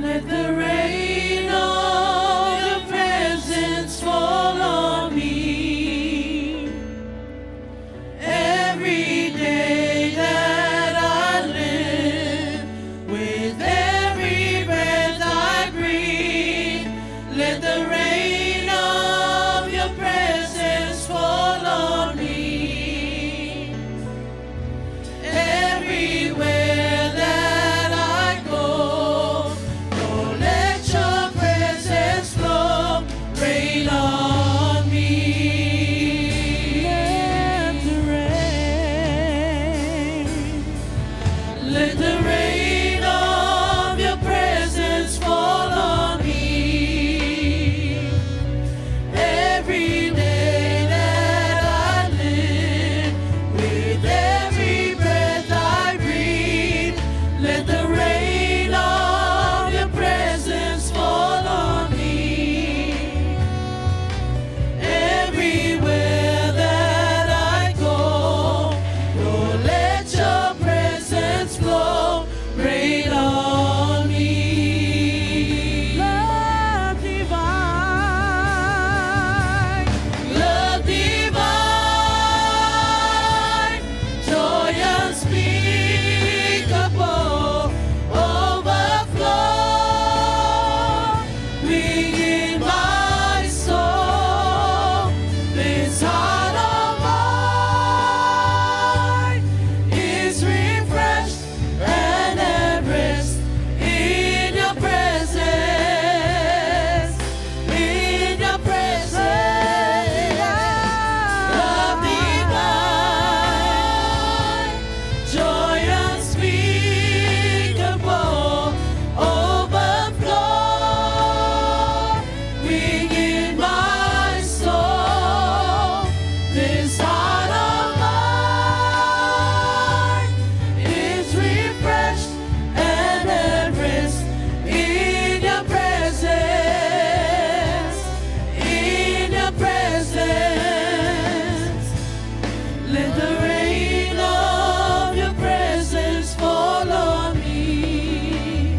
Let the rain of your presence fall on me. Every day that I live, with every breath I breathe, let the rain of your presence fall on me. Everywhere that I go, oh, let your presence flow, rain on me. Let the rain, let the rain of your presence fall on me. Every day that I live, with every breath I breathe, let the rain of your presence fall on me. Everywhere that I go, Lord, let your presence flow, rain on me. Love divine, love divine, joy unspeakable, overflow, in my soul. This heart of mine is refreshed and at rest in your presence, in your presence. Love divine, joy unspeakable, overflowing in my soul. This heart of mine is refreshed and at rest in your presence, in your presence. Let the rain of your presence fall on me.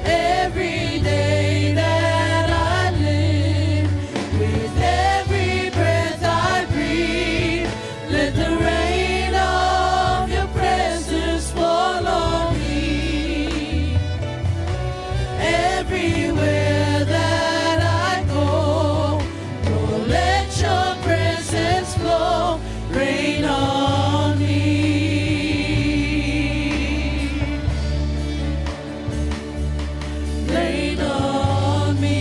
Every day that I live, with every breath I breathe, let the rain of your presence fall on me. Everywhere that I go, Lord, let your presence flow, rain on me. Rain on me.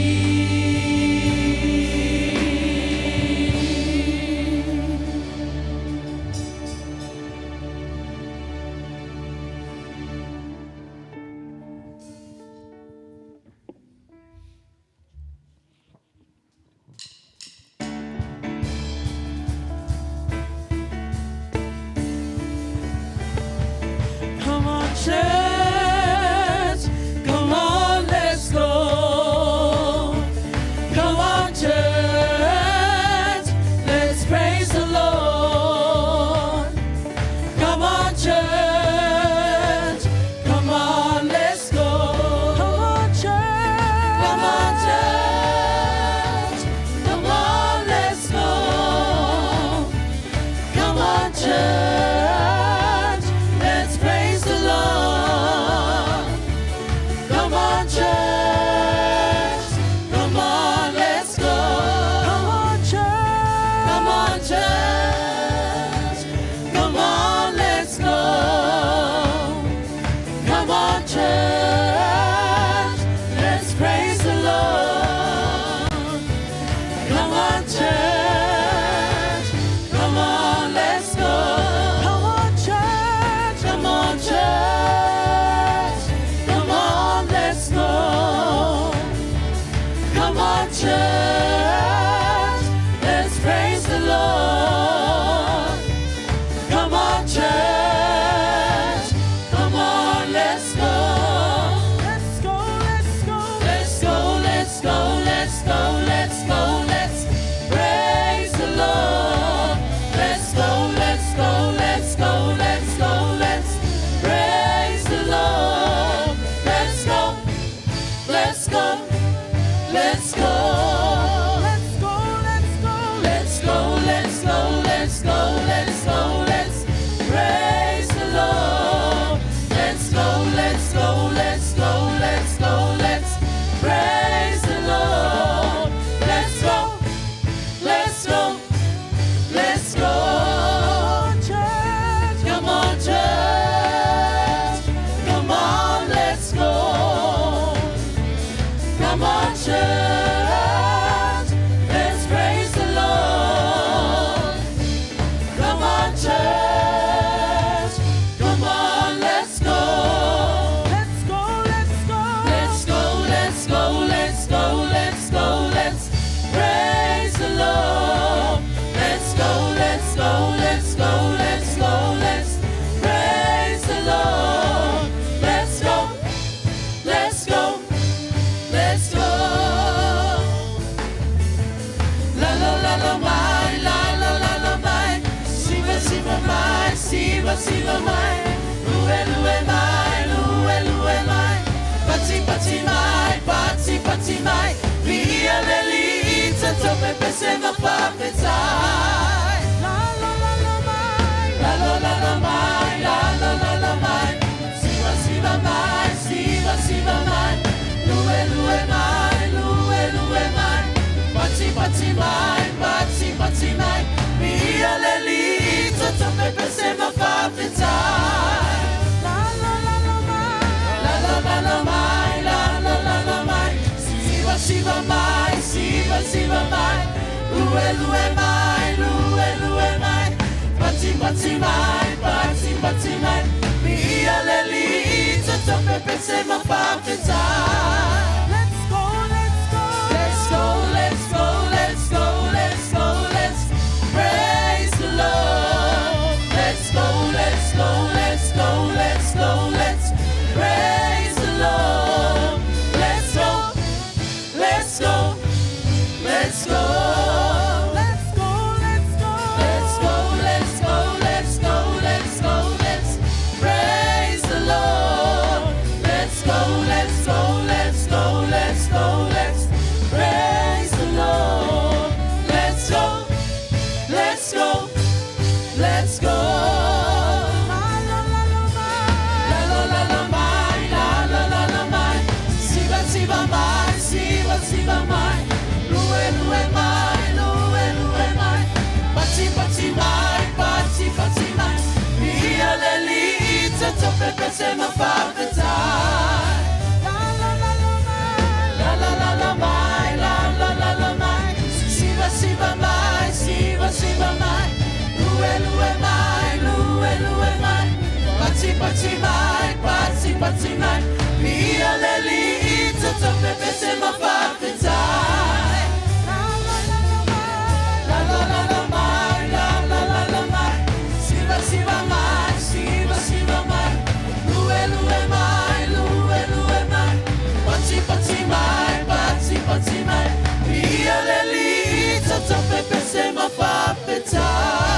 Come on, church. Come on, let's go. Come on, church. Let's praise the Lord. Come on, church. Come on, let's go. Come on, church. Come on, church. Come on, let's go. Come on, church. Let's praise the Lord. Come on, church. Come on, let's go. Come on, church. Come on, church. Come on, let's go. Come on, church. Let's praise the Lord. Come on, church. Come on, let's go. Come on, church. Come on, church. Come on, let's go. Come on, church. Let's praise the Lord. Come on, church. Come on, let's go. se ma fafetai. La lo la la mai, la lo la la mai, la lo la la mai. Siva siva mai, siva siva mai. Lue lue mai, lue lue mai. Pati pati mai, pati pati mai. Mia le li, toto pepe se ma fafetai. La la la la mai, la la la la mai, la la la la mai. Siva siva mai, siva siva mai. Lue lue mai, lue lue mai. Pati pati mai, pati pati mai. Mia le li, toto pepe se ma fafetai. Let's go, let's go. Let's go, let's go, let's go, let's go, let's praise the Lord. Let's go, let's go, let's go, let's go, let's praise the Lord. Let's go, let's go, let's go. Let's go, let's go. Let's go, let's go, let's go, let's go, let's praise the Lord. Let's go, let's go, let's go, let's go, let's praise the Lord. Let's go, let's go, let's go. La la la la mai. La la la la mai, la la la la mai. Siva siva mai, siva siva mai. Lue lue mai, lue lue mai. Pati pati mai, pati pati mai. Mia le li, toto pepe se ma fafetai. La la la la mai. La la la la mai, la la la la mai. Siva siva mai, siva siva mai. Lue lue mai, lue lue mai. Pati pati mai, pati pati mai. Mia le li, toto pepe se ma fafetai. La la la la mai. La la la la mai, la la la la mai. Siva siva mai, siva siva mai. Lue lue mai, lue lue mai. Pati pati mai, pati pati mai. Mia le li, toto pepe se ma fafetai.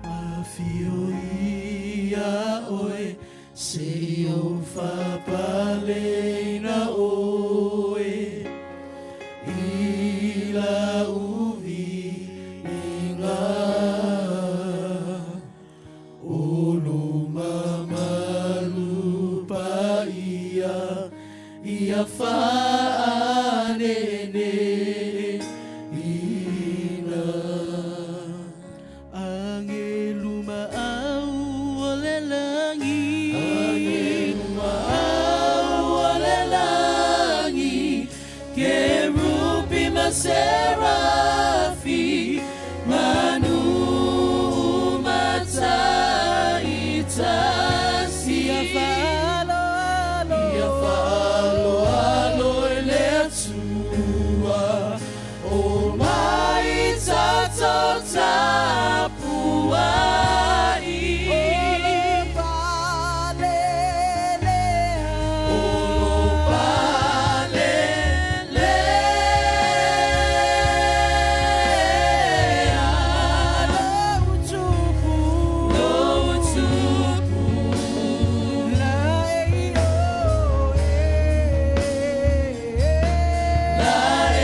Afio ia oe se i ou faapaleina oe i lau viiga. O lou mamalu paia ia faaneeneeina. Agelu ma au o le lagi. Agelu ma au o le lagi. Kerupi ma serafi. Manu mataitasi. Ia faaaloalo. Ia faaaloalo i le Atua. O mai tatou tapuai. O lo palelea. O lo palelea. Lou Tupu. Lou Tupu. La e i o e. La e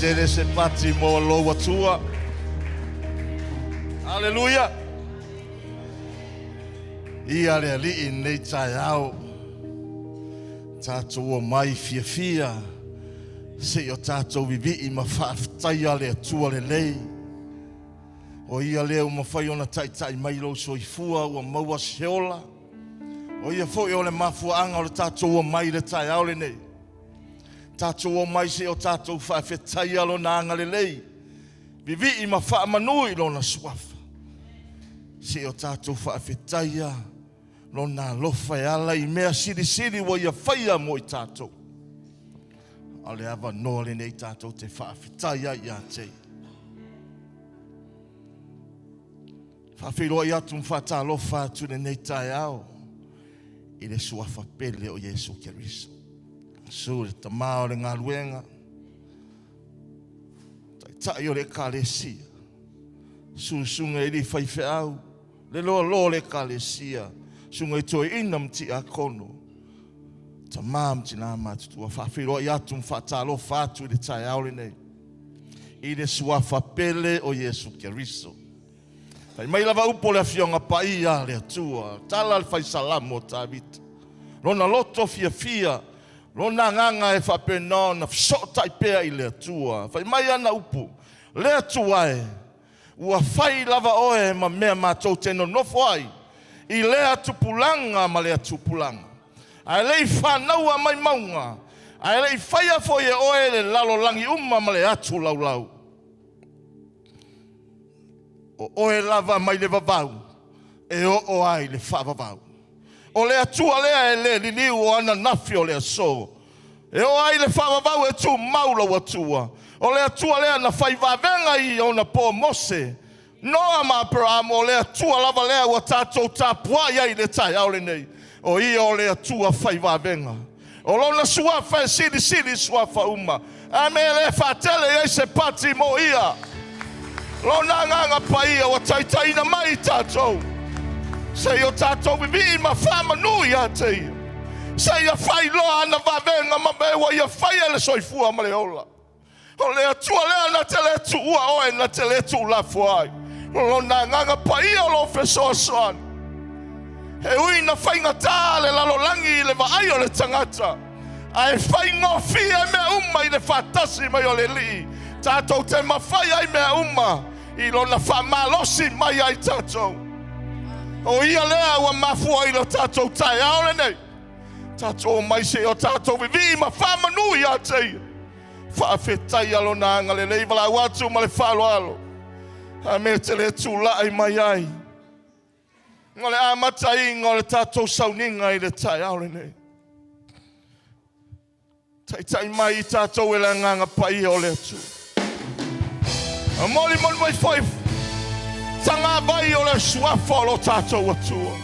Faatele se pati mo lou Atua. Aleluia. Ia le Alii i lenei taeao. Tatou omai fiafia se i o tatou vivii ma faafetaia le Atua lelei. O ia lea ua mafai ona taitai mai lou soifua ua maua se ola. O ia foi o le mafuaaga o le tatou omai i le taeao lenei. Tatou omai se i o tatou faafetaia lona agalelei, vivii ma faamanu i lona suafa. Se i o tatou faafetaia lona alofa e ala i mea silisili ua ia faia mo i tatou. A o le avanoa lenei tatou te faafetai ai ia te ia. Faafeiloai atu ma faatalofa atu i lenei taeao i le suafa pele o Iesu Keriso. Susu le Tama o le galuega, Taitai o le Ekalesia, susuga i alii faifeau, le loaloa o le Ekalesia, susuga i toeaina ma tiakono, tama ma tina matutua. Faafeiloai atu ma faatalofa atu i le taeao lenei i le suafa pele o Iesu Keriso. Fai mai lava upu o le Afioga Paia a le Atua, tala le fai Salamo o Tavita, lona loto fiafia, lona agaga e faapena ona fesootai pea i le Atua. Fai mai ana upu, Le Atua e, ua fai lava oe ma mea matou te nonofo ai i lea tupulaga ma lea tupulaga. Ae le i fanaua mai mauga, ae le i faia foi e oe le lalolagi uma ma le atu laulau. O oe lava mai le vavau e oo ai le faavavau. O le Atua lea e le liliu o ananafi o le aso. E oo ai le faavavau e tumau lou Atua. O le Atua lea na fai vavega i ona po Mose, Noa ma Aperamo, o le Atua lava lea ua tatou tapuai ai i le taeao lenei. O ia o le Atua fai vavega. O lona suafa e silisili i suafa uma. A mea e le faatele i ai se pati mo ia. Lona agaga paia ua taitaiina mai i tatou. Se i o tatou vivii ma faamanu ia te ia. Se ia faailoa ana vavega ma mea ua ia faia le soifua ma le ola. O le Atua lea na te le tuua oe, na te le tuulafoa ai. O Lona Agaga Paia o lo o fesoasoani. E ui ina faigata le lalolagi i le vaai o le tagata, ae faigofie mea uma i le faatasi mai o le Alii. Tatou te mafai ai mea uma i Lona faamalosi mai ai tatou. O Ia lea ua mafua i lo tatou taeao lenei. Tatou omai se i o tatou vivii ma faamanu ia te Ia. Faafetaia Lona agalelei, valaau atu ma le faaaloalo. A mea te le tulai mai ai o le amataina o le tatou sauniga i le taeao lenei. Taitai mai i tatou e le Agaga Paia o le Atua. Molimoli mai foi tagavai o le suafa o lo tatou Atua.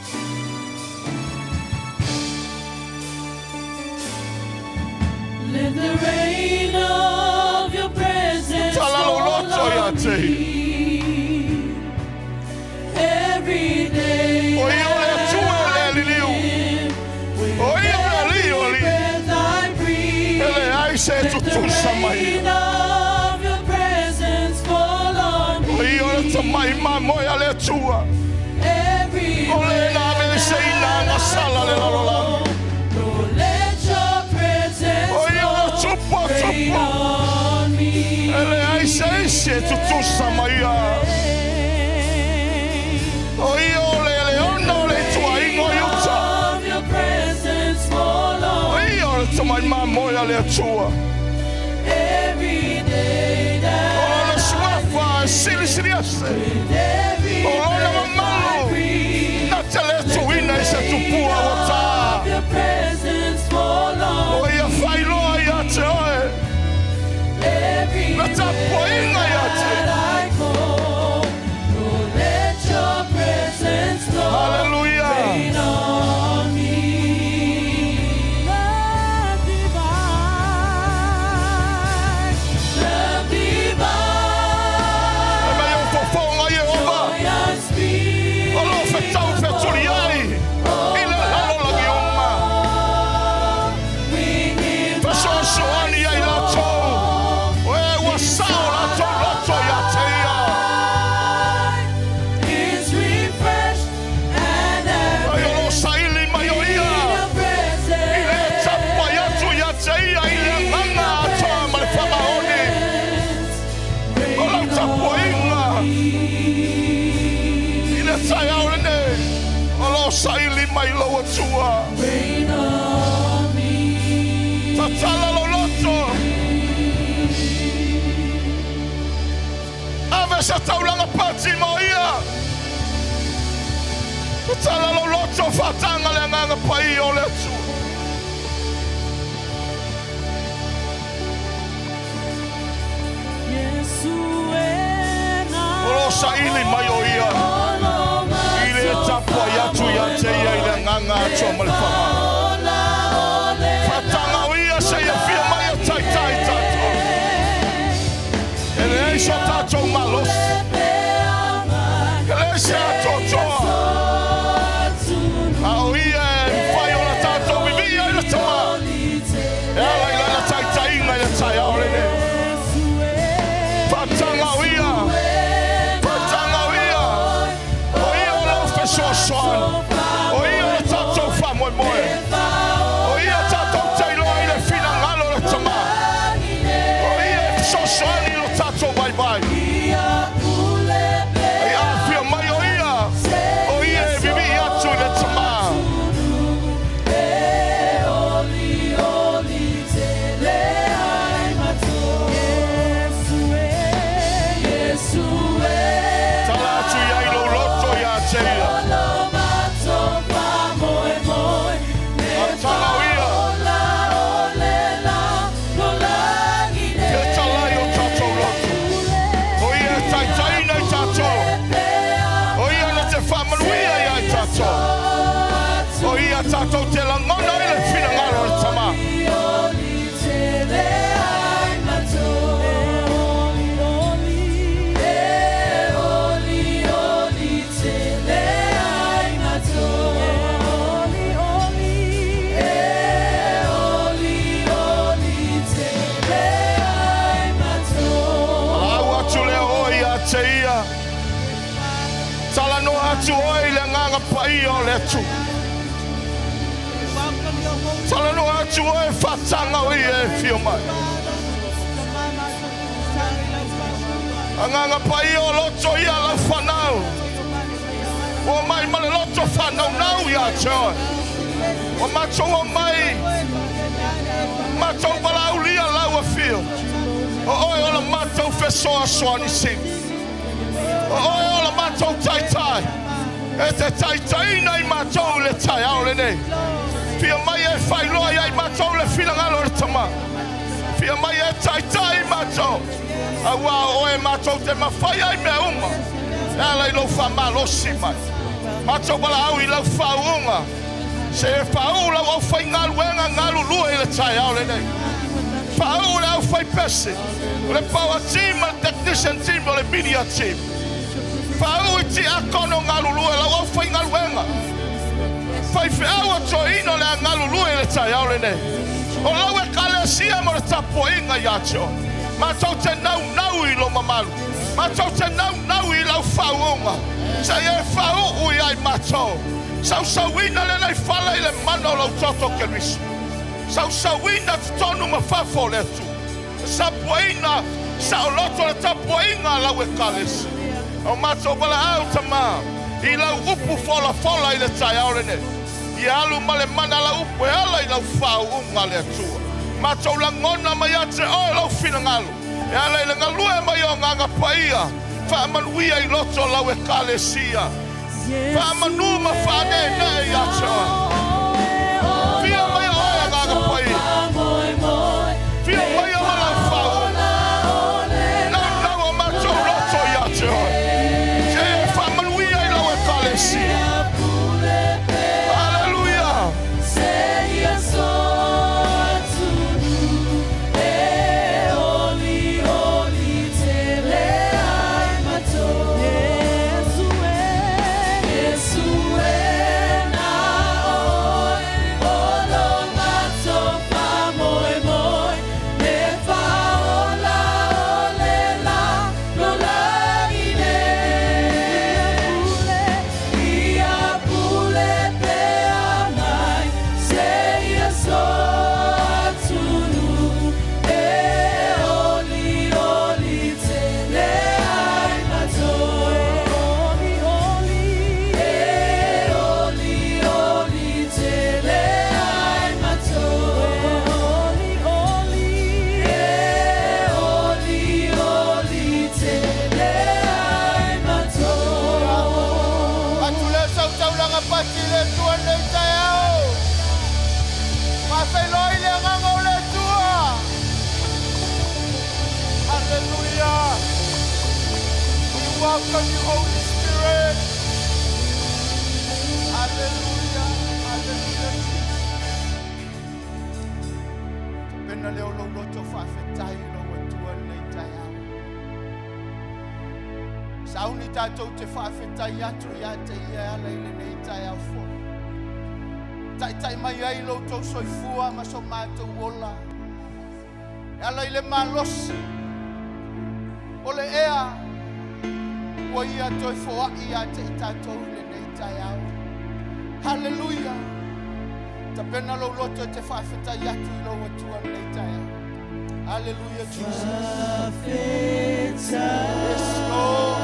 Let the rain of your presence Tala lou fall loto ia on te ia. me every day O ia o le that Atua o le I aliliu. live, with O ia o le alii o every alii. breath I E breathe. leai se e Let the tutusa mai. rain of your presence fall on O ia o le me tamai mamoe a le Atua. every O le na aveeseina that agasala I le lalolagi. go. Lord, let your presence O ia o le flow. tupu a Rain tupu. on me. E leai se isi e tutusa mai ia. O ia o le leona o le ituaiga o Iuta. Of your presence fall O on ia o le tamai mamoe a le Atua. every day O that lona suafa e silisili ese. with every O lona breath I mamalu breathe. na te le tuuina i se tupua ua tā. Of your presence fall O on ia faailoa ia te oe. every Na tapuaiga ia te that ia. I call. Lord, let your presence flow. Haleluia. Rain on me. Love divine, love E divine, mai o fofoga Iehova. joy mai lou Atua. Tatala lou loto. Ave se taulaga pati mo ia. Tatala lou loto faataga le Agaga Paia o le Atua. O lo o saili mai o ia i le tapuai atu ia te ia i le agaga atoa ma le famalu. Faataga o ia seia fia mai e taitai tatou. E leai so tatou malosi. E leai se atoatoa. A o ia e mafai ona tatou vivii ai le Tama. E ala i lana taitaiga i le taeao lenei. Faataga o ia. Faataga o ia. O ia o lau fesoasoani. O ia o le tatou faamoemoe. O ia tatou te iloa i le finagalo o le Tama. O ia e fesoasoani i lo tatou vaivai. Ai afia mai o ia. O ia e vivii atu i le Tama. Tala atu iai lou loto ia te ia. Faataga o ia. Ke talai o tatou loto. O ia e taitaina i tatou. O ia na te faamanuia ia i tatou. O ia tatou te lagona ai le finagalo o le Tama. Alau atu lea oe ia te ia. Talanoa atu oe i le Agaga Paia o le Atua. Welcome your Holy Talanoa atu oe faataga o ia e fia mai. Agaga Paia o loto ia lau fanau. Ua mai ma le loto faanaunau ia te oe. Ua matou o mai. Matou valaaulia lau afio. O oe o la matou fesoasoani sili. O oe o la matou taitai. E te taitaina i matou le taeao lenei. Fia mai e failoa ia i matou le finagalo o le Tama. Fia mai e taitai i matou. Auā o oe matou te mafai ai mea uma. E ala i lou faamalosi mai. Matou valaau i lau faauuga. Se e faauu lau aufaigaluega galulue i le taeao lenei. Faauu le aufaipese. O le power team ma le technician team o le media team. Faauu i tiakono galulue lau aufaigaluega. Faifeau a toeaina le a galulue i le taeao lenei. O lau Ekalesia mo le tapuaiga ia te oe. Matou te naunau i lou mamalu. Matou te naunau i lau faauuga. Seia e faauu ia i matou. Sausauina lenei fale i le mana o lau toto Keriso. Sausauina totonu ma fafo o le Atua. Tapuaiga saoloto le tapuaiga a lau Ekalesia. O matou valaau Tama i lau upu folafola i le taeao lenei. Ia alu ma le mana lau upu e ala i lau faauuga le Atua. Matou lagona mai ia te oe lou finagalo. E ala i le galue mai o Agaga Paia. Faamanuia i loto o lau Ekalesia. Faamanu ma faaneenee ia te oe. Fia mai oe Agaga Paia. Fia mai ma lau faauuga. Naunau o matou loto ia te oe. Se e faamanuia i lau Ekalesia. Haleluia. welcome you, Holy Spirit. Hallelujah. Hallelujah, Jesus. Tapena lea o lou loto faafetai i lou Atua i lenei taeao. Sauni tatou te faafetai atu ia te ia e ala i lenei taeao fou. Taitai mai ai lo outou soifua ma so matou ola. E ala i le malosi o le ea ua ia toe foai ia te i tatou i lenei taeao. Haleluia! Tapena lou loto e te faafetai atu i lou Atua i lenei taeao. Haleluia, Jesus. Yes, Lord.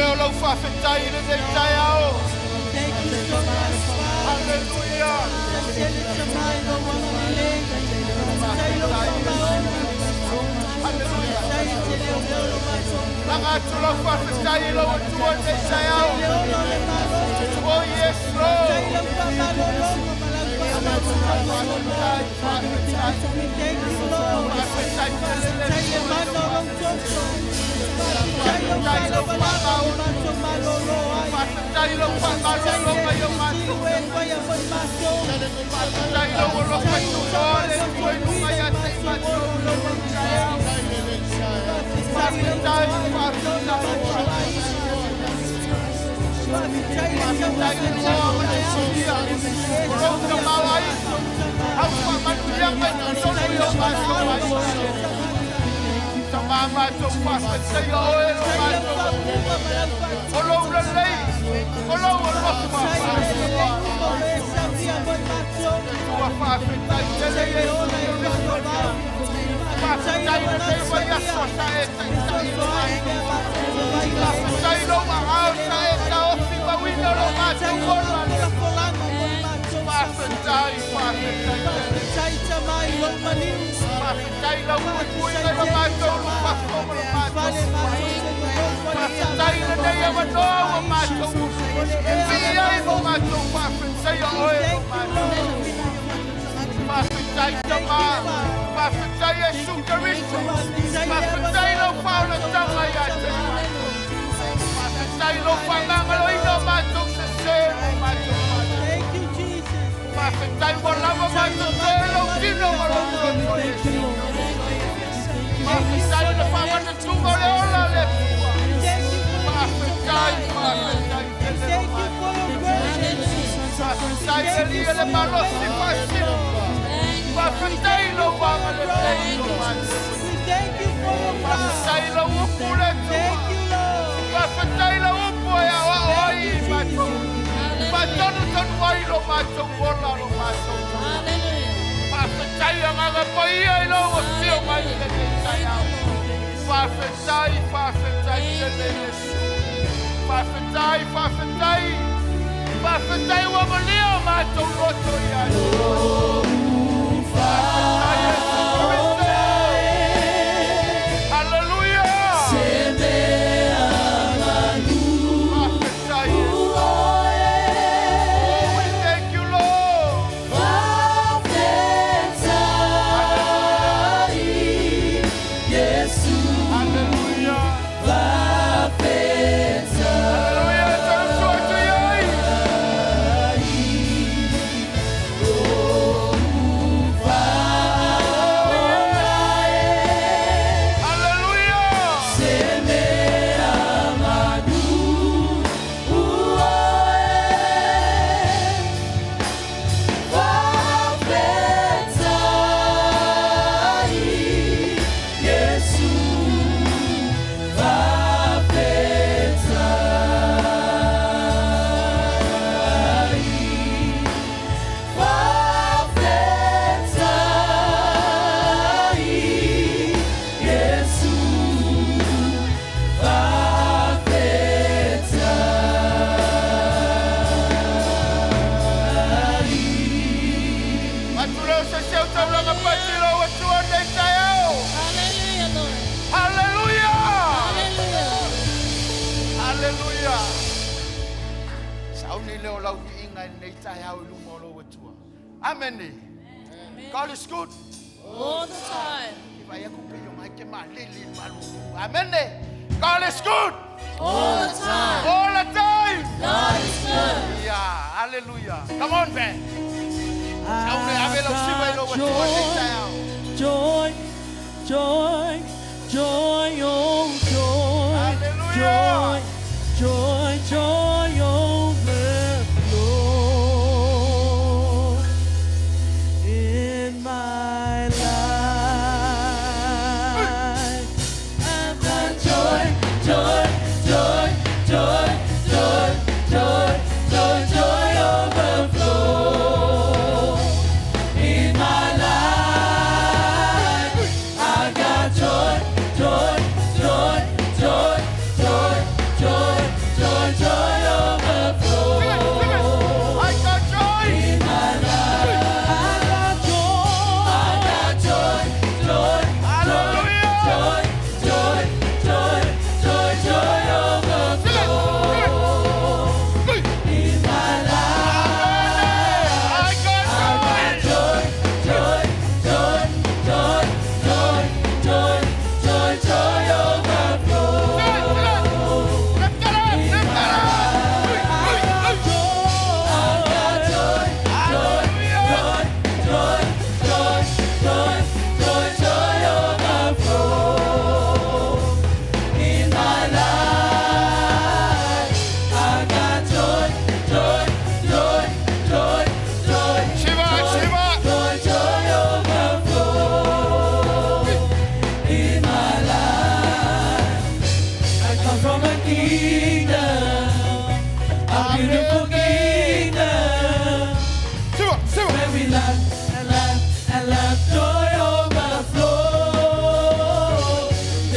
leo lau faafetai i lenei taeao. Thank you so much, Father. Haleluia. Haleluia. Laga atu lau faafetai i lau Atua i lenei taeao. Oh yes, Lord. Faafetai, faafetai. Faafetai tele le Faafetai lau faamaoni. Faafetai lau faamalolo mai o matou. Faafetai lau alofa tunoa le Atua i luga ia te i matou i lenei taeao. Faafetai, faafetai, faafetai. Faafetai le loa ma le suia. O lou tamaoaiga. Au faamanuiaga i totonu i o matou aiga. Tama matou faafetaia oe lo matou O lou lelei, o lou alofa faasoa. Ua faafetai tele Iesu Keriso. Faafetai lenei vaiaso sa e taitai i lo matou. Faafetai lou aao sa e taofi mauina lo matou ola. Faafetai, faafetai tele. Faafetai lau puipuiga i lo matou lufafo ma lo matou. Faafetai lenei avanoa ua matou e pii ai mo matou faafetaia oe lo matou. Faafetai Tama, faafetai Iesu Keriso, faafetai lau faaolataga ia te i matou. Faafetai lou faamagaloina o matou sesē mo matou faatino. Faafetai ua lava matou te lou tino ma lou toto Iesu Keriso. Faafetai le faamanatuga o le ola a le Atua. Faafetai, faafetai tele lo matou. Faafetai le Alii e le malosi faasino. Faafetai lou agalelei lo matou. Faafetai lau upu le Atua. Faafetai lau upu e aoao ai i matou. Faatonutonu ai lo matou ola lo matou. Faafetai Agaga Paia i lou afio mai i lenei taeao. Faafetai, faafetai tele Iesu. Faafetai, faafetai. Faafetai ua malia o matou loto ia te oe. Faafetai Iesu Keriso. Haleluia. Faafetai Iesu. Oh, we thank you, Lord. Hallelujah. Hallelujah. Tautua atu i ai. Hallelujah. Matuleo se seu taulaga pati lo Atua nei taeao. Hallelujah, Lord. Hallelujah. Hallelujah. Hallelujah. Sauni leo lau viiga i lenei taeao i luma o lou Atua. Amene. God is good. All the time. Vai aku pe yo mai ke malele malu. Amene. God is good. All the time. All the time. God is good. Yeah, hallelujah. Come on, man. Sauni ave lau siva i lou Atua i lenei taeao. Joy, joy, joy, oh joy, Hallelujah. joy, joy, joy overflow in my life. I've got joy, joy, joy, joy, joy, joy, joy, joy overflow in my life. I got joy, joy, joy, joy, joy,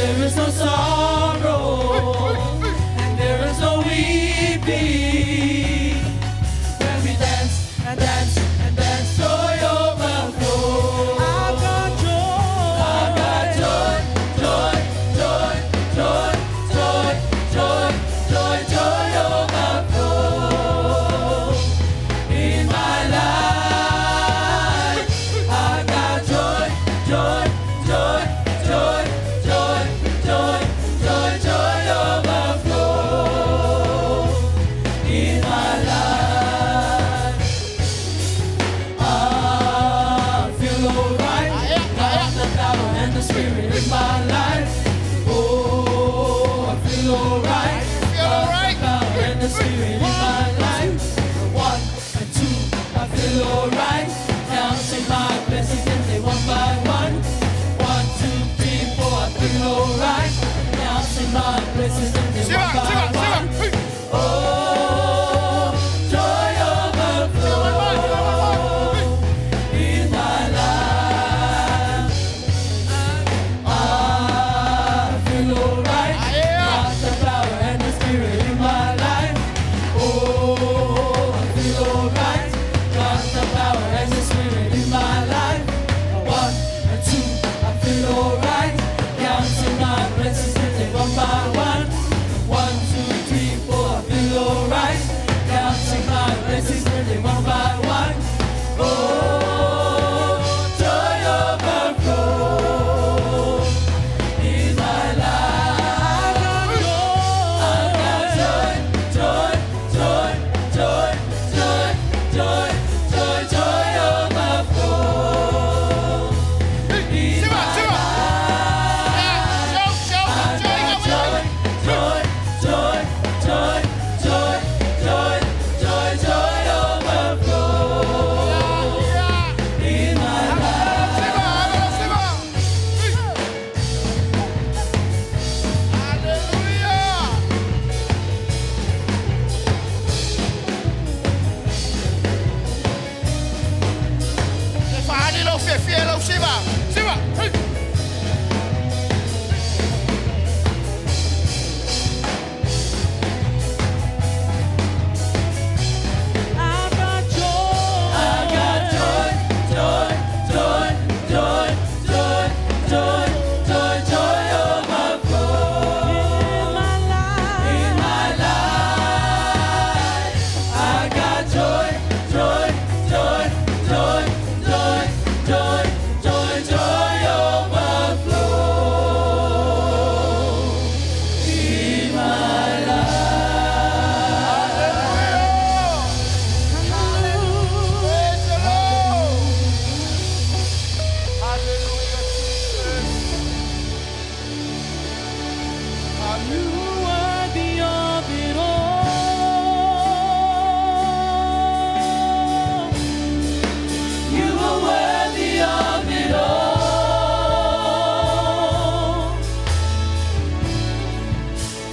There is no sorrow, and there is no weeping. When we dance and dance and dance, joy overflows. I've got joy. I've got joy, joy, joy, joy, joy, joy, joy, joy overflow in my life. I've got joy, joy, joy, joy, joy, joy, joy, joy overflow in my life. I feel alright. Got the power and the spirit in my life. Oh, I feel alright. Feel alright. Got the power and the spirit in my life. One and two, I feel alright. Counting my blessings and they one by one. One, two, three, four, I feel alright. Counting my blessings and they Siva, one by siva, one. siva. Oh, joy overflow in my life. I feel alright. Got the power and the spirit in my life. Oh, I feel alright. Got the power and the spirit in my life. One and two, I feel alright. Counting my blessings and they one by one. One, two, three, four, I feel alright. Counting my blessings and they one by one. Oh, joy overflow in my life. I've got joy, joy, joy, joy, joy, joy, joy, joy overflow in Siva, my siva. life. Show, show, I've got joy, joy, joy, joy, joy, joy, joy, joy overflow in my life. Siva, siva. Hallelujah. E fahali lau fiafia lau siva. Siva. Hey. I've got joy. I've got joy, joy, joy, joy, joy, joy, joy, joy overflow In my life. in my life. I got joy, joy, joy, joy, joy, joy, joy, joy overflow in my life. Praise the Lord. Hallelujah, Jesus. You worthy of it all. You are worthy of it all.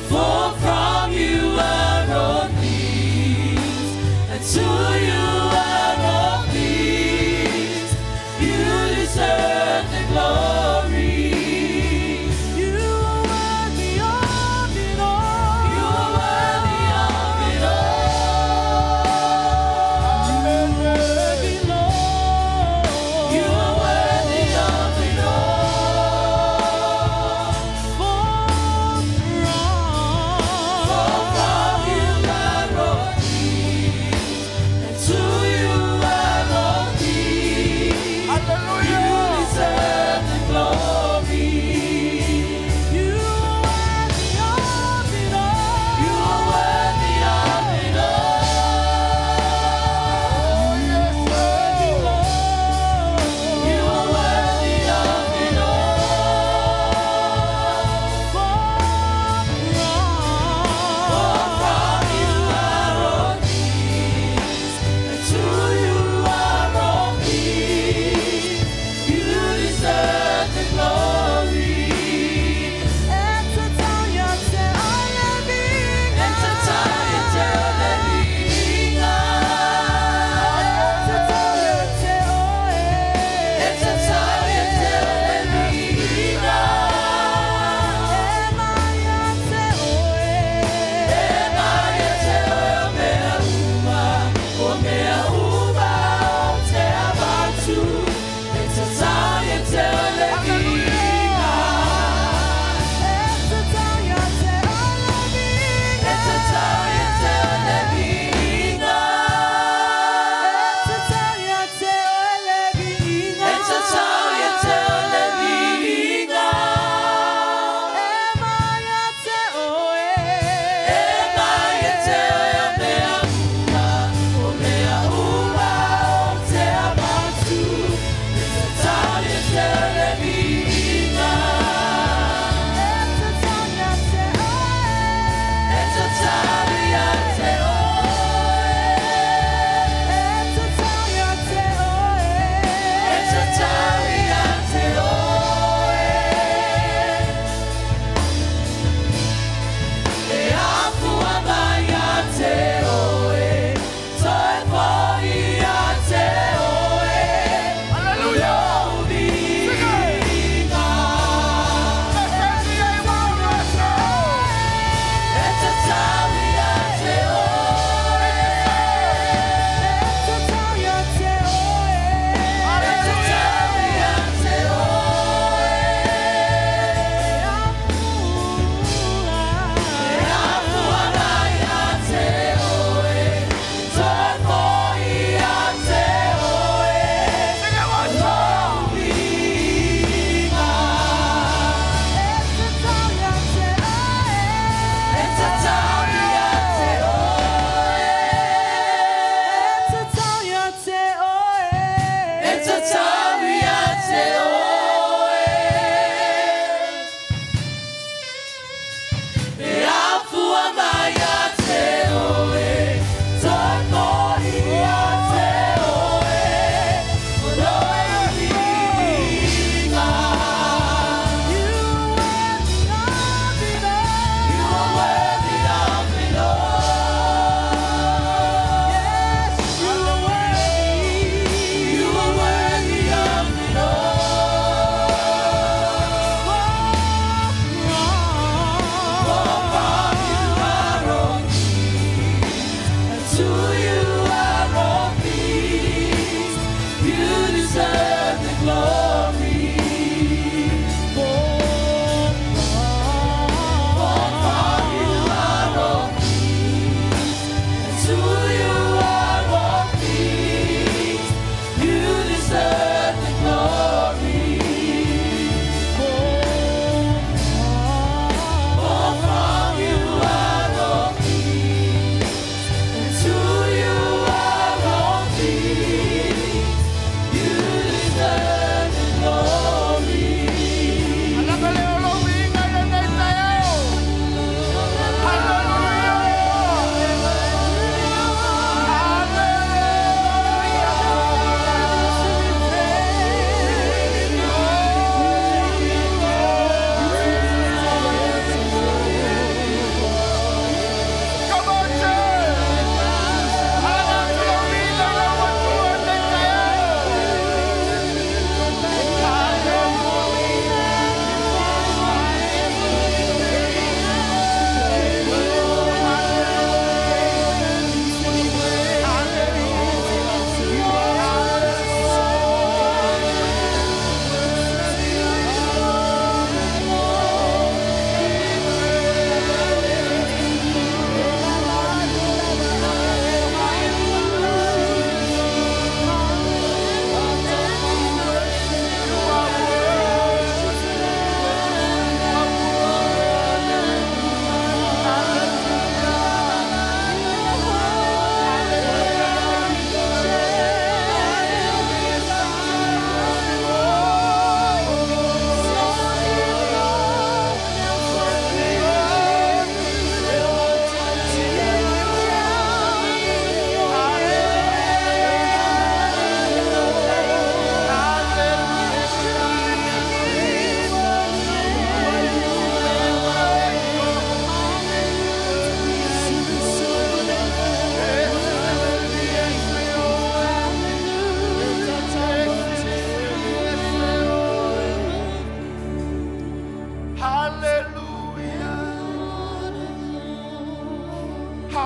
For from you are all things, and to you are all things. You deserve the glory. You are worthy of it all. You are worthy of it all. Worthy, Lord. You are worthy of it all. For For from from you are all things, and to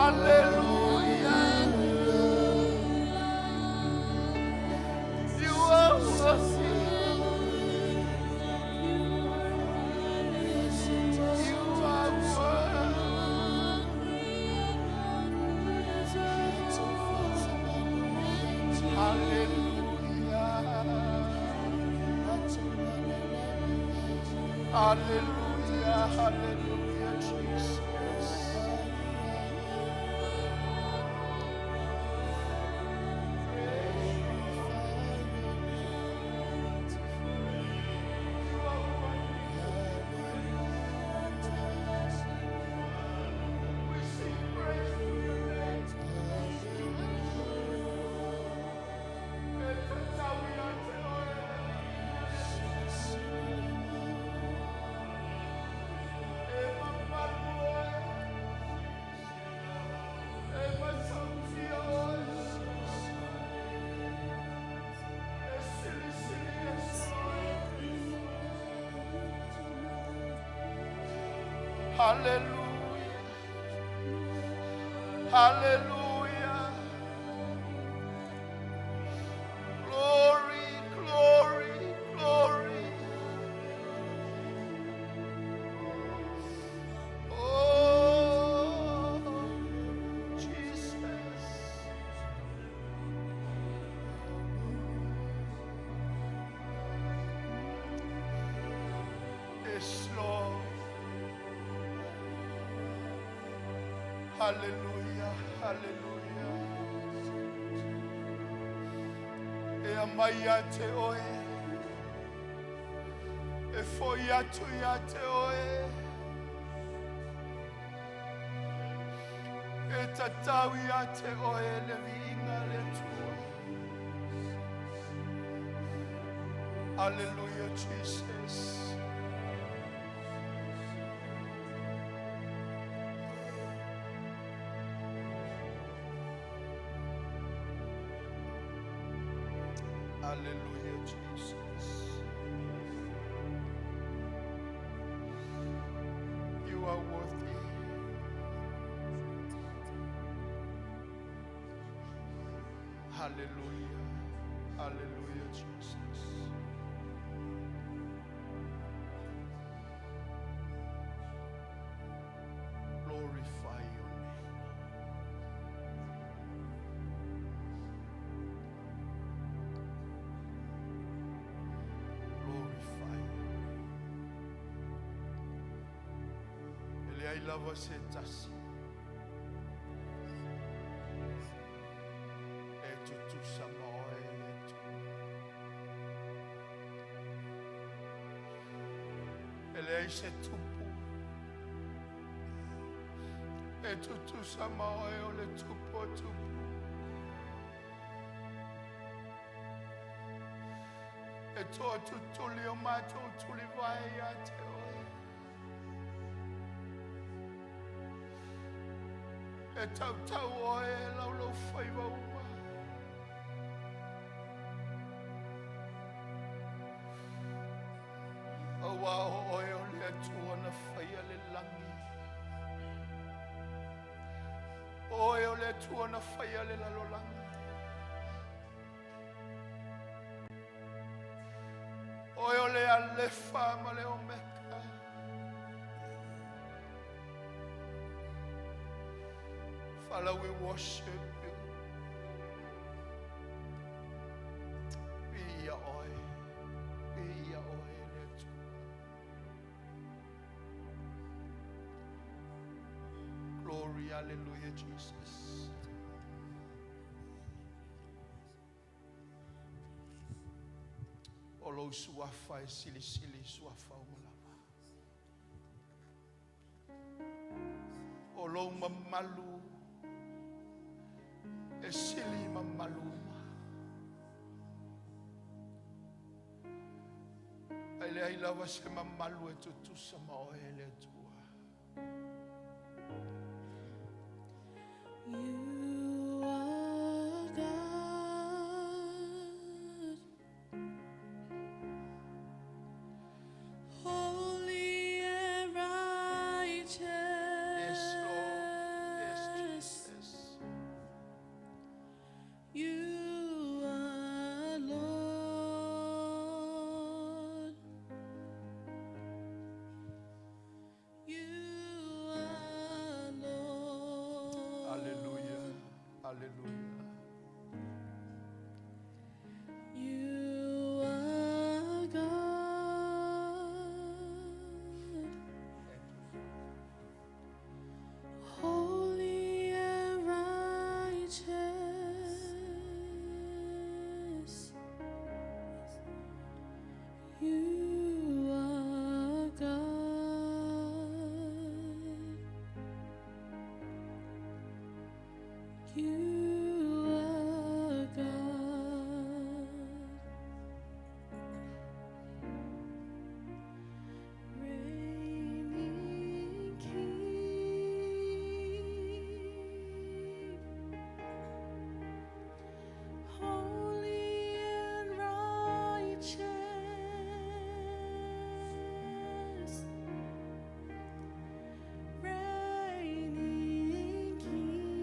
Hallelujah. You are worthy. You are worthy. Hallelujah. Hallelujah. Hallelujah, Jesus. We sing praise to your name. Hallelujah. Hallelujah. Glory, glory, glory. Oh, Jesus. Yes, Lord. Hallelujah, hallelujah. E amai ia te oe. E foi atu ia te oe. E tatau ia te oe le viiga le Atua. Hallelujah, Jesus. Hallelujah, Jesus. You are worthy. Hallelujah. Hallelujah, Jesus. Glorify your name. Glorify your name. E leai lava se tasi. E tutusa ma oe le Atua. E leai se tupu. E tutusa ma oe o le tupu o tupu. E toa tutuli o matou tulivae ia te oe. E tautau oe e laulau faiva uma. Auā o oe o le Atua na faia le lagi. O oe o le Atua na faia le lalolagi. Oe o le Alefa ma le Omeka. Father, we worship you. Ia oe, ia oe le Atua. Glory, hallelujah, Jesus. O lou suafa e silisili i suafa uma lava. O lou mamalu e sili i mamalu uma. Ae leai lava se mamalu e tutusa ma oe e le Atua. You are God, holy and righteous. Yes, Lord. Yes, Jesus. Aleluia. You are God, holy and righteous. You are God. You are God. Reigning King, holy and righteous, reigning King,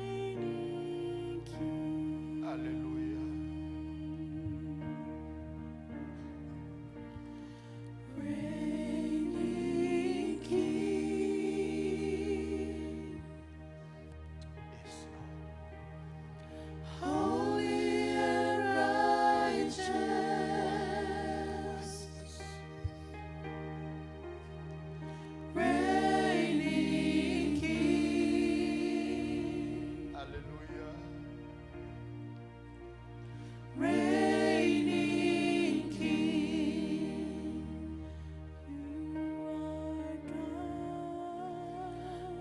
reigning King. Aleluia. Reigning King, Yes, Lord. holy and righteous, reigning King, Aleluia. reigning King. You are God.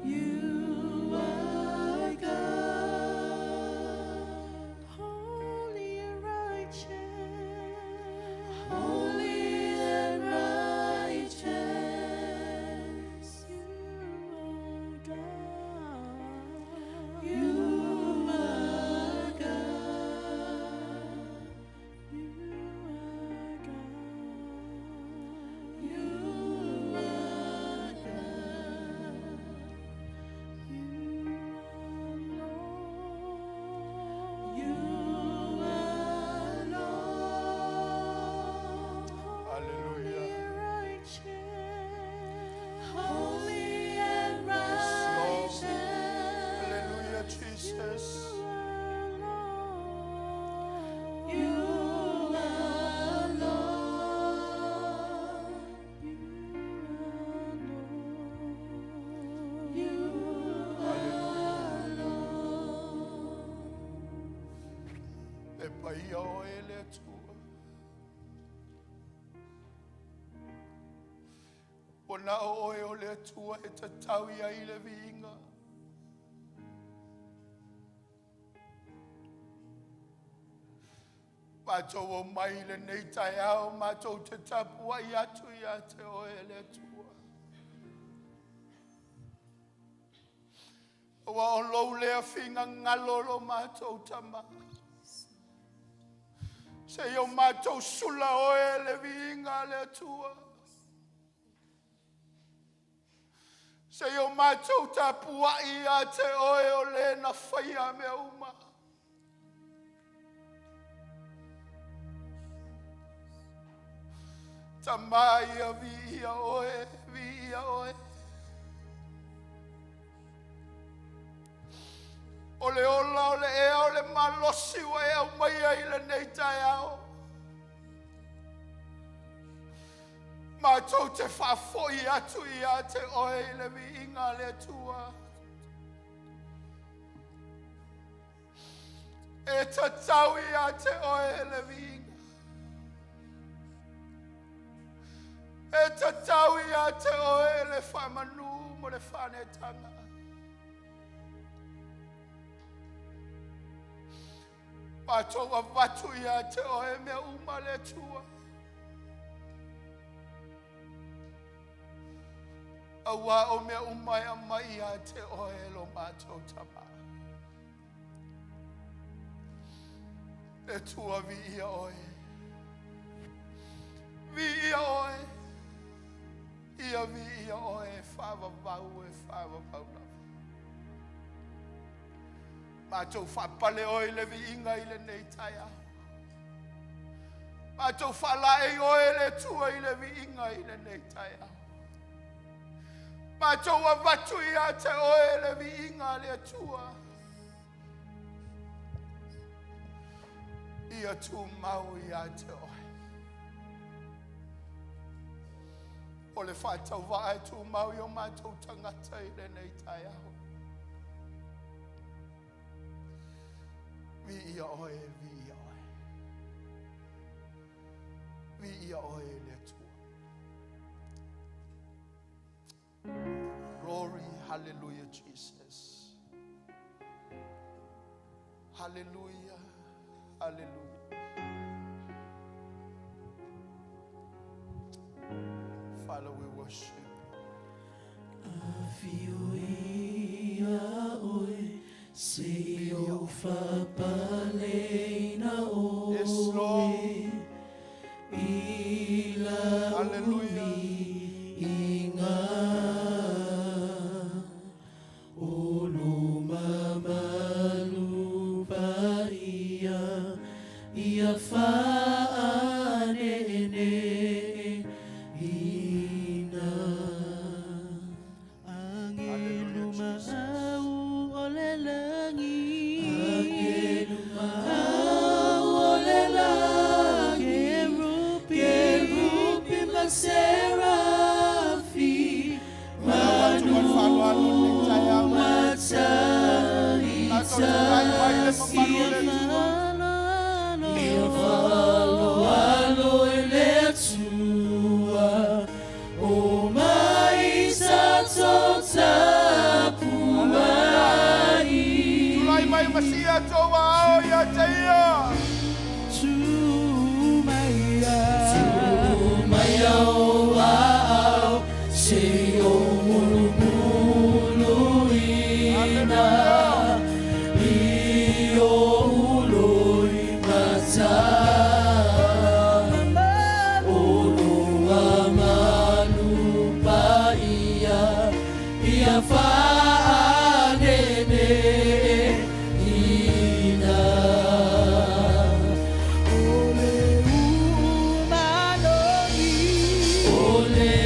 You are God, holy and righteous, holy and righteous. You are God. You are God. You are God. You are God. You are Lord. You are Lord. Hallelujah. Holy and righteous. Holy and Yes, righteous. Aleluia, Jesus. You are Lord. You are Lord. E paia o e le Atua. O na o oe o le Atua e tatau ia i le viiga. Matou o mai lenei taeao, matou te tapuai atu ia te oe le Atua. Ua o lou lea finagalo lo matou tama. Se i o matou sula oe le viiga le Atua. Se i o matou tapuai ia te oe o le na faia mea uma. Tama ia viia oe, viia oe. O le ola o le ea o le malosi ua e aumaia i lenei taeao. Matou te faafoi atu ia te oe i le viiga a le Atua. E tatau ia te oe le viiga. E tatau ia te oe le faamanu mo le faanetaga. Matou avatu ia te oe mea uma le Atua. Auā o mea uma e aumai ia te oe lo matou Tama. Le Atua viia oe. Viia oe. Ia viia oe e faavavau e faavavau lava. Matou faapale oe i le viiga i lenei taeao. Matou faalaei oe le Atua i le viiga i lenei taeao. Matou avatu ia te oe le viiga a le Atua. Ia tumau ia te oe. O le faatauvaa e tumau i o matou tagata i lenei taeao. Viia oe, viia oe. Viia oe le Atua. Glory, hallelujah, Jesus. Hallelujah, hallelujah. Father, we worship you. Afio ia oe se i ou faapaleina Yes, oe Lord. i lau Hallelujah. viiga. O lo mamalu paia ia faaneeneeina. Angelu Hallelujah, Jesus. Ma'au o le lagi. Angelu ma'au o le lagi. Kerupi. Kerupi ma serafi. Atu ma le faaaloalo lenei taeao. Tatou tulai mai le mamalu o le Atua. Ia faaloalo i le Atua o mai sa tapuai. Tulai mai ma sia tou aao ia te ia. Tu maia. Mai o aao se i ou mulumuluina i ou loimata. O lo mamalu paia ia faaneeneeina. O le umalogi. O le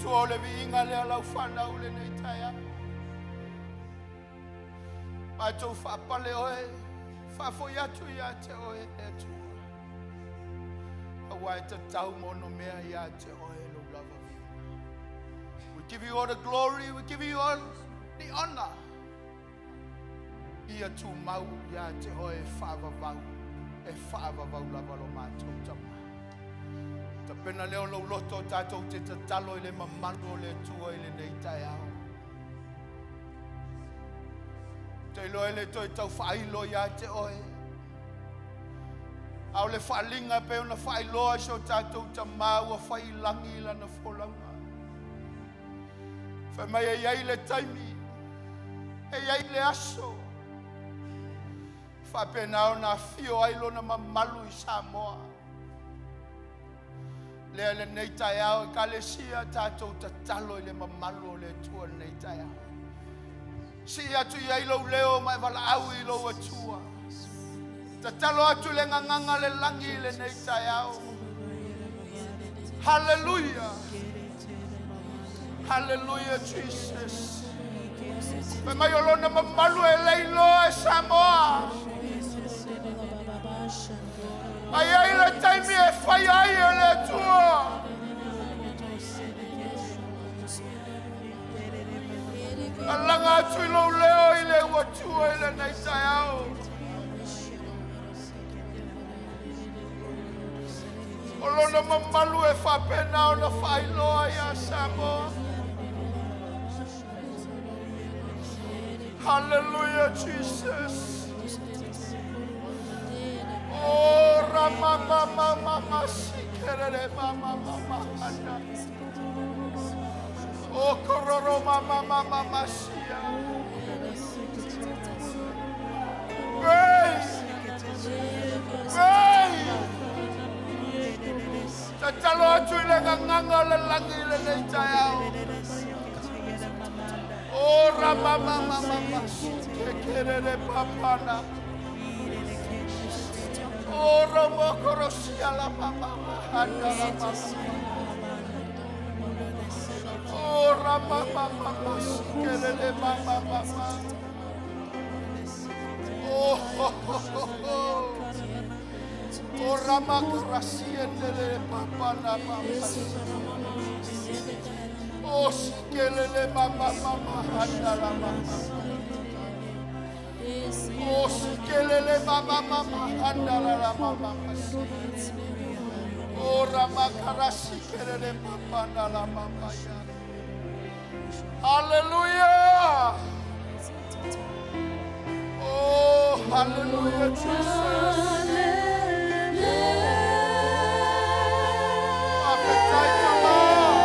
Atua o le viiga lea lau fanau lenei taeao. Matou faapale oe, faafoi atu ia te oe le Atua. Aua e tatau ma onomea ia te oe lou lava viiga. We give you all the glory, we give you all the honor. Ia tumau ia te oe e faavavau, e faavavau lava lo matou Tama. Tapena lea o lou loto tatou te tatalo i le mamalu o le Atua i lenei taeao. Te iloa e le toe tau faailo ia te oe. A o le faaliga e pei ona faailoa i so tatou Tamā ua fai i lagi i lana folauga. Fai mai e i ai le taimi, e i ai le aso, faapena ona afio ai lona mamalu i Samoa. Lea lenei taeao Ekalesia tatou tatalo i le mamalu o le Atua lenei taeao. Sii atu i ai lou leo ma e valaau i lou Atua. Tatalo atu le gagaga le lagi i lenei taeao. Haleluia! Haleluia Jesus! Fai mai o lona mamalu e le iloa e Samoa. Ai ai le taimi e fai ai e le Atua. Alaga atu i lou leo i le Atua i lenei taeao. O lona mamalu e faapena ona faailoa ia Samoa. Hallelujah, Jesus. Oh, Rama mama mama sikerere mama mama hana. Oh, kororo mama mama mama sia. Hey! Hey! Tatalo atu i le gagaga o le lagi i lenei taeao. O rama mama mama sikerere papana. O romo korosia la mama hana la mama. O rama mama mama sikerere mama mama. Oh, ho, ho, ho, ho. O rama karasiendele papana mama. O sikelele mama mama hana la mama. O sikelele mama mama hana la la mama. O rama karasikelele papana la mama ya. Hallelujah. Oh, hallelujah, Jesus. Appetite to Lord.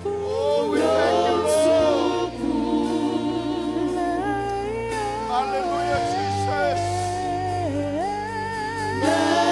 Oh, we thank you, Lord. Hallelujah, Jesus. Hallelujah.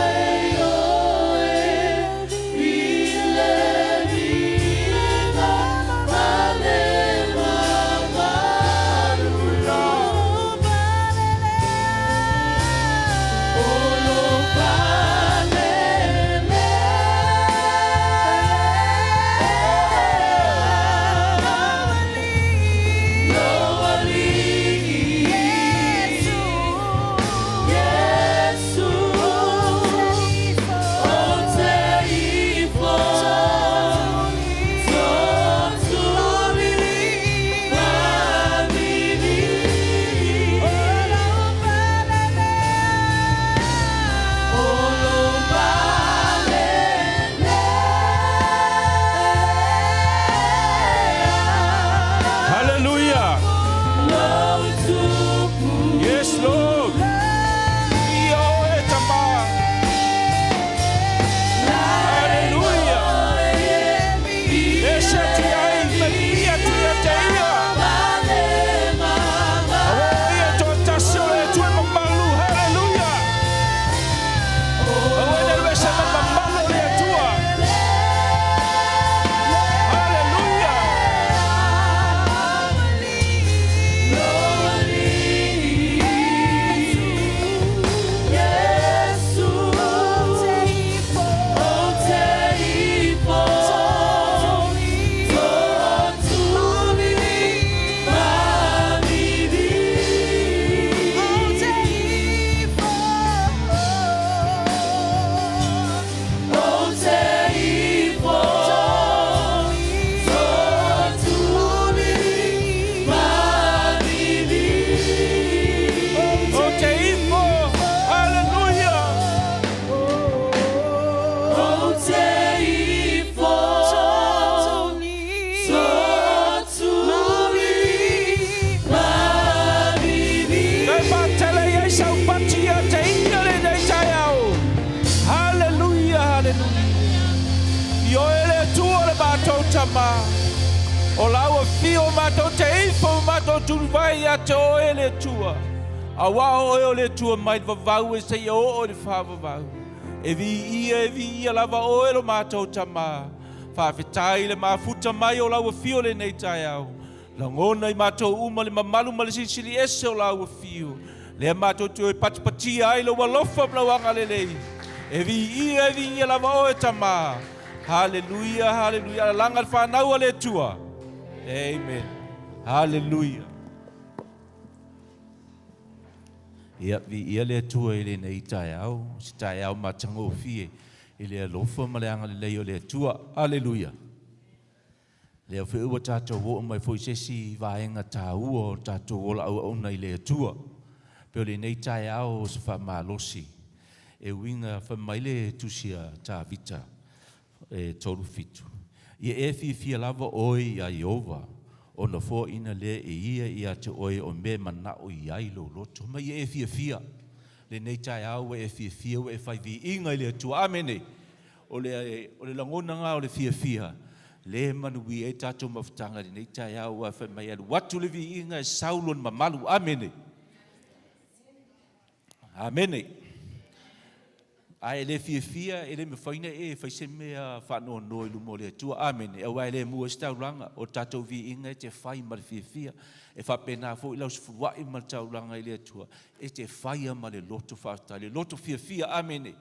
matou tulivae ia te Oe le Atua, auā o Oe o le Atua mai le vavau e seia oo i le faavavau. E viia, e viia lava Oe lo matou Tamā. Faafetai i le mafuta mai o lau Afio i lenei taeao. Lagona i matou uma le mamalu ma le silisili ese o lau Afio, lea matou te o e patipatia ai lou alofa ma lau agalelei. E viia, e viia lava Oe Tamā. Haleluia, haleluia. Alalaga le fanau a le Atua. Amen. Haleluia. Ia, viia le Atua i lenei taeao, se taeao matagofie i le alofa ma le agalelei o le Atua. Haleluia. Lea foi ua tatou oo mai foi se isi vaega taua o tatou ola auauna i le Atua. Pe o lenei taeao o se faamalosi e uiga fai mai le tusi a Tavita e 37, Ia e fiafia lava oe iā Ieova, ona foaina lea e ia ia te oe o mea e manao i ai lou loto. Ma ia e fiafia lenei taeao ua e fiafia ua e fai viiga i le Atua. Amene. O le, o le lagona lena o le fiafia, le manuia ai tatou mafutaga i lenei taeao, aua fai mai e alu atu le viiga e sau lona mamalu. Amene. Amene. A e le fiafia, e le mafai ona e fai se mea faanoanoa i luma o le Atua. Amene. Aua e le mua ai se taulaga, o le tatou viiga e te fai ma le fiafia. E faapena foi lau sefuluai ma le taulaga i le Atua, e te faia ma le loto faafetai, le loto fiafia. Amene.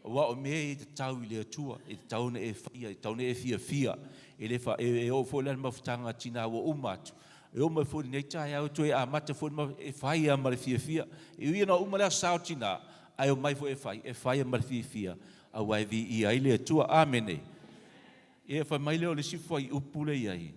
Aua o mea ia e tatau i le Atua, e tatau ona e faia, e tatau ona e fiafia. E le fa, e, e oo foi la le mafutaga a tina ua uma atu, e oo mai foi lenei taeao e toe amata foi le e fai lava ma le fiafia. E ui ina uma le aso sa o tina, ae omai foi e fai, e fai lava ma le fiafia, aua e viia ai le Atua. Amene. Ia fai mai lea o le isi fuaiupu lea i ai,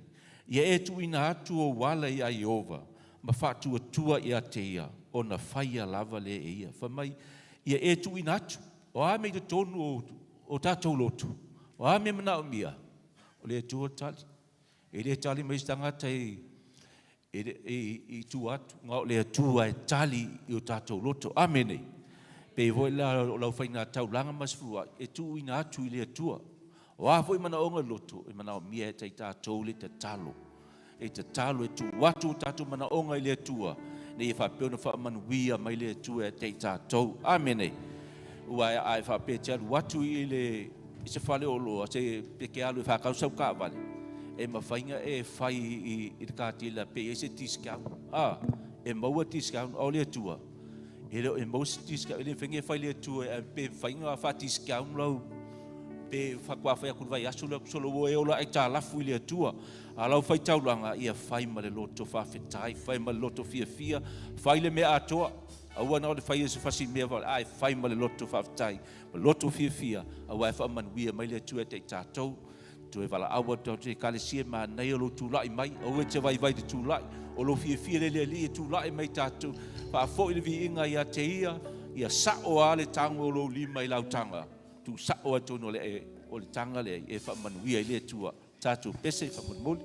Ia e tuuina atu ou ala iā Ieova, ma faatuatua ia te ia, ona faia lava lea e ia. Fai mai, Ia e tuuina atu. O a mea i totonu o, o tatou lotu? O a mea manaomia? O le Atua tali. E le tali mai se tagata i, i, i, i tua atu, na o le Atua e tali i o tatou loto. Amene. Pei foi la o lau faiga taulaga ma se fuluai, e tuuina atu i le Atua. O a foi manaoga i loto, e manaomia e tai tatou le tatalo. E tatalo e tuu atu o tatou manaoga i le Atua, ina ia faapea ona faamanuia mai le Atua ia te i tatou. Amene. Ua a e faapea e te alu atu i le i se fale oloa, se pe te alu e faatau sau taavale, e mafai ona e fai i, i le car dealer pe i ai se discount. A, e maua discount, a o le Atua, e le o e maua se discount, e le mafai ona e fai i le Atua, e pe mafai ona faa-discount lau, pe faatoa fai atu i le vaiaso lea, solo ua e ola aitalafu i le Atua. A lau faitaulaga, ia fai ma le loto faafetai, fai ma le loto fiafia, fai le mea atoa. Aua na o le fai o se fasi mea vale, ae fai ma le loto faafetai, ma loto fiafia, aua e faamanuia mai le Atua ia te i tatou. Toe valaau atu atu Ekalesia, manaia lou tulai mai, aua e te vaivai te tulai, o lou fiafia lea le Alii e tulai mai tatou, faafoi le viiga ia te ia, ia sao lava le tago o lou lima i lau taga, tuu sao lava i totonu o le, o le taga lea e faamanuia ai le Atua. Tatou pese faamolemole.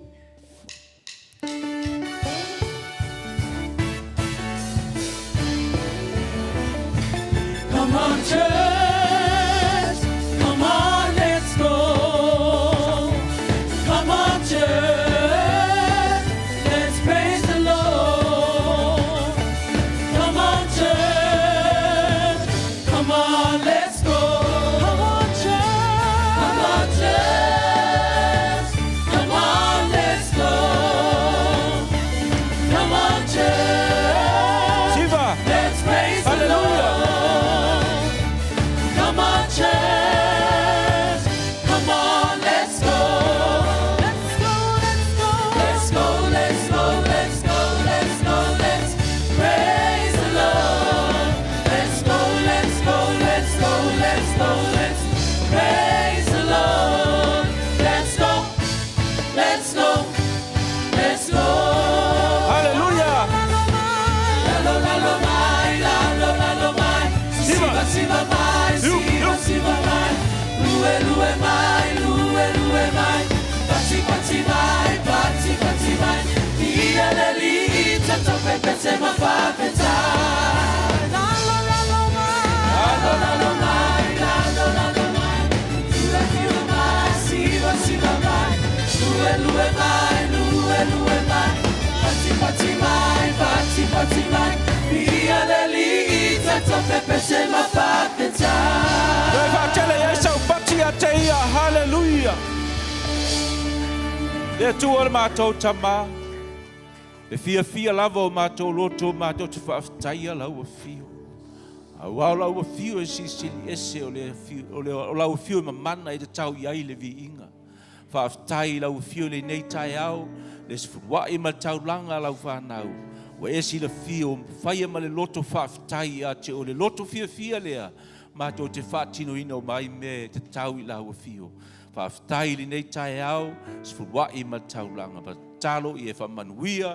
Come on, church. Come on, let's go. Come on, church. Let's praise the Lord. Come on, church. Come on, let's go. Come on, church. Come on, church. Come on, let's go. Come on, church. Siva! Let's praise the Hallelujah. Lord. Come on, church. Come on, let's go. Let's go, let's go. Let's go, let's go, let's go, let's go, let's praise the Lord. Let's go, let's go, let's go, let's go, let's praise the Lord. Let's go, let's go, let's go. Haleluia! Lalo lalo mai, lalo lalo mai, Siva. siva siva mai, Iu, siva iu. siva mai, lue lue mai, lue lue mai, pati pati mai, pati pati mai, ia le li tata pepe se ma fa petai. Lalo lalo mai, lalo lalo mai, lalo lalo mai, lue lue mai, siva siva mai, lue lue mai, lue lue mai, pati pati. Le Atua o le matou Tama, e fiafia lava o matou loto matou te faafetaia lau afio. Auā o lau afio e silisili ese o le afio, o, le, o lau afio e mamana e tatau i ai le viiga. Faafetai i lau afio i lenei taeao, le sefuluai ma le taulaga a lau fanau. Ua e silafia ua faia ma le loto faafetai ia te oe, le loto fiafia lea matou te faatinoina uma ai mea e tatau i lau afio. Faafetai i lenei taeao, sefuluai ma le taulaga. Ma tatalo ia e faamanuia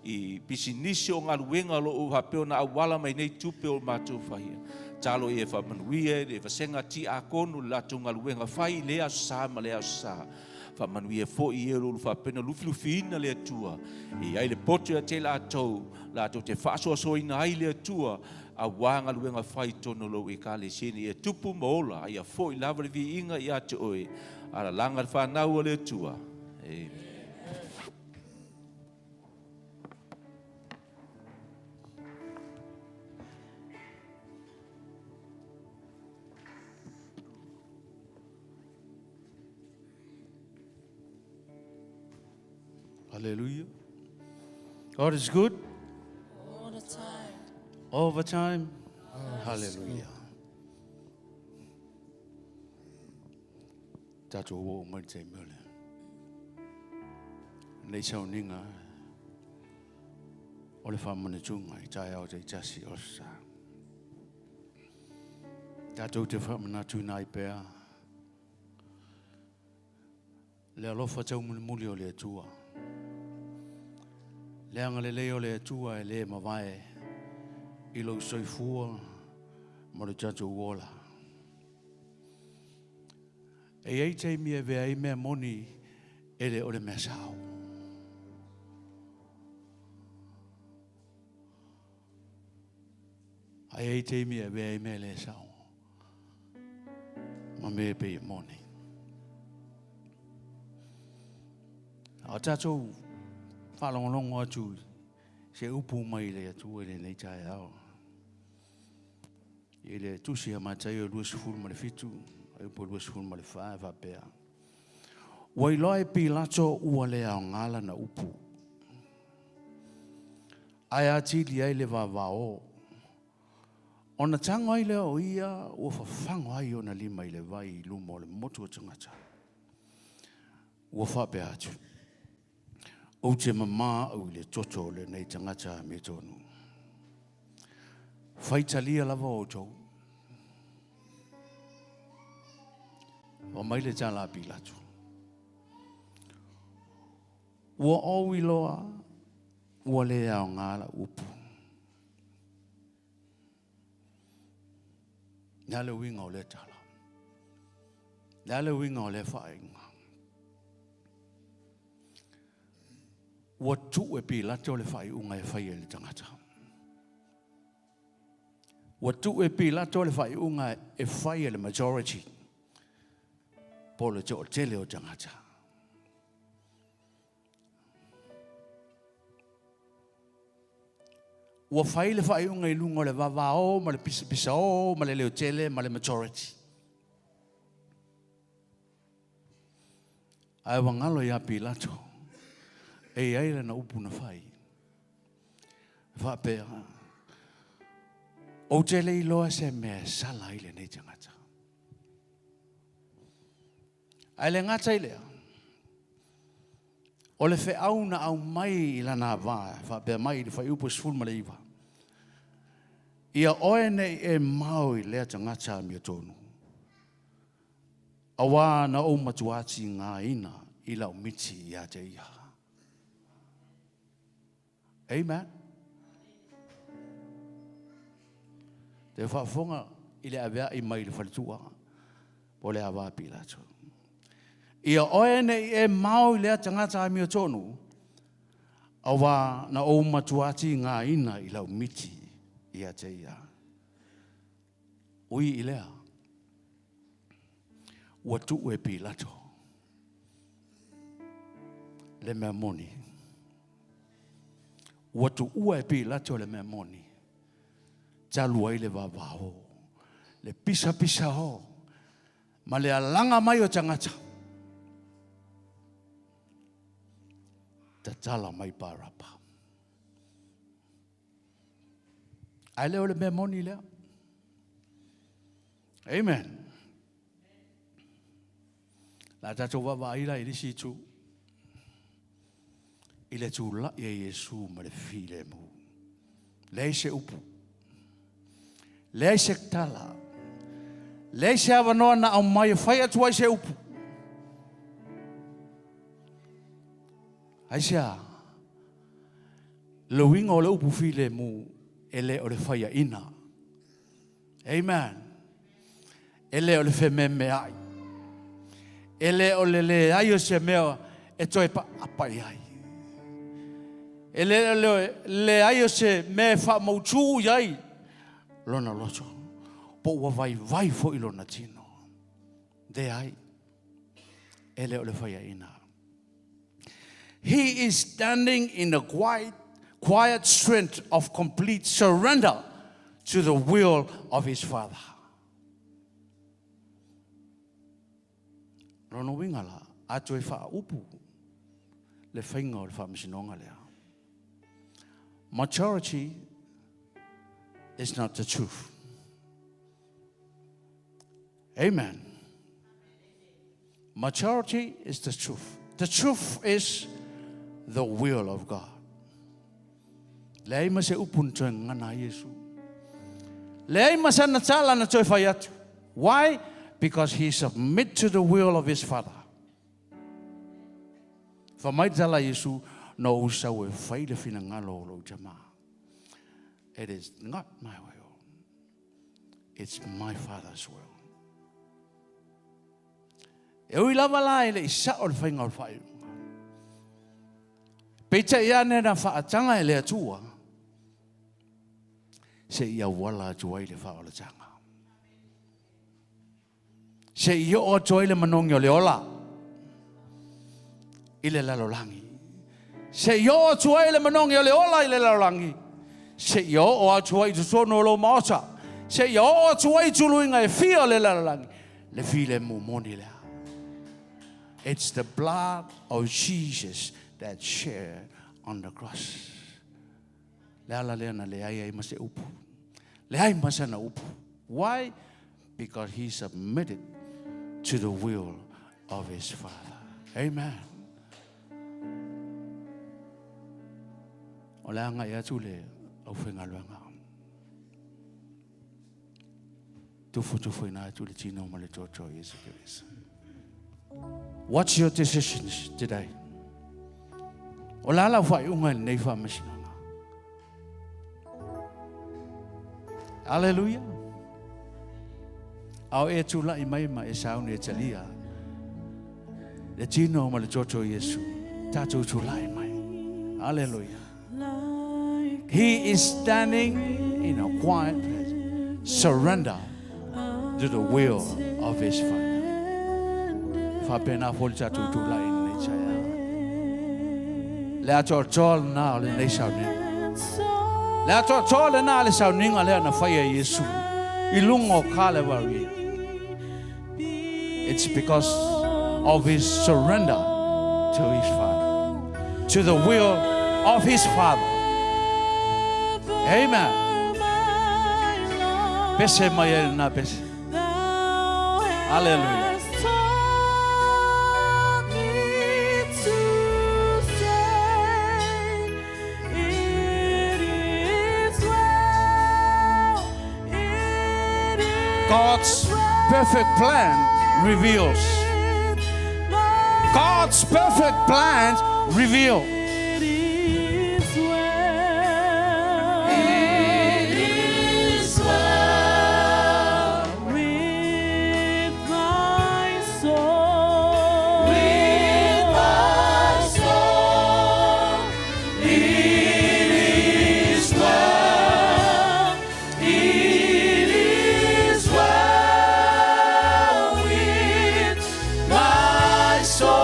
i pisinisi o galuega o lo o faapea ona auala mai nei tupe o matou faia. Talo ia e faamanuia i le vasega tiakono le latou galuega fai i lea aso sa ma lea aso sa. Faamanuia foi i e o lo o faapea ona lufilufiina le Atua e i ai le poto ia te latou, latou te faasoasoaina ai le Atua auā galuega fai i totonu o lou Ekalesia ina ia tupu ma ola, a ia foi lava le viiga ia te oe, alalaga le fanau a le Atua. Amen. Hallelujah. God is good. All the time. All the time. Hallelujah. Tatou oo mai le taimi o le lenei sauniga o le faamanatuga i taeao taitasi o sa. Tatou te faamanatuina ai pea le alofa taumulimuli o le Atua. Le agalelei o le Atua e le mavae i lou soifua ma lo tatou ola. E i ai taimi e avea ai mea moni e le o le mea sao. Ae i ai taimi e avea ai mea le sao ma mea e pei e moni. A o tatou faalogologo atu se upu mai le Atua i lenei taeao. I le Tusi a Mataio 27, upu 24 e faapea, Ua iloa e Pilato ua le aoga lana upu, ae atili ai le vavao. Ona tago ai lea o ia ua fafago ai ona lima i le vai i luma o le motu o tagata. Ua faapea atu, Ou te mamā au i le toto o lenei tagata amiotonu. Faitalia lava outou. Fai mai le tala a Pilato. Ua ou iloa ua le aoga lau upu. Le a le uiga o lea tala? Le a le uiga o lea faaiuga? Ua tuu e Pilato le faaiuga e fai e le tagata. Ua tuu e Pilato le faaiuga e fai e le majority, po o le toatele o tagata. Ua fai le faaiuga i luga o le vavao ma le pisapisao ma le leotele ma le majority. Ae ua galo ia Pilato e i ai lana upu na fai. E faapea, Ou te le iloa se mea e sala ai lenei tagata. Ae le gata i lea, o le feau na aumai i lana ava, faapea mai i le fuaiupu 19, Ia oe nei e mao i lea tagata amiotonu, auā na ou matuā tigaina i lau miti ia te ia. Amen. Te faafofoga i le aveai mai le faletua po le ava Pilato. Ia oe nei e mao i lea tagata amiotonu, auā na ou matuā tigaina i lau miti ia te ia. Ui i lea, ua tuu e Pilato le mea moni. Ua tuua e Pilato le mea moni, talu ai le vavao, le pisapisao, ma le alaga mai o tagata. Tatala mai Parapa. Ae le o le mea moni lea. Amen. La tatou vaavaai la i le isi itu. I le tula'i a Iesu ma le filemu. Leai se upu. Leai se tala. Leai se avanoa na aumai e fai atu ai se upu. Aisea? Le uiga o le upu filemu e le o le faiaina. Amen. E le o le fememeai. E le o le leai o se mea e toe paapa i ai. E le o le leai o se mea e faamautū i ai lona loto, po ua vaivai foi lona tino. Leai, e le o le faiaina. He is standing in the quiet, quiet strength of complete surrender to the will of his Father. Lona uiga la, a toe faaupu le faiga o le faamasinoga lea. Maturity is not the truth. Amen. Maturity is the truth. The truth is the will of God. Leai ma se upu na toe gagana ai Iesu. Leai ma sana tala na toe fai atu. Why? Because he submit to the will of his Father. Fa mai tala Iesu, na ou sau e fai le finagalo o lou Tama. It is not my will. It's my Father's will. E ui lava la e le i sao le faiga o le faaiuga. Peitai ane na faataga e le Atua se i auala atu ai le faaolataga. Se i oo atu ai le manogi o le ola i le lalolagi. Se i oo atu ai le manogi o le ola i le lalolagi. Se i oo atu ai i totonu o lou maota. Se i oo atu ai i tuluiga e fia o le lalolagi. Le filemu moni lea. It's the blood of Jesus that shed on the cross. Le ala lea na leai ai ma se upu. Leai ma sana upu. Why? Because he submitted to the will of his Father. Amen. O le agai atu le aufaigaluega. Tufutufuina atu le tino ma le toto Iesu Keriso. What's your decisions today? O la lau faaiuga i lenei faamasinoga. Hallelujah. A o e tula'i mai ma e sauni e talia le tino ma le toto Iesu. Tatou tula'i mai. Hallelujah. He is standing in a quiet place. Surrender to the will of his Father. Faapena foi le tatou tula'i i lenei taeao. Le atoatoa lena o lenei sauniga. Le atoatoa lena le sauniga lea na faia e Iesu i luga o Kalevary. It's because of his surrender to his Father, to the will of his Father. Amen. Pese mai ai lena pese. Hallelujah. God's perfect plan reveals. God's perfect plan reveal. It is well. It is well with my soul. With my soul. It is well. It is well with my soul.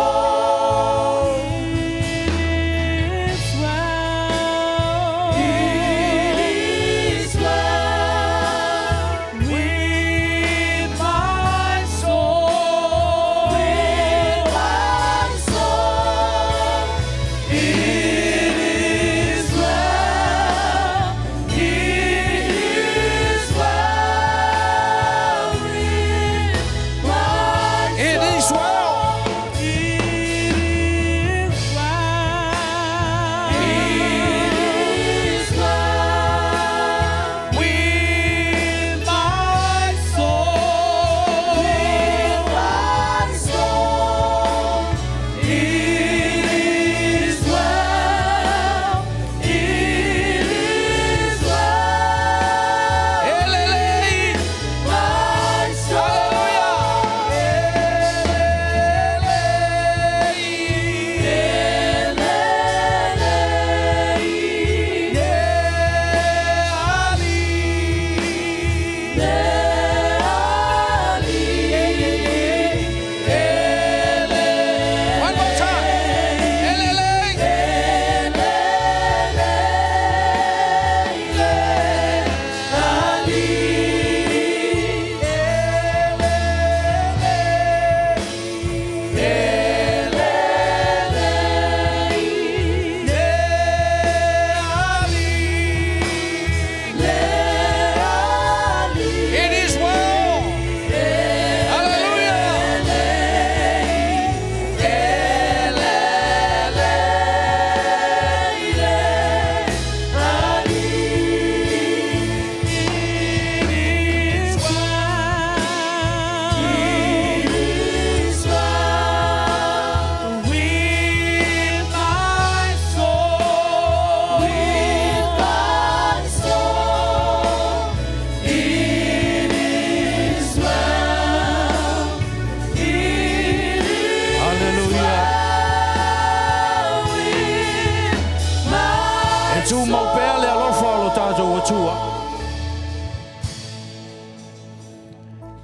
pea le alofa o lo tatou Atua.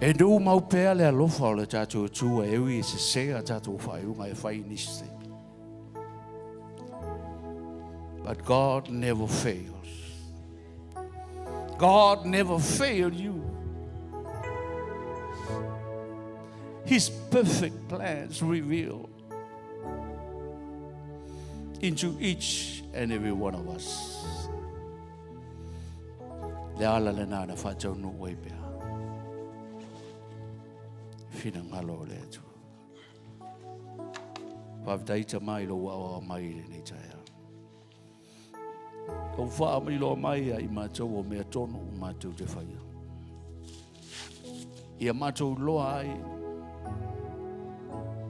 E numau pea le alofa o le tatou Atua e ui e sesē a tatou faaiuga e fai i nisi taimi. But God never fails. God never failed you. His perfect plans revealed into each and every one of us. Le ala lena na faataunuu ai pea. Finagalo o le Atua. Faafetai Tama i lou aoao mai i lenei taeao. Tou faamailoa mai ia i matou o mea tonu o matou te faia. Ia matou loa ai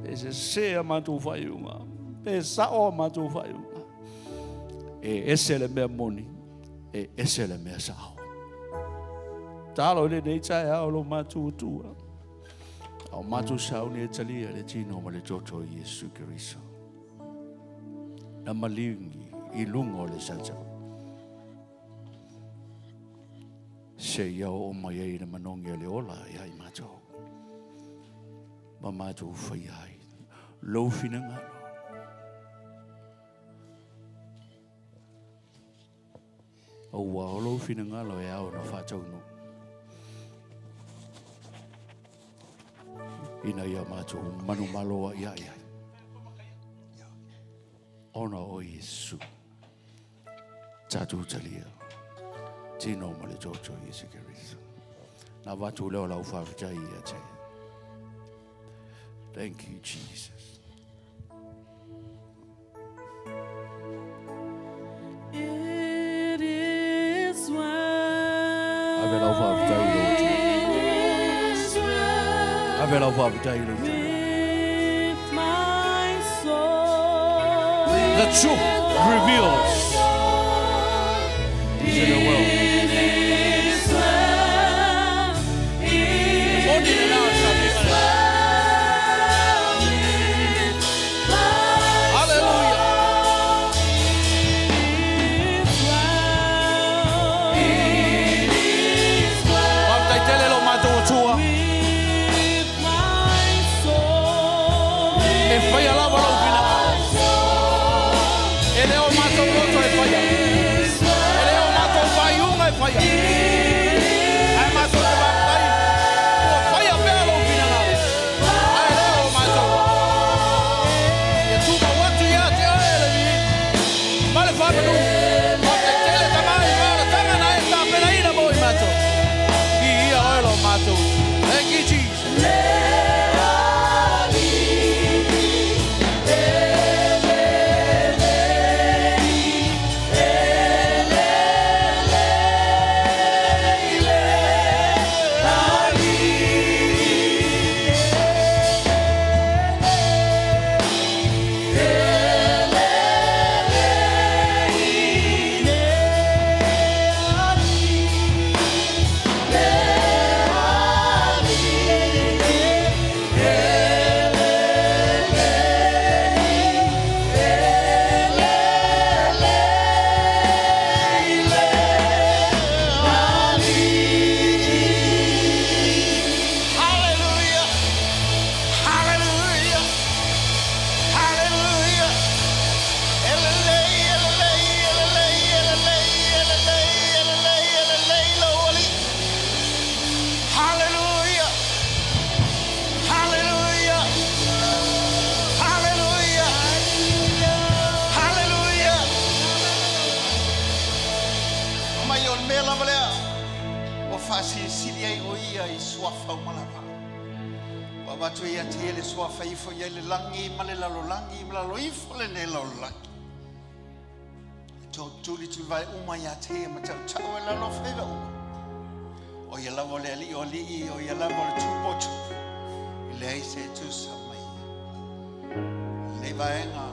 pe sesē a matou faaiuga, pe sao a matou faaiuga. E ese le mea moni, e ese le mea sao. Talo i lenei taeao lo matou Atua. A o matou sauni e talia le tino ma le toto i Iesu Keriso. Na maliugi i luga o le sautau. Seia oo mai ai le manogi o le ola ia i matou. Ma matou faia ai lou finagalo. Aua o lou finagalo e ao ona faataunuu. Ina ia matou manumalo ai ai ai. Ona o Iesu. Tatou talia. Tino ma le toto Iesu Keriso. Na avatu lea o lau faafetai ia te. Thank you, Jesus. It is well. Ave lau faafetai i lou Atua. It is well Ave lau faafetai i lou Atua. with my soul. The truth reveals to the world. It is well. It Moni le na is sa well with my Hallelujah. soul. It is well. It is well Faafetai tele lo matou Atua. with my soul. E faia lava lou finagalo. E le o matou loto e faia. E le o matou faaiuga e faia. Ae matou te faafetai. Ua faia pea lou finagalo. Ae le o matou. Ia tumau atu ia te oe le viiga. Ma le faamanu. Faafetai tele Tama i faaolataga na e tapenaina mo i matou. Viia oe lo matou. Thank you, Jesus. Hallelujah. Hallelujah. Hallelujah. Elelei, elelei, elelei, elelei, elelei, elelei, elelei, lou Alii. Hallelujah. Hallelujah. Hallelujah. Hallelujah. Mai o le mea lava lea ua faasilisili ai o ia i suafa uma lava. Ua avatu ia te ia le suafa ifo i ai le lagi ma le lalolagi ma lalo ifo lenei lalolagi. E totuli tulivae uma ia te ia ma tautau e lalo faiva uma. O ia lava o le alii o alii, o ia lava o le tupu o tupu. E leai se tusa ma ia. Lenei vaega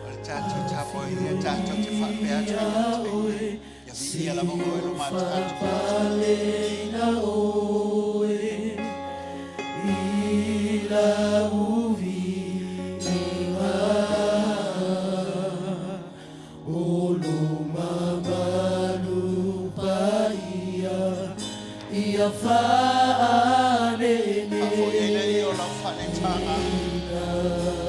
o le tatou tapuaiga tatou te faapea atu ia te ia. Ia viia lava oe lo matou. Faleina oe i lau viiga o lo Ia faaneneina. Faafoi ai lea o lau faaletaga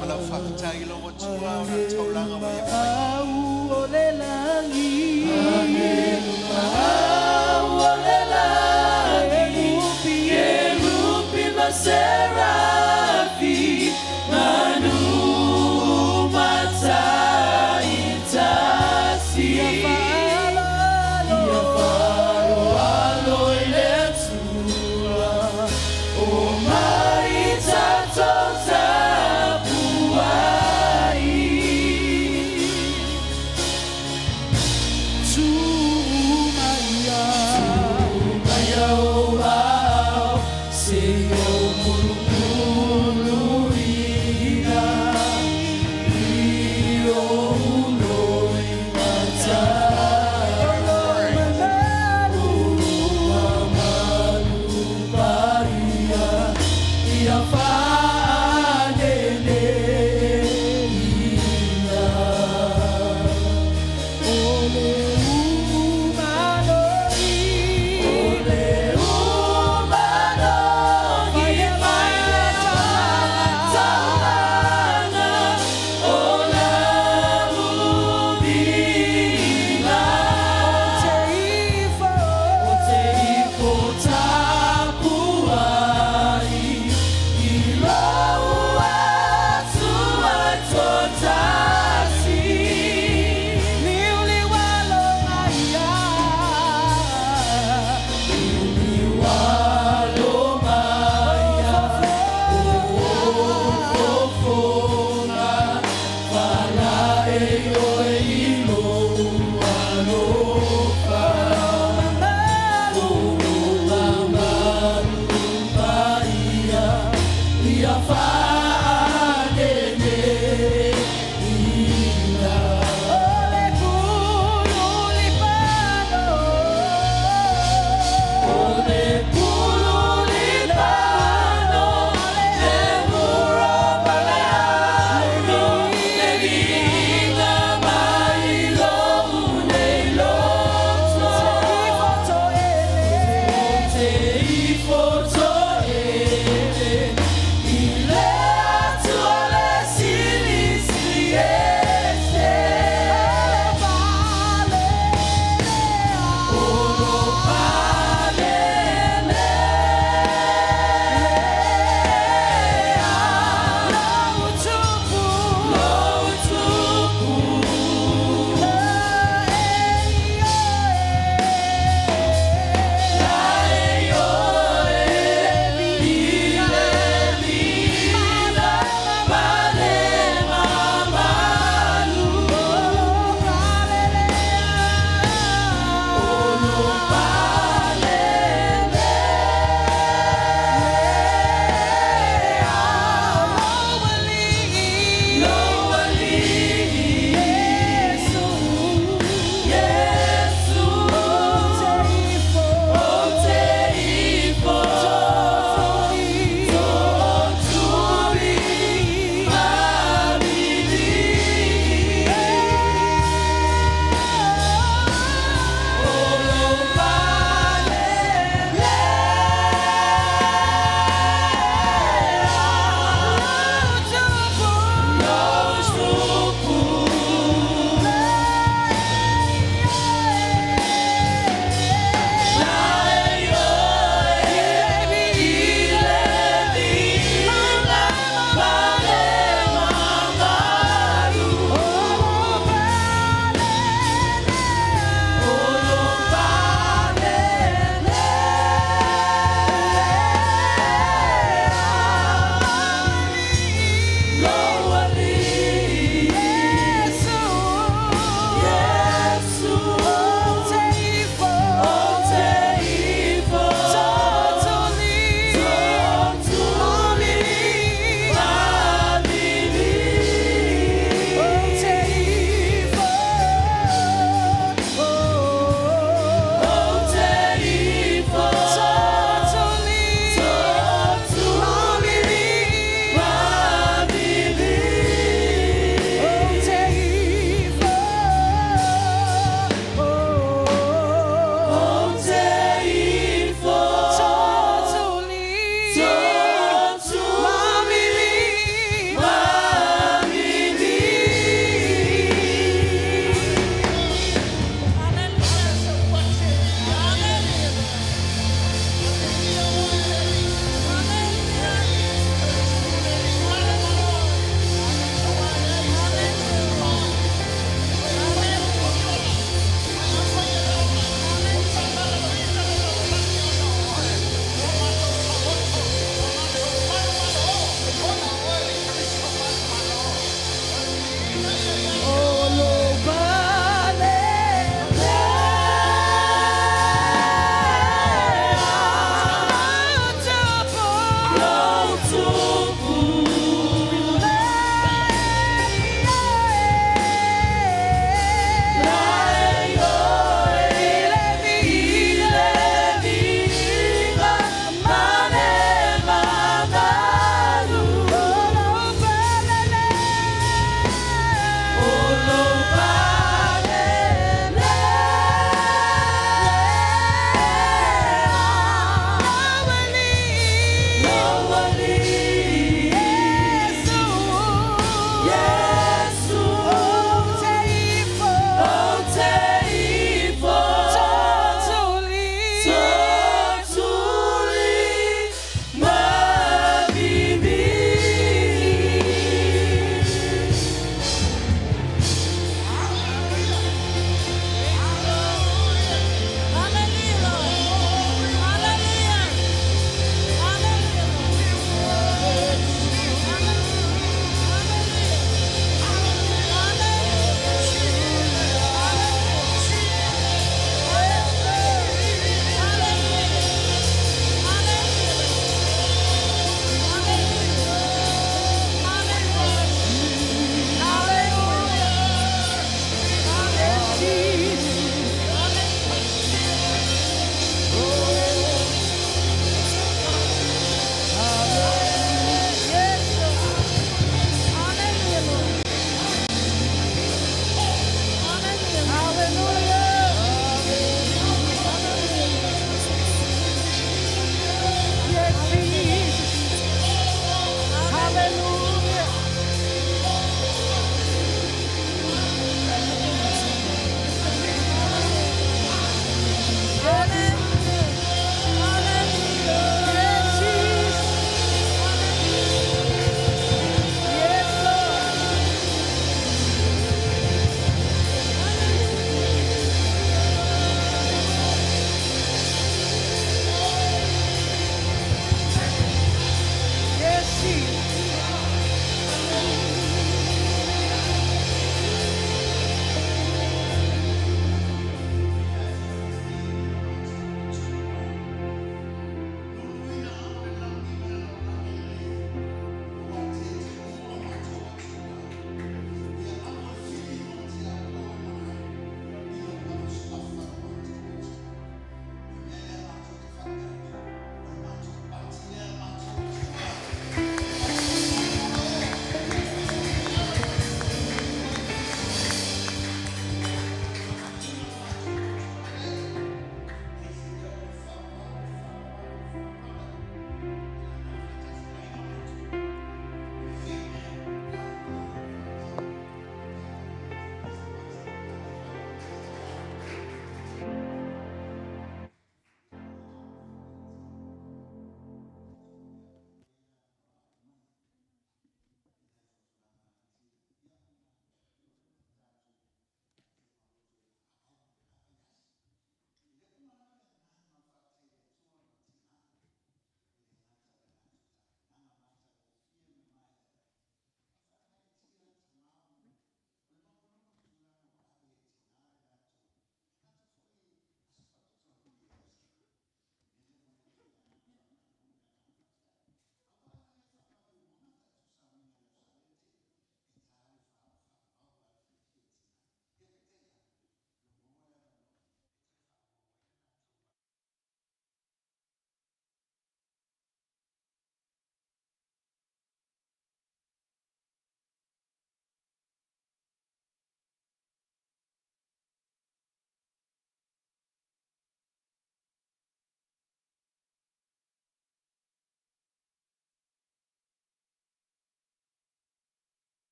ma lau faafetai i lou Atua ona le taulaga ua ia faia. Au o le lagi. Au o le lagi, Kerupi ma Serafi, manu mataitasi. Ia faaloalo i le Atua.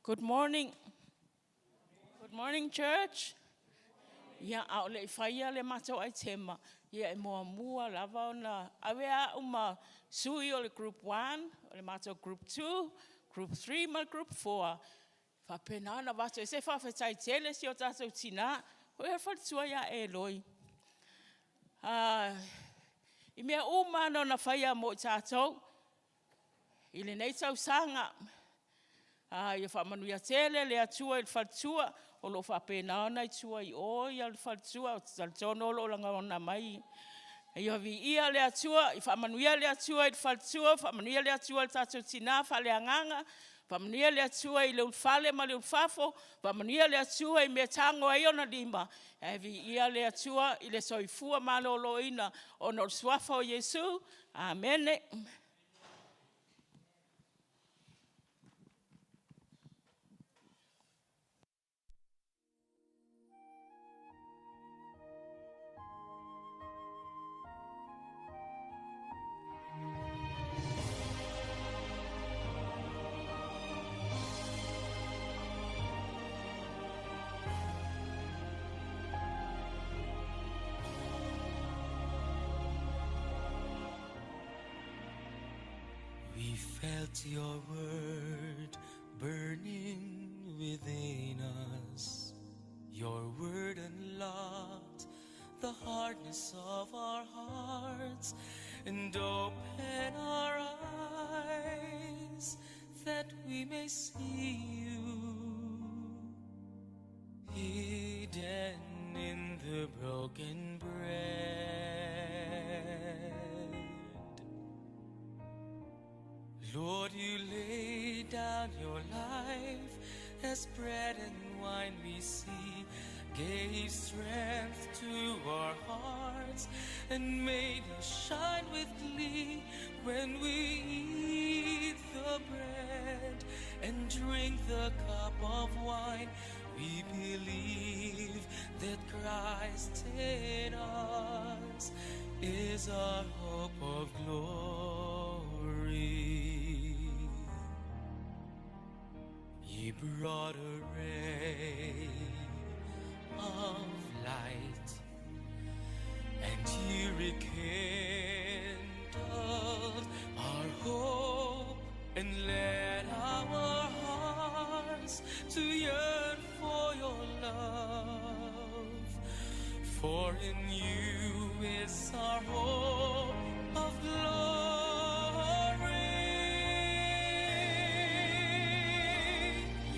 Good morning. Good morning, church. Ia, a o le i faia le matou aitema, ia e muamua lava ona ave au ma sui o le group 1, o le matou group 2, group 3 ma le group 4. Faapena ona avatu ai se faafetai tele si o tatou tinā, o le faletua ia Eloi. I mea uma lava na faia mo i tatou i lenei tausaga. Ia faamanuia tele le Atua i le faletua o lo o faapena ona i tua i o le faletua. Ou te talitonu o lo o lagona mai. Ia viia le Atua, ia faamanuia le Atua i le faletua, faamanuia le Atua i le tatou tina faaleagaga, faamanuia le Atua i le ulufale ma le ulufafo, faamanuia le Atua i mea e tagofia ai ona lima, ae viia le Atua i le soifua maloloina ona o le suafa o Iesu. Amene. We felt your word burning within us. Your word unlocked the hardness of our hearts and open our eyes that we may see you hidden in the broken bread. Lord, you laid down your life as bread and wine we see, gave strength to our hearts and made us shine with glee when we eat the bread and drink the cup of wine. We believe that Christ in us is our hope of glory. You brought a ray of light, and you rekindled our hope and led our hearts to yearn for your love. For in you is our hope of glory.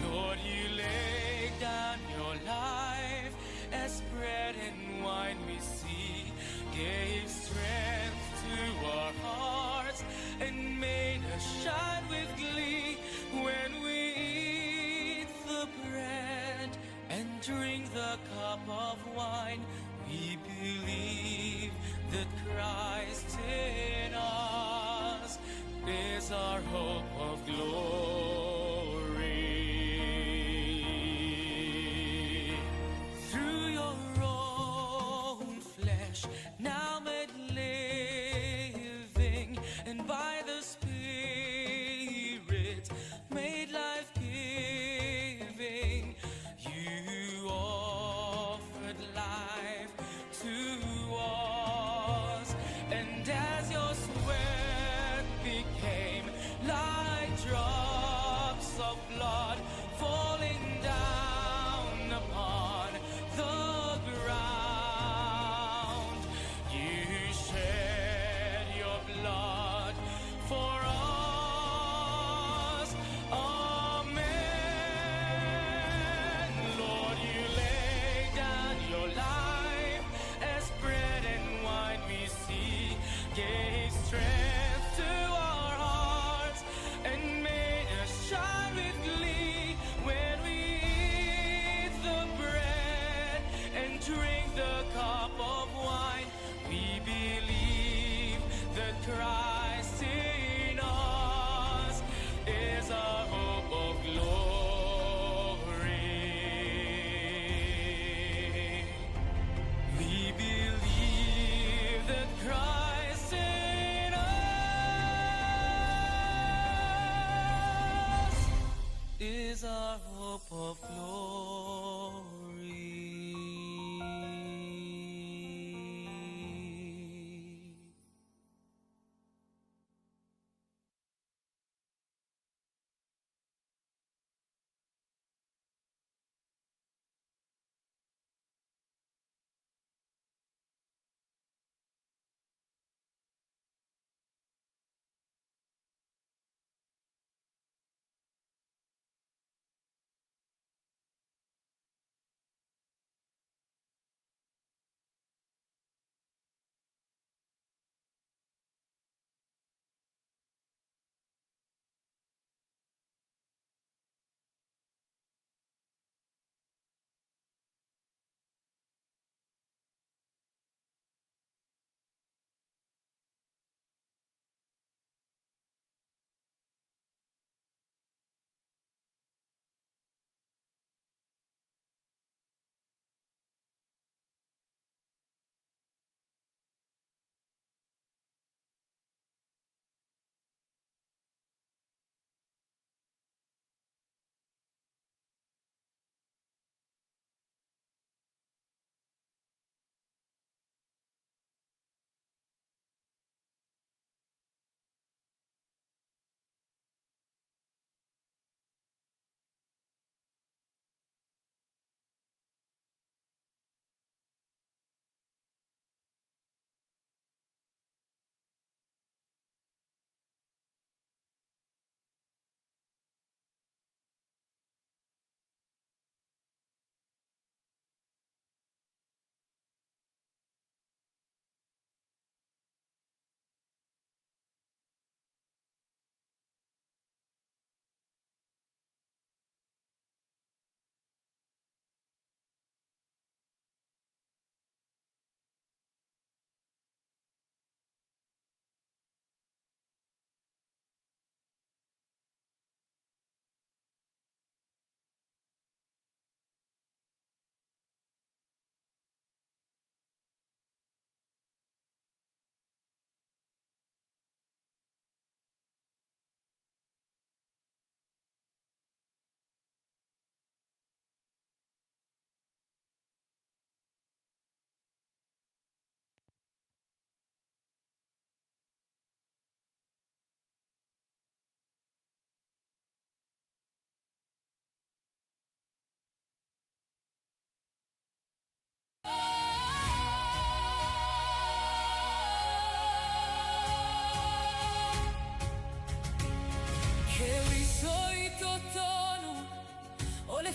Lord, you laid down your life as bread and wine we see, gave strength to our hearts and made us shine with glee when we eat the bread and drink the cup of wine. We believe that Christ in us is our hope of glory. Through your own flesh, now made living, and by the Spirit made life-giving, you offered life to us. And as your sweat became like drops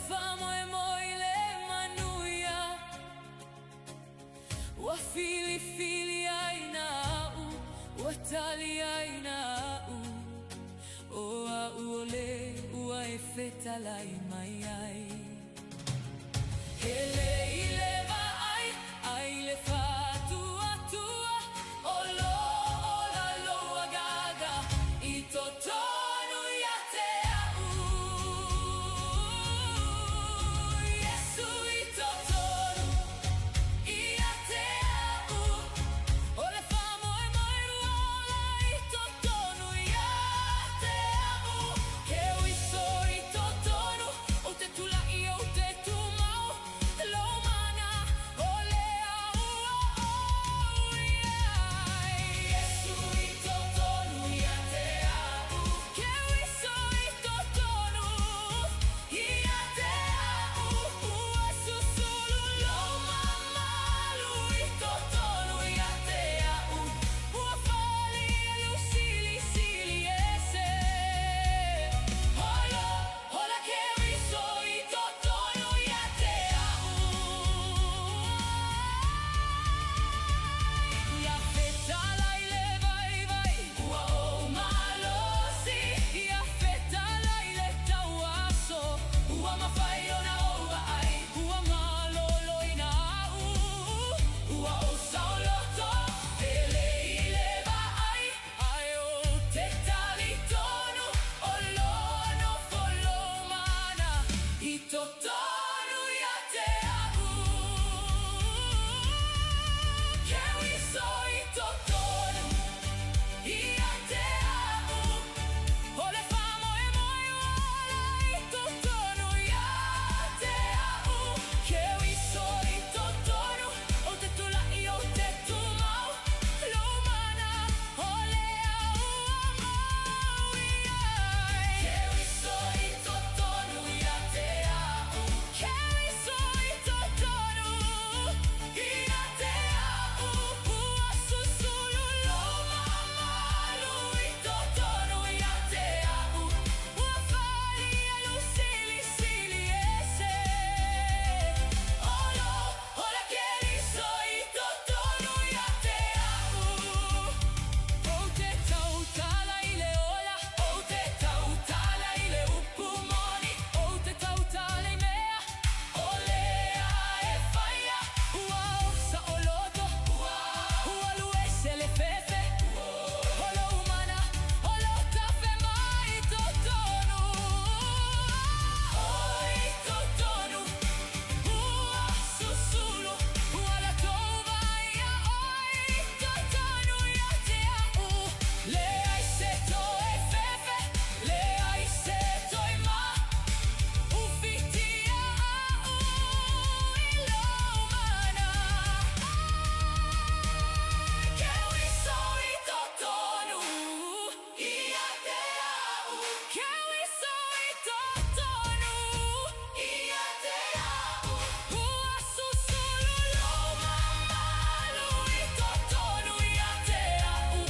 faamoemoe i le manuia Ua filifiliaina au Ua taliaina au O au o le ua e fetalai mai ai Hele i le vaai ai i le faatuatua O lo ola lou agaga i totonu ia te au Iesu i totonu ia te au O le faamoemoe ua ola i totonu ia te au Keriso i totonu Ou te tulai ou te tumau Lou mana o lea ua ou i ai Iesu i totonu ia te au Keriso i totonu ia te au Ua susulu lou mamalu i totonu ia te au Ua fali e lou silisili ese Holo, hola Keriso i totonu ia te au Ia fetalai le vaivai Ua ou malosi Ia fetalai le tauaso Ua mafai ona ou vaai Ua maloloina au Ua ou saoloto Hele i le vaai Ae ou te talitonu O lo nofo lou mana I totonu ia te au Keriso i totonu ia te au O le faamoemoe ua ola i totonu ia te au Keriso i totonu Ou te tulai ou te tumau Lou mana o lea ua mau i ai Keriso i totonu ia te au Keriso i totonu ia te au Ua susulu lou mamalu i totonu ia te au Ua fali e lou silisili ese Olo, ola Keriso i totonu ia te au Ou te tautala i le ola Ou te tautala i le upu moni Ou te tautala i mea o lea e faia Ua ou saoloto Ua alu ese le fefe O lou mana o lo tafe mai i totonu I totonu Ua susulu Ua latou vaai ia oe i totonu ia te au Leai se toe fefe Leai se toe ma Ufitia au i lou mana Keriso i totonu ia te au Keriso i totonu ia te au Ua susulu lou mamalu i totonu ia te au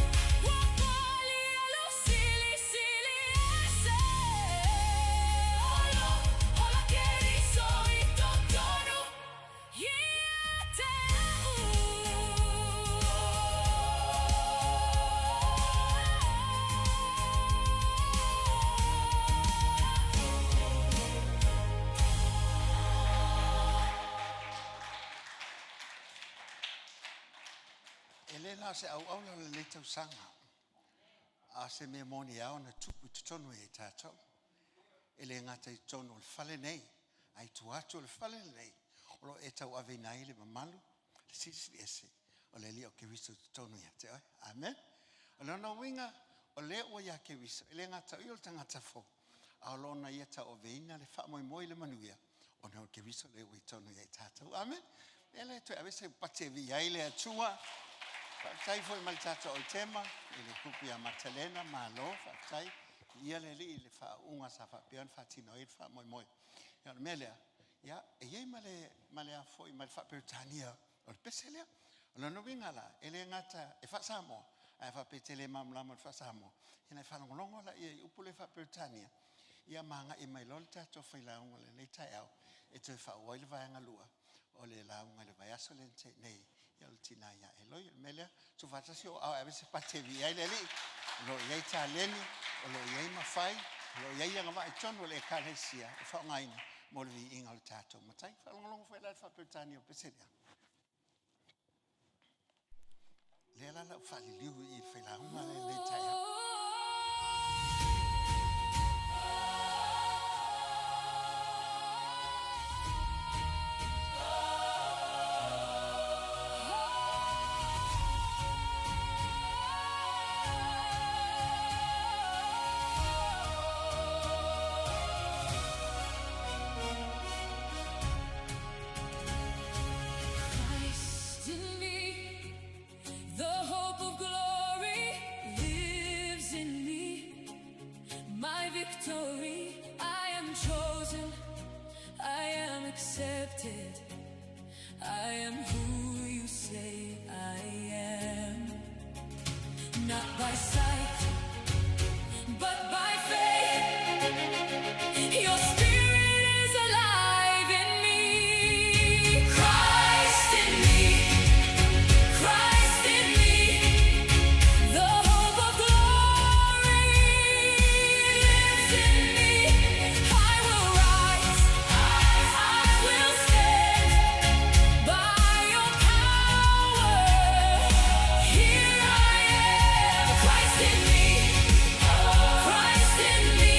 Ua pali e lou silisili ese Olo, ola Keriso i totonu ia te au. E le la o se auauna o lenei tausaga, a o se mea moni e ao ona tupu i totonu ia i tatou. E le gata i totonu o le fale nei, a i tua atu o le fale lenei, o lo o e tauaveina ai le mamalu, le Silisili Ese o le Alii o Keriso i totonu ia te oe. Amen. O lona uiga, o lea ua ia Keriso, e le gata o ia o le tagata fou, a o lona ia tauaveina le faamoemoe i le manuia, ona o Keriso lea ua i totonu ia i tatou. Amen. Mea lea toe ave se pati e viia ai le Atua. Faafetai foi mai le tatou Oitema i le kupu ia Matalena, malo, faafetai. Viia le Alii i le faauuga sa faapea ona faatino ai le faamoemoe. Ia o le mea lea, ia, e i ai ma le, ma le a foi, ma le faa-Peretania o le pese lea. O lona uiga la, e le gata e faa-Samoa, ae faapea e te le malamalama i le faa-Samoa, ia ona e faalogologo lea i upu lea faa-Peretania. Ia ma agai mai loa le tatou failauga i lenei taeao e toe faaauau ai le vaega lua o le lauga i le vaiaso lea na tea nei, ia o le tina ia Eloi. O le mea lea, tuufaatasi ou aao e ave se pati e viia ai le Alii. O lo o i ai taleni, o lo o i ai mafai, o lo o i ai agavaa i totonu o le Ekalesia e faaaogaina mo le viiga o le tatou Matai. Faalogologo foi la i le faa-Peretania o pese lea. Lea la o le a ou faaliliu i i le failauga lea i lenei taeao. Christ in me, the hope of glory lives in me. My victory, I am chosen, I am accepted, I am who you say I am. Not by sight, but by faith. Your spirit is alive in me. Christ in me, Christ in me, the hope of glory lives in me. I will rise, I will stand by your power. Here I am, Christ in me, Christ in me.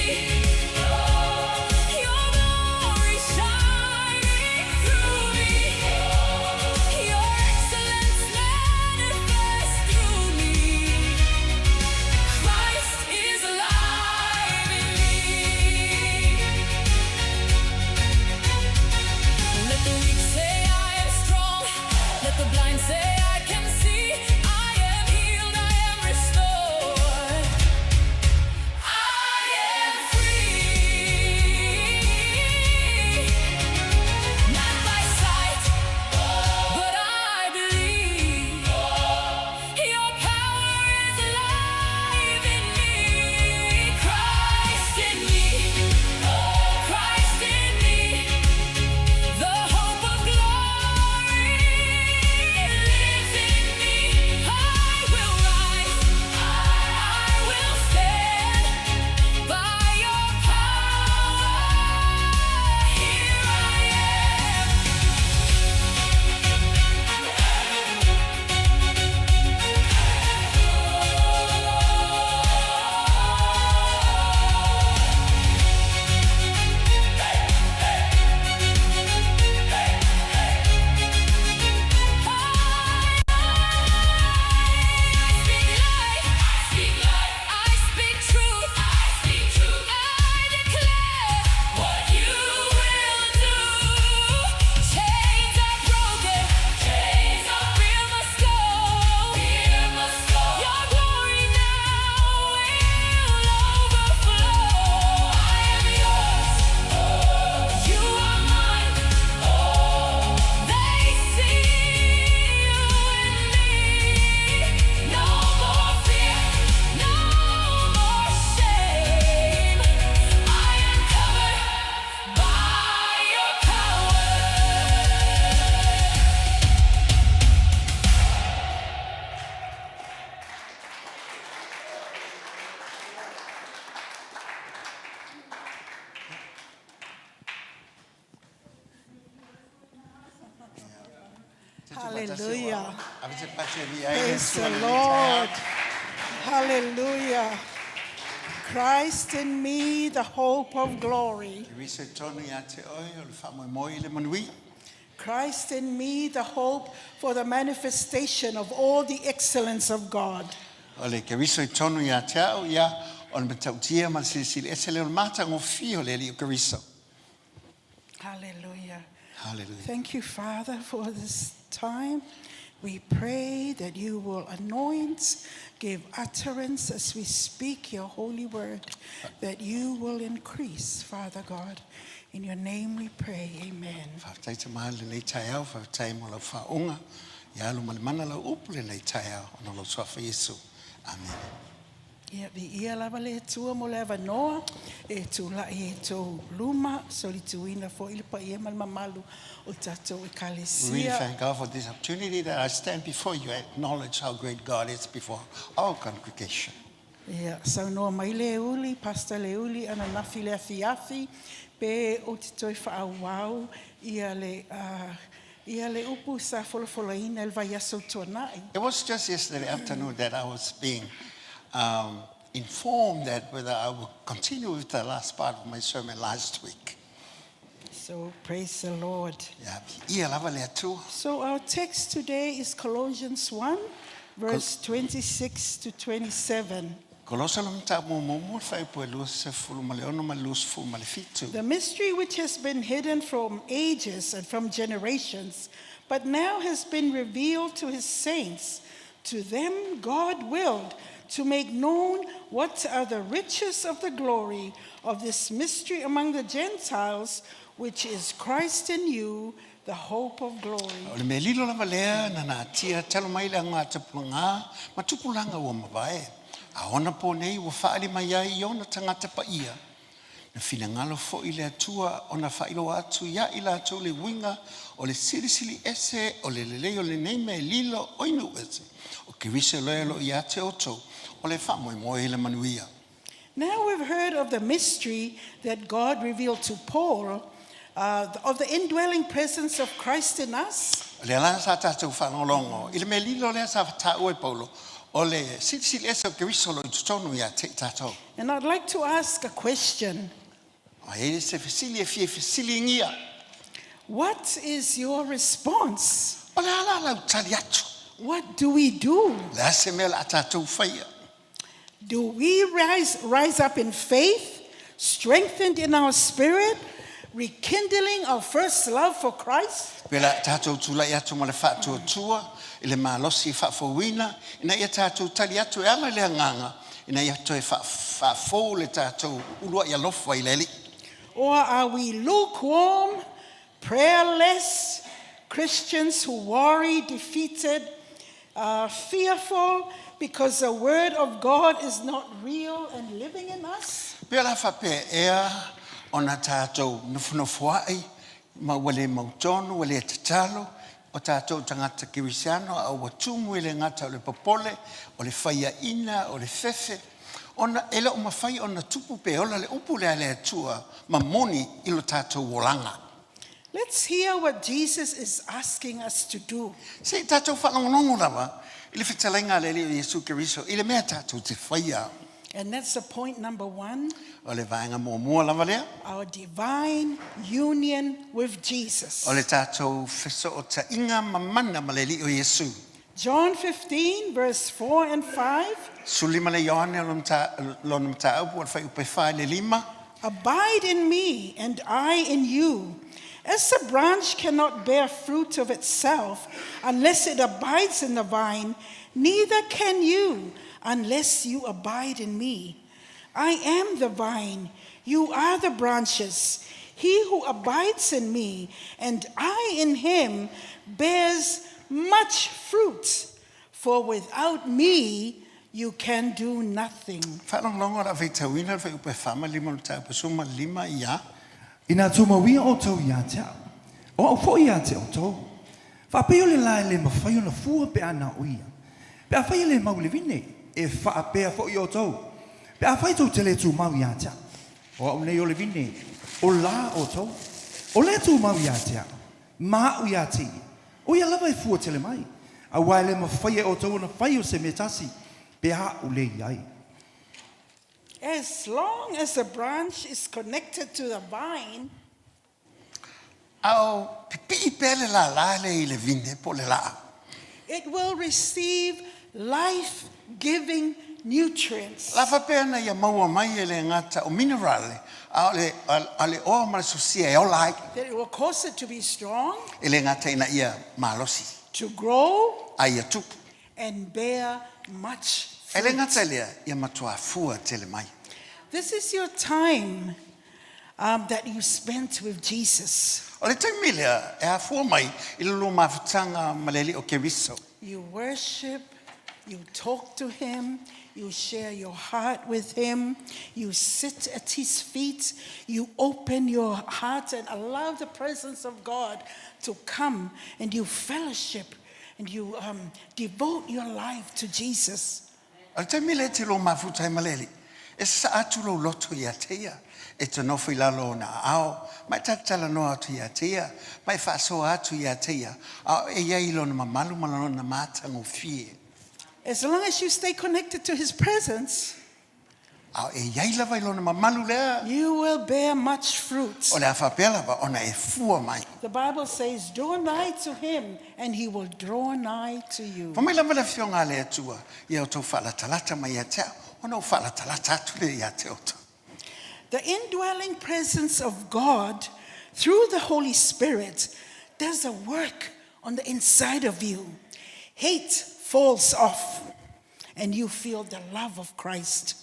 Your glory shining through me. Your excellence manifest through me. Christ is alive in me. Let the weak say I am strong. Let the blind say I can see. I am healed, I am restored. I am free. Not by sight, but I believe. Your power is alive in me. Christ in me. Christ in me. The hope of glory lives in me. I will rise. I will stand by your power. Here I am. I speak life. I speak life. I speak truth. I speak truth. I declare what you will do. Chains are broken. Chains are fear must go. Fear must go. Your glory now will overflow. I am yours. You are mine. They see you in me. No more fear, no more shame. I am covered by your power. Hallelujah. Ave se pati e viia ai le Praise Atua the i lenei taeao. Lord. Hallelujah. Christ in me, the hope of glory. Keriso i totonu ia te oe o le faamoemoe i le manuia. Christ in me, the hope for the manifestation of all the excellence of God. O le Keriso i totonu ia te au, ia, o le matautia ma le silisili ese lea o le matagofie o le Alii o Keriso. Hallelujah. Hallelujah. Thank you, Father, for this time. We pray that you will anoint, give utterance as we speak your holy word, that you will increase, Father God. In your name we pray. Amen. Faafetai Tama i lenei taeao, faafetai mo lau faauuga, ia alu ma le mana lau upu lenei taeao, ona o lou suafa Iesu. Amene. Ia, viia lava le Atua mo le avanoa e tulai i tou luma, solituina foi le paia ma le mamalu o tatou We really ekalesia. thank God for this opportunity that I stand before you and acknowledge how great God is before our congregation. Ia, saunoa mai Leuli, Pastor Leuli, ananafi le afiafi, pe ou te toe faaauau ia le, uh, ia le upu sa folafolaina i le vaiaso ua tuanai. It was just yesterday afternoon that I was being informed that whether I would continue with the last part of my sermon last week. So praise the Lord. Ia, viia lava le Atua. So our text today is Colossians 1, verse 26 to 27. Kolosa le mataupu muamua, le fuaiupu e 26 ma le 27. The mystery which has been hidden from ages and from generations, but now has been revealed to his saints. To them God willed to make known what are the riches of the glory of this mystery among the Gentiles, which is Christ in you, the hope of glory. O le mea lilo lava lea na natia talu mai le augatapulagā ma tupulaga ua mavae, a o onapo nei ua faaali mai ai i ona tagata paia. Na finagalo foi le Atua ona faailoa atu iā i latou le uiga o le silisili ese o le lelei o lenei mea lilo o i nuu ese, o Keriso lea o lo o ia te outou, o le faamoemoe i le manuia. Now we've heard of the mystery that God revealed to Paul, of the indwelling presence of Christ in us. O lea la sa tatou faalogologo i le mea lilo lea sa taua e Paulo, o le silisili ese o Keriso o lo o i totonu ia te i tatou. And I'd like to ask a question. A e i ai se fesili e fia fesiligia. What is your response? O le a la lau tali atu? What do we do? O le a se mea o le a tatou faia? Do we rise up in faith, strengthened in our spirit, rekindling our first love for Christ? Pe o le a tatou tulai atu ma le faatuatua i le malosi faafouina, ina ia tatou tali atu e ala i le agaga, ina ia toe faafou le tatou uluai alofa i le Alii. Or are we lukewarm, prayerless Christians who worry, defeated, fearful because the Word of God is not real and living in us? Pe o le a faapea ea ona tatou nofonofoaʻi ma ua le mautonu, ua le tatalo o tatou tagata kerisiano a ua tumu i le gata o le popole, o le faiaina, o le fefe, ona e le o mafai ona tupu pe ola le upu lea a le Atua ma moni i lo tatou olaga. Let's hear what Jesus is asking us to do. Se i tatou faalogologo lava i le fetalaiga a le Alii o Iesu Keriso i le mea tatou te faia. And that's the point number one. O le vaega muamua lava lea. Our divine union with Jesus. O le tatou fesootaiga mamana ma le Alii o Iesu. John 15, verse 4 and 5. 15 le Ioane lona mataupu o le fuaiupu e 4 i le 5. Abide in me, and I in you. As the branch cannot bear fruit of itself unless it abides in the vine, neither can you unless you abide in me. I am the vine, you are the branches. He who abides in me and I in him bears much fruit, for without me you can do nothing. Faalogologo o le a faitauina le fuaiupu e 4 ma le 5 o le mataupu 15 ia. Inā tumauia ʻoutou iā te aʻu, o aʻu foʻi iā te ʻoutou. Faapei o le lae e le mafai ona fua pe a na o ia. Pe afai e le mau i le vine, e faapea foʻi ʻoutou, pe afai tou te le tumau iā te aʻu. O aʻu nei o le vine, o lā ʻoutou. O le tumau iā te aʻu, ma aʻu iā te ia, ʻo ia lava e fua tele mai, auā e le mafai e ʻoutou ona fai o se mea tasi, pe a aʻu le i ai. As long as the branch is connected to the vine, A o pipii pea le lālā lea i le vine po o le lāʻau. It will receive life-giving nutrients. La faapea ona ia maua mai e le gata o minerale, a o le, a le oa ma le sosia e ola ai. That it will cause it to be strong. E le gata ina ia malosi. To grow. A ia tupu. And bear much E le fruit. gata i lea, ia matua fua tele mai. This is your time um, that you spent with Jesus. O le taimi lea e afua mai i le lua mafutaga ma le Alii o Keriso. You worship, you talk to him, You share your heart with Him. You sit at His feet. You open your heart and allow the presence of God to come and you fellowship and you devote your life to Jesus. O le taimi lea e te lua mafuta ai ma le Alii, e sasaa atu lou loto ia te Ia, e te nofo i lalo o Ona aao, ma e talatalanoa atu ia te Ia, ma e faasoa atu ia te Ia, a o e i ai i Lona mamalu ma Lona matagofie. As long as you stay connected to His presence, A o e i ai lava i Lona mamalu lea, you will bear much fruit. o le a faapea lava ona e fua mai. The Bible says, Draw nigh to Him, and He will draw nigh to you. Fai mai lava le Afioga a le Atua, Ia outou faalatalata mai ia te au, ona ou faalatalata atu lea ia te outou. The indwelling presence of God through the Holy Spirit does a work on the inside of you. Hate falls off, and you feel the love of Christ,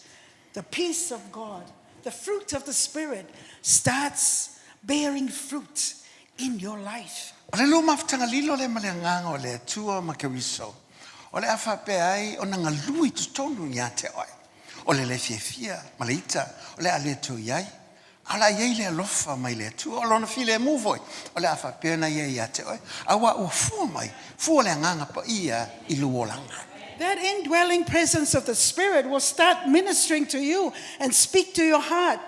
the peace of God, the fruit of the Spirit starts bearing fruit in your life. O le lua mafutaga lilo lea ma le Agaga o le Atua ma Keriso, o le a faapea ai ona galue i totonu ia te oe. O le le fiafia ma le ita o le a le toe i ai, a o le a i ai le alofa mai le Atua, o Lona filemu foi o le a faapea ona i ai ia te oe, auā ua fua mai, fua le Agaga Paia i lou olaga. That indwelling presence of the Spirit will start ministering to you and speak to your heart.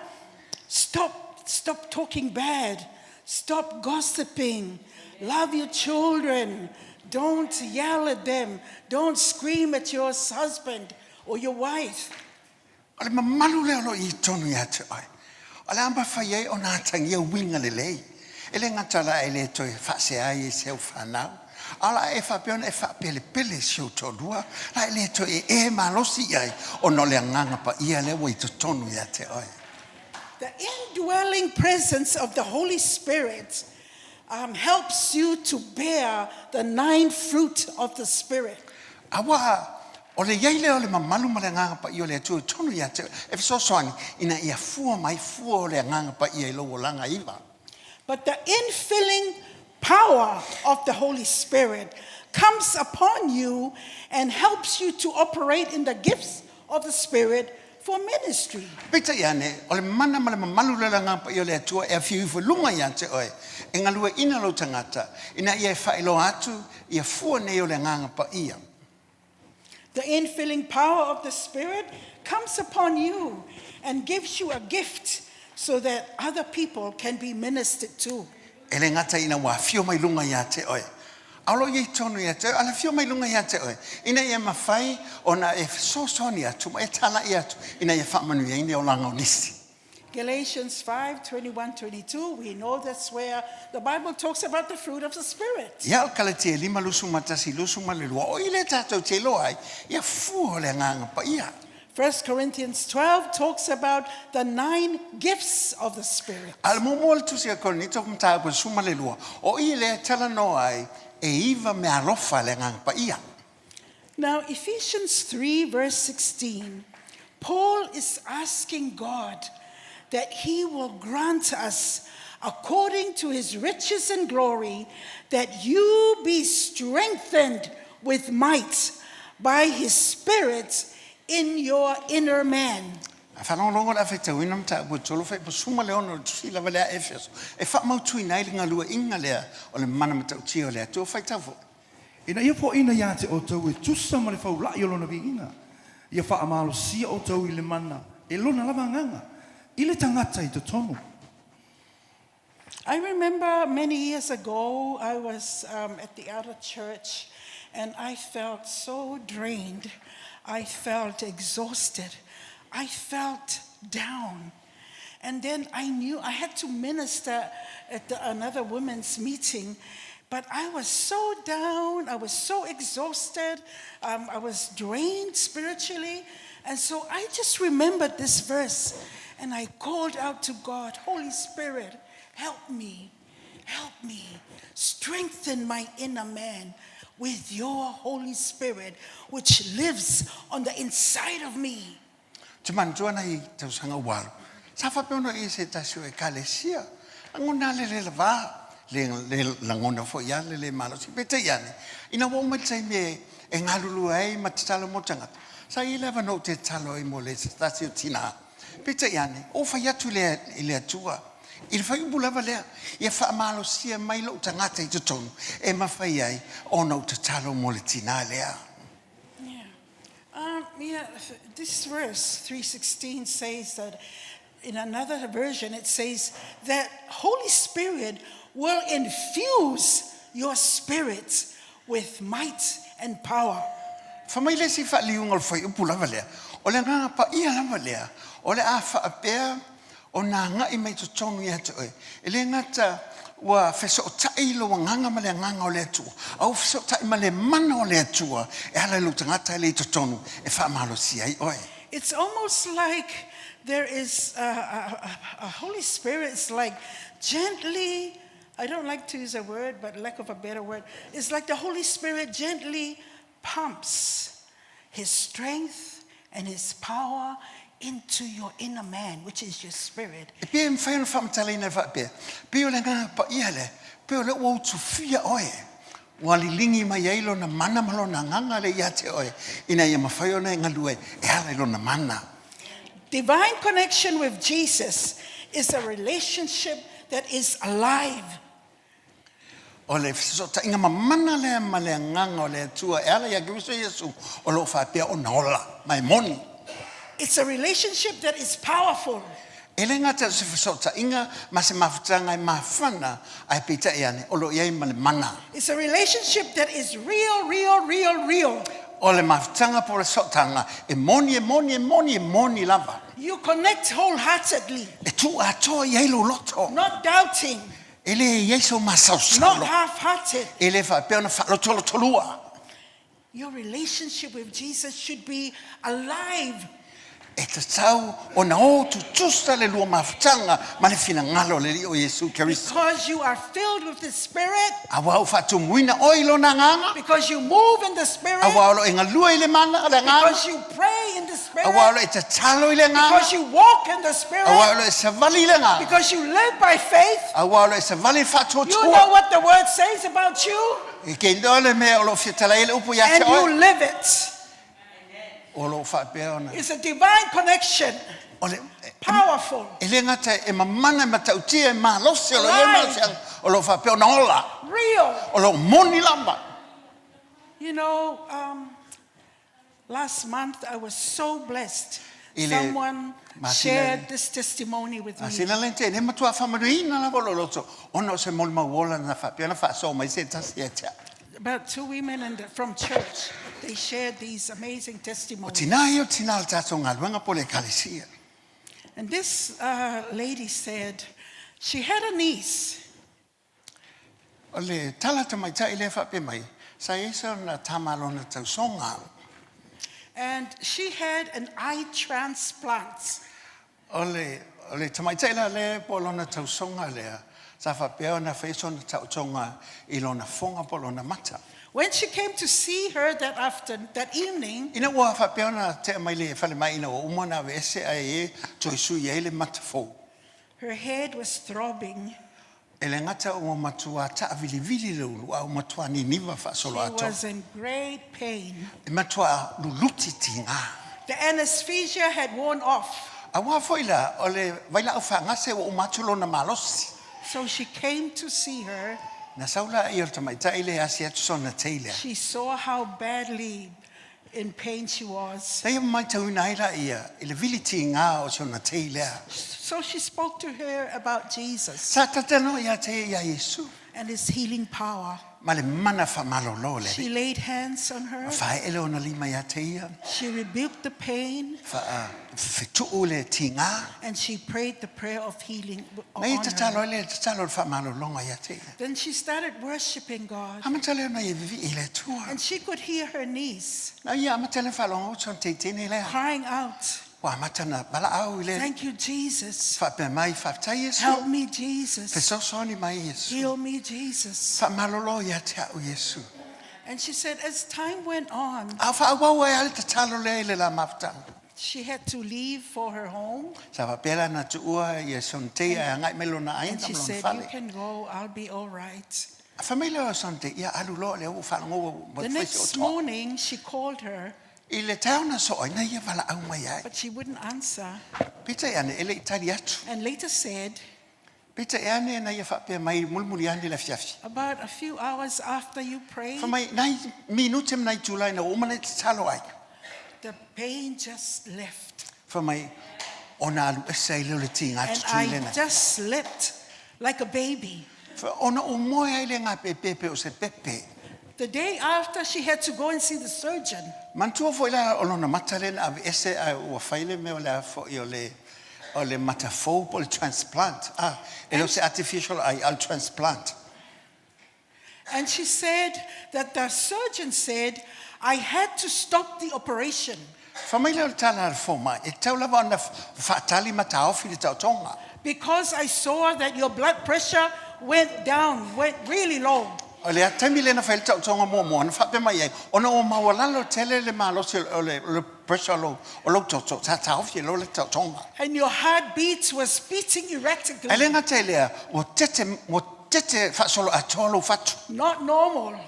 Stop, stop talking bad. Stop gossiping. Love your children. Don't yell at them. Don't scream at your husband or your wife. O le mamalu lea o lo o i totonu ia te oe, o le a mafai ai ona atagia uiga lelei. E le gata o le a e le toe faasea ai i si au fanau, a o le a e faapea ona e faapelepele i si ou toalua, o le a e le toe ee malosi i ai ona o le Agaga Paia lea ua i totonu ia te oe. The indwelling presence of the Holy Spirit helps you to bear the nine fruit of the Spirit. Auā, o le i ai lea o le mamalu ma le Agaga Paia o le Atua i totonu ia te oe, e fesoasoani ina ia fua mai fua o le Agaga Paia i lou olaga iva. But the infilling power of the Holy Spirit comes upon you and helps you to operate in the gifts of the Spirit for ministry. Peitai ane, o le mana ma le mamalu lea o le Agaga Paia o le Atua e afio ifo i luga ia te oe, e galueaiina lou tagata, ina ia e faailoa atu ia fua nei o le Agaga Paia. The infilling power of the Spirit comes upon you and gives you a gift so that other people can be ministered to. E le gata ina ua afio mai luga ia te oe, a o lo o i ai tonu ia te oe, a o le afio mai luga ia te oe, ina ia mafai ona e fesoasoani atu ma e talai atu ina ia faamanuiaina olaga o nisi. Galatians 5 21 22, we know that's where the Bible talks about the fruit of the Spirit. Ia, o Kalatia e lima 21 22, o i lea tatou te iloa ai, ia fua o le Agaga Paia. 1 Corinthians 12 talks about the nine gifts of the Spirit. A o le muamua o le Tusi a Korinito mataupu e 12, o i lea e talanoa ai e iva meaalofa a le Agaga Paia. Now, Ephesians 3, verse 16, Paul is asking God that he will grant us, according to his riches and glory, that you be strengthened with might by his Spirit in your inner man. A faalogologo o le a faitauina mataupu e tolu fai pasuma le ono o le Tusi lava lea a Efeso e faamautuina ai le galueaiina lea o le mana matautia o le Atua. Faitau foi. Ina ia foaiina ia te outou e tusa ma le faula'i o Lona viiga, ia faamalosia outou i le mana e Lona lava Agaga i le tagata i totonu. I remember many years ago, I was at the outer church and I felt so drained. I felt exhausted. I felt down. And then I knew I had to minister at another women's meeting, but I was so down. I was so exhausted. I was drained spiritually. And so I just remembered this verse and I called out to God, Holy Spirit, help me, help me, strengthen my inner man with your Holy Spirit, which lives on the inside of me. Ou te manatua ana i tausaga ua alu, sa faapea ona i se tasi o Ekalesia, lagona lava le le lavā, le, le lagona foi lava le le malosi. Peitai ane, ina ua oo mai le taimi e, e galulue ai ma tatalo mo tagata, Sa i ai le avanoa ou te tatalo ai mo le se tasi o tinā. Peitai ane, ua ou fai atu i le, i le Atua, i le faaiupu lava lea, ia faamalosia mai lou tagata i totonu e mafai ai ona ou tatalo mo le tinā lea. Yeah. Um, yeah, this verse 316 says that in another version it says that Holy Spirit will infuse your spirit with might and power. Fai mai le isi faaliuga o le fuaiupu lava lea, o le Agaga Paia lava lea, o le a faapea ona agai mai totonu ia te oe. E le gata ua fesootai lou agaga ma le Agaga o le Atua, a ua fesootai ma le mana o le Atua e ala i lou tagata lea i totonu e faamalosia ai oe. It's almost like there is a, a, a Holy Spirit is like gently, I don't like to use a word, but lack of a better word, it's like the Holy Spirit gently pumps his strength and his power into your inner man, which is your spirit. E pei e mafai ona faamatalaina e faapea, pei o le Agaga Paia lea, pei o lea ua utufia oe, ua liligi mai ai Lona mana ma Lona Agaga lea ia te oe, ina ia mafai ona e galue e ala i Lona mana. Divine connection with Jesus is a relationship that is alive. O le fesootaiga mamana lea ma le Agaga o le Atua e ala ia Keriso Iesu o lo o faapea ona ola ma e moni. It's a relationship that is powerful. E le gata o se fesootaiga ma se mafutaga e mafana, ae peitai ane, o lo o i ai ma le mana. It's a relationship that is real, real, real, real. O le mafutaga po o le sootaga e moni, e moni, e moni, e moni lava. You connect wholeheartedly. E tuu atoa i ai lou loto. Not doubting. E le i ai sou masaosalo. Not half-hearted. E le faapea ona faalotolotolua. Your relationship with Jesus should be alive. E tatau ona o tutusa le lua mafutaga ma le finagalo o le Alii o Iesu Keriso. Because you are filled with the Spirit. Auā ua faatumuina oe i Lona Agaga. Because you move in the Spirit. Auā o lo o e galue i le mana o le Agaga. Because you pray in the Spirit. Auā o lo o e tatalo i le Agaga. Because you walk in the Spirit. Auā o lo o e savali i le Agaga. Because you live by faith. Auā o lo o e savali i le faatuatua. You know what the word says about you. E ke iloa le mea o lo o fia tala ai le upu ia te And oe. you live it. O lo o faapea ona. It's a divine connection. O le, Powerful. e le gata e mamana e matautia e malosi o lo o i ai Alive. malosiaga, o lo o faapea ona ola. Real. O lo o moni lava. You know, um, last month I was so blessed. I le Someone masina shared le- this testimony with A me. sina le tene matua whamanuina lava o lo loto. Ona o se molimau ola na faapea ona faasoa mai se tasi ia te au. About two women in the, from church, they shared these amazing O testimonies. tina ia o tina o le tātou galuega po o le ekalesia. And this uh, lady said she had a niece. O le tala tamaitai lea faapea mai, sa i ai sona tama lona tausoga. And she had an eye transplant. O le, o le tamaitai la lea po o lona tausoga lea, sa faapea ona fai sona taotoga i lona foga po o lona mata. When she came to see her that after, that evening, Ina ua faapea ona tea mai le falemai ina ua uma ona aveese ae e toe sui ai le mata fou. Her head was throbbing. E le gata ua matua taavilivili le ulu, a ua matua niniva She faasoloatoa. was in great pain. E matua luluti tiga. The anesthesia had worn off. Auā foi la, o le vailaau faagase ua uma atu lona malosi. So she came to see her. Na sau la ia o le tamaitai lea e asi atu sona tei lea. She saw how badly in pain she was. Lea matauina ai la ia i le vili tiga o sona tei lea. So she spoke to her about Jesus. Sa tatalo ia te ia Iesu. And his healing power. Ma le mana faamalolo o le She Alii. laid hands on her. Faaele ona lima ia te ia. She rebuked the pain. Faafetuu le tiga. And she prayed the prayer of healing on Na ia her. tatalo ai lea le tatalo o le faamalologa ia te ia. Then she started worshiping God. Amata lea ona ia vivii i le Atua. And she could hear her niece. Na ia amata lea faalogo atu ona teitene lea. Crying out. Ua amata ona valaau i le. Thank you Jesus. Faapea mai, faafetai Iesu. Help me Jesus. Fesoasoani mai Iesu. Heal me Jesus. Faamalolo ia te au Iesu. And she said as time went on. A faaauau ai lava le tatalo lea i le la mafutaga. She had to leave for her home. Sa faapea la ona tuua ia Sontea e agai mai lona aiga And she ma lona said, You fale. can go, I'll be all right. A fai mai lea o Sontea, Ia alu loa lea ua ou faalogo ua The fai si next otoa. morning she called her. I le taeao na so'o ai na ia valaau mai ai. But she wouldn't answer. Peitai ane e le i tali atu. And later said, Peitai ane na ia faapea mai mulimuli ane le afiafi. About a few hours after you prayed, Fai mai nai minute ma nai itula ina ua uma ona e tatalo ai. the pain just left. Fai mai ona alu ese ai lea o le tiga And tutui I lena. just slept like a baby. Fai ona ou moe ai lea gapepe pei o se pepe. The day after, she had to go and see the surgeon. Manatua foi la o lona mata lea na aveese ae ua fai le mea o le a foi o le o le mata fou po o le transplant. Ah, e le o se artificial eye, a o le transplant. And she said that the surgeon said, I had to stop the operation. Fai mai lea o le tala a le fomai, e tatau lava ona faatali ma taofi le taotoga. Because I saw that your blood pressure went down, went really low. O le taimi lea na fai ai le taotoga muamua, na faapea mai ai, ona ua maualalo tele le malosi o le, o le pressure o lou, o lou toto, sa taofi e loa le taotoga. And your heartbeat was beating erratically. Ae le gata i lea, ua tete, ua tete faasoloatoa lou fatu. Not normal.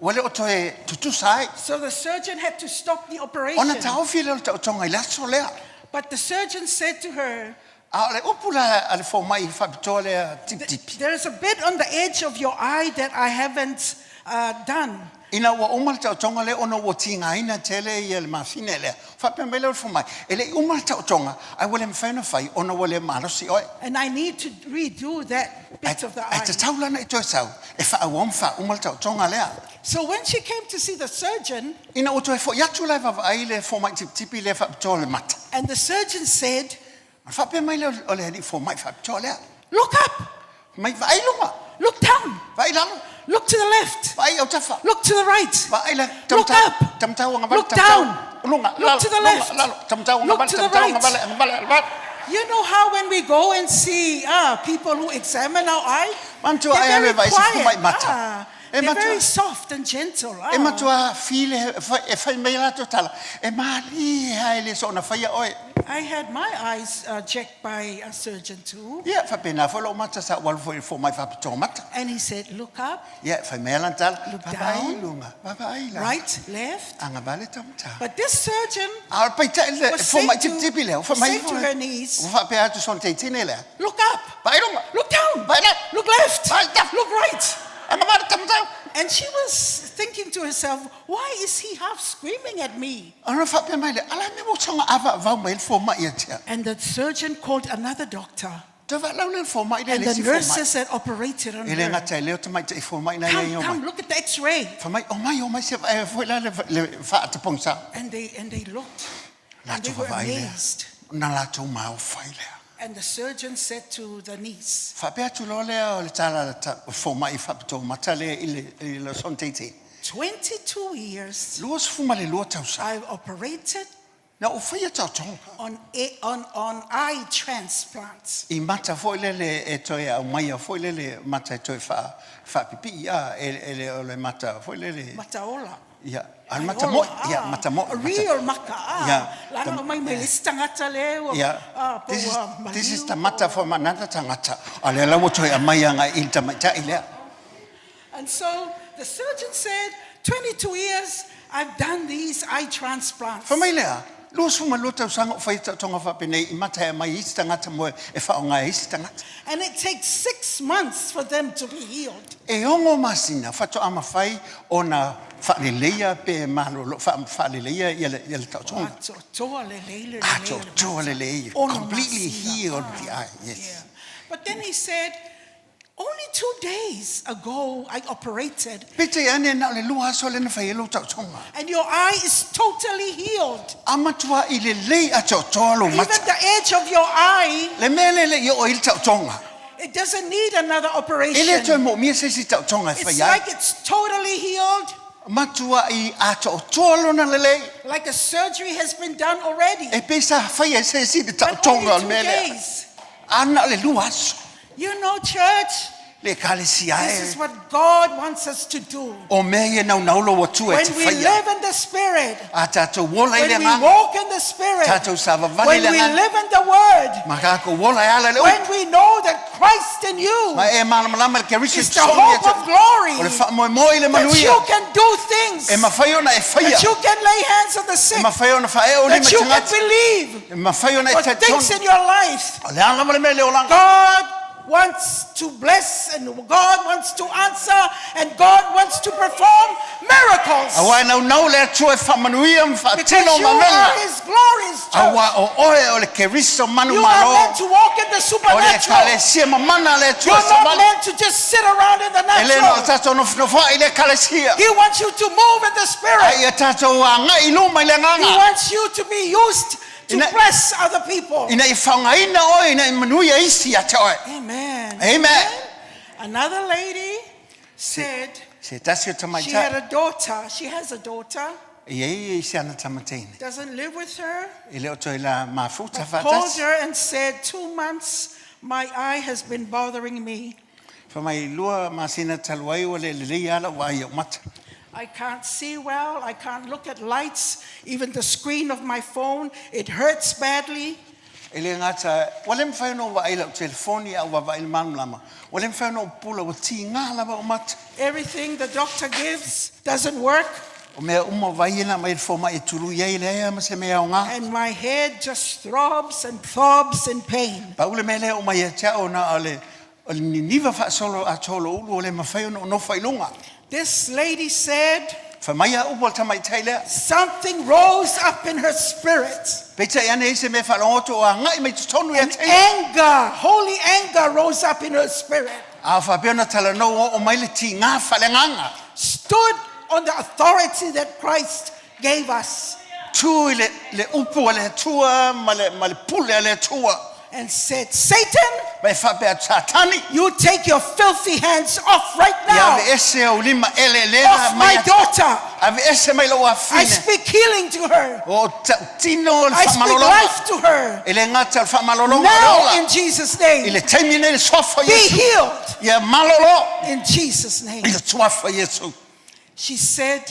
Ua le o toe tutusa ai. So the surgeon had to stop the operation. Ona taofi lea o le taotoga i le aso lea. But the surgeon said to her, A o le upu la a le fomai faapitoa lea tipitipi. There is a bit on the edge of your eye that I haven't uh, done. Ina ua uma le taotoga lea ona ua tigaina tele ia le mafine lea, faapea mai lea o le fomai, e le i uma le taotoga, ae ua le mafai ona fai ona ua le malosi oe. And I need to redo that bit of the Ae eye. tatau la ona e toe sau e faaauau ma faauma le taotoga lea. So when she came to see the surgeon, Ina ua toe foi atu la e vaavaai le fomai tipitipi lea faapitoa o le mata. And the surgeon said, Ona faapea mai lea o le alii fomai faapitoa lea. Look up! Mai vaai luga. Look down! Vaai lalo. Look to the left! Vaai autafa. Look to the right! Vaai la Look up! Tamatau agavale. Look down! Luga, Look to the left! Lalo, tamatau Look agavale, to the tamatau right! agavale, agavale, agavale. You know how when we go and see ah, people who examine our eye, Manatua they're ai very alu e vaai se quiet. fomai mata. Ah, E they're matua- very soft and gentle. E Ah. matua file e fai mai latou tala, e malie lava e le soona faia oe. I had my eyes uh, checked by a surgeon too. Ia, faapena foi lou mata sa ou alu foi i le fomai faapitoa mata. And he said, look up, Ia, fai mai lana tala, Look vaavaai i down. luga, vaavaai i lalo. right, left. Agavale taumatau. But this surgeon A o le peitai le was fomai saying to, tipitipi lea, ua fai mai saying to foi, her niece, ua faapea atu sona teitine lea, look up, vaai luga, look down, vaai lalo, look left, vaai tafa, look right. agavale taumatau. And she was thinking to herself, why is he half screaming at me? Ona faapea mai lea, ala mea ua soga avaavau mai ai le fomai ia te au. And the surgeon called another doctor. Toe faalau lea le fomai lea And le the isi fomai. nurses had operated on E le her. gata i lea o tamaitai fomai na ia Come, i o come, mai. look at the x-ray. Fai mai, omai, omai se vaai foi la le, le faatapogisa. And they, and they looked. And they Latou were vaavaai lea. amazed. Na latou maofai lea. And the surgeon said to the niece, Faapea atu loa lea o le tala a le fomai faapitoa mata lea i le, i le sona teitei. 22 years 22 tausaga. I've operated Na ou faia taotoga. on, a, on, on eye transplants. I mata foi lele e toe aumaia foi lele mata e toe faa, faapipii a e, e le, o le mata foi lele. Mataola. Ia, a le mata moi, ia, ah, mata moi. A real maka, ah. Ia. Lana o mai mai le isi tangata le ua, Ia. ah, po This is, ua this is maliu the mata for manana tangata. A lea la ua toe aumaia ngai i le tamaitai lea. And so the surgeon said, 22 years I've done these eye transplants. Fai mai lea, 22 tausaga o fai taotoga faapenei i mata e aumai ai isi tagata mo e faaaoga ai isi tagata. And it takes six months for them to be healed. E ono masina faatoa mafai ona faaleleia pe malolo, faaleleia ia le, ia le taotoga. Atoatoa lelei le lelei. Atoatoa lelei, Ono completely masina. healed Ah, the eye, yes. Yeah. But then he said, only two days ago I operated Peitai ane na o le lua aso lea na fai ai lou taotoga. and your eye is totally healed. A matua i lelei atoatoa lou Even mata. the edge of your eye, Le mea lea e le i oo ai le taotoga. it doesn't need another E le operation. toe moomia se isi taotoga e It's fai ai. like it's totally healed, Matua i atoatoa lona lelei. like a surgery has been done already. E pei sa fai ai se isi le But only taotoga o le two mea lea. days. A na o le lua aso. You know, church, Le ekalesia This e. is what God wants us to do. O mea ia naunaulo ua tua e When te we whaia. live in the Spirit, A tātou wola i le when we nganga. walk in the Spirit, Tātou savavali when le we nganga. live in the Word, Ma kākou wola e ala le when upu. we know that Christ in you Ma e malamalama le Keriso is the i totogi hope e of glory, O le whaamoemoe i le that manuia. you can do things, E mawhai ona e whaia. that you can lay hands on the E sick, mawhai ona whae o lima that you can tangata. believe E mawhai ona e for things tētonu. in your life. O le anga le mea le olanga. God wants to bless and God wants to answer and God wants to perform miracles. Aua e naunau le atua e whaamanuia ma Because whaatino you are mamela. His glorious church. Aua o oe o le Keriso manu You are malo. meant to walk in the O le supernatural. ekalesia mamana le atua You're not savali. meant to just sit around in the E le no natural. tātou nofonofo i le ekalesia. He wants you to move in the spirit. Ai e tātou a ngai luma i le He nganga. wants you to be used to Ina- bless other people. Ina i whangaina oe, ina i manuia isi a te oe. Amen. Amen. Another lady said Se tasi o she had tamaita. a daughter. She has a daughter, I ei i se ana tamateine. doesn't live with her. I leo toi la mafuta Called whaatasi. her and said, Two months, my eye has been bothering me. Wha mai lua masina taluai o le lelei ala wa ai o mata. I can't see well. I can't look at lights, even the screen of my phone. It hurts badly. E le ngata, wa le mwhai no wa aila o telefoni au wa wa ile manulama. Wa le mwhai no pula wa ti ngā lava o mata. Everything the doctor gives doesn't work. O mea uma vai ina mai fo mai e tulu iai le ea ma se mea o ngā. And my head just throbs and throbs in pain. Pa ule mea lea o mai e tea o na o le, o le niniva whaasolo a tolo ulu o le mawhai ono no whailunga. This lady said Wha mai a upo tamai tai lea. something rose up in her spirit. Peita i ane ese mea whalongoto o a ngai mai tutonu ia And te. anger, holy anger rose up in her spirit. A whapea na tala no o o mai le ti ngā whale nganga. Stood on the authority that Christ gave us Tu i le, le upu a le atua ma le, ma le pule a le atua. and said, Satan, Mai whapea satani. you take your filthy hands off right Ia now. ave ese au lima ele lea Off mai my a- daughter. Ave ese mai lau I afine. speak healing to her. O tino o le I speak whamalolonga. life to her. E le ngata o le whamalolonga Now rola. in Jesus' I name, le taimi nei le soafa be Yesu. healed Ia malolo. in Jesus' name. I le tuafa Yesu. She said,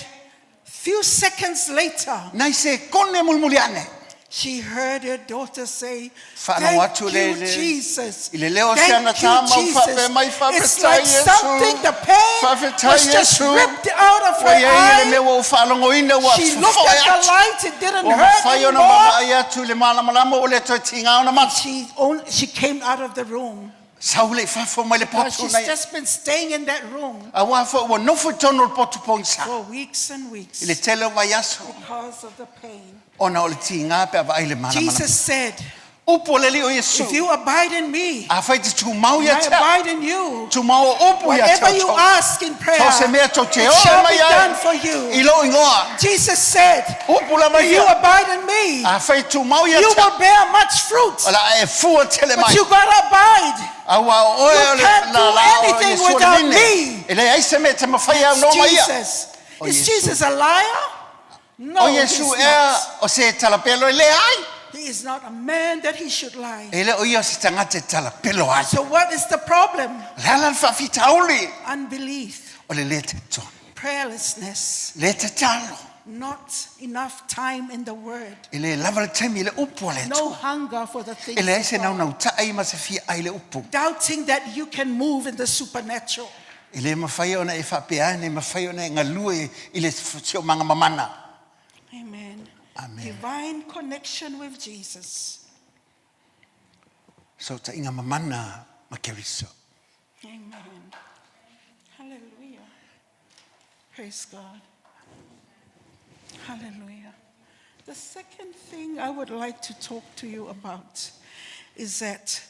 few seconds later, Nei se kone mulmuli ane. she heard her daughter say, Whanau Thank atu le- you, le- Jesus. i le leo se ana Thank you, tāma u Jesus. whape mai whape It's tai like Yesu. something, the pain Whape tai was just Yesu. ripped out of her Wa ia i le mea eye. ua u whaalongoina ua She looked fufoe at the atu. light, it didn't Ua hurt mawhai ona anymore. mamaai atu le malamalama o le toi tinga ona mata. She came out of the room. Saule i whafo mai le Because potu she's nei. just been staying in that room A wā fo ua nofo i tonu o le potu pongsa. for weeks and weeks I le tele o vai aso. because of the pain. Ona o le tinga pe a vaai le malamalama. Jesus said, Upu o le leo Yesu. If you abide in me, A whai te tūmau ia I te. abide in you. Tūmau o upu ia te. Whatever you ask in prayer, So se mea tō te it ora shall mai be ai. done for I you. lo ingoa. Jesus said, Upu la mai If you ia. abide in me, A whai tūmau ia you te. will bear much fruit. Ola e fua tele But mai. you gotta abide. A wā o oe You o le can't la do la o anything Yesu o le without mine. me. E le ai se mea te mawhai au It's no mai ia. Jesus. O Is Yesu. Jesus a liar? No, O he's Yesu ea not. o se talapelo e le ai. He is not a man that he should lie. E le o ia o se tangata e talapelo ai. So what is the problem? Le ala le whawhitauli. Unbelief, O le le te tonu. prayerlessness, Le te talo. not enough time in the word, E le lava le taimi i le upu a le no atua. hunger for the things E le of ai se God. naunau taai ma se fia ai le upu. doubting that you can move in the supernatural. E le mawhai ona e whapea ne mawhai ona e ngalue i le sio manga mamana. Amen. Amen. Divine connection with Jesus. So ta inga mamana ma keriso. Amen. Hallelujah. Praise God. Hallelujah. The second thing I would like to talk to you about is that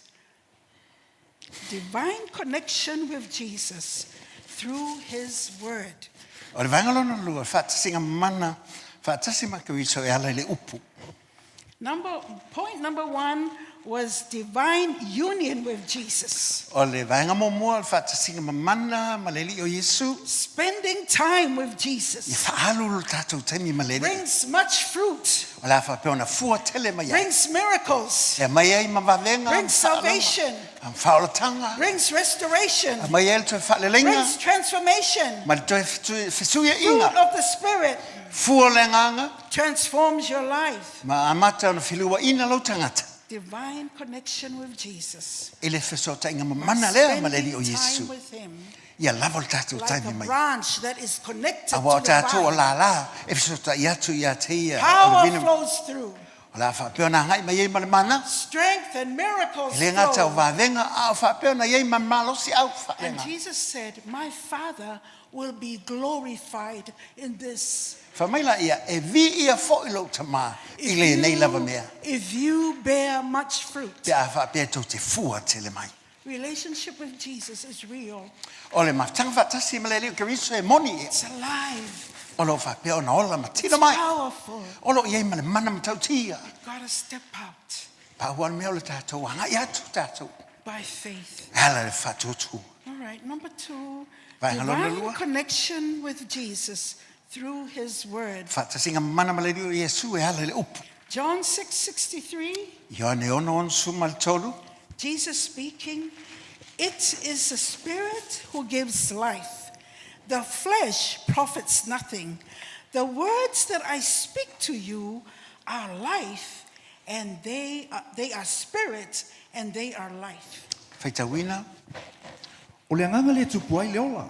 divine connection with Jesus through his word. O le vaenga lona lua, whaatasinga mamana, whaatasi ma keriso e ala i le upu. Number point number 1 was divine union with Jesus. O le vaega muamua o le faatasiga mamana ma le Alii o Iesu. Spending time with Ia Jesus faaalu lo tatou taimi ma le Alii. brings much fruit, O le a faapea ona fua tele mai ai. brings miracles, E aumai ai ma vavega, ma brings faaaloga, salvation, ma faaolataga, brings restoration, aumai ai le toe faaleleiga, brings transformation. ma le toe Fruit fesuiaiga. of the Spirit Fua o le Agaga transforms your life. ma amata ona feluaina lou tagata Divine connection with Jesus. i le fesootaiga mamana lea ma le Alii o Spending Iesu. time with Him Ia lava o le tatou like taimi a mai. branch that is connected Aua o to the tatou o vine. lālā e fesootai atu ia te ia o le Power vina. flows through. O le a faapea ona agai mai ai ma le mana. Strength and miracles E le gata o flow. vavega, a o faapea ona i ai ma le malosi au And faalega. Jesus said, My Father will be glorified in this. Fai mai laia, e viia foi lou Tama i lenei lava mea. If you bear much fruit. Pe a faapea tou te fua tele mai. Relationship with Jesus is real. O le mafutaga faatasi ma le Alii o Keriso e moni ia. It's alive. O lo o faapea ona ola ma It's tino mai. powerful. O lo o i ai ma le mana matautia. Gotta step out Pau lava le mea o le tatou agai atu tatou. by faith. E ala i le faatuatua. All right, number two, Vaega lona divine lua. connection with Jesus through his word. Faatasiga mamana ma le Alii o Iesu e ala i le upu. John 6:63, Ioane 6:63. Jesus speaking, it is the spirit who gives life. The flesh profits nothing. The words that I speak to you are life and they are, they are spirit and they are life. Faitauina. O le agaga lea e tupu ai le ola,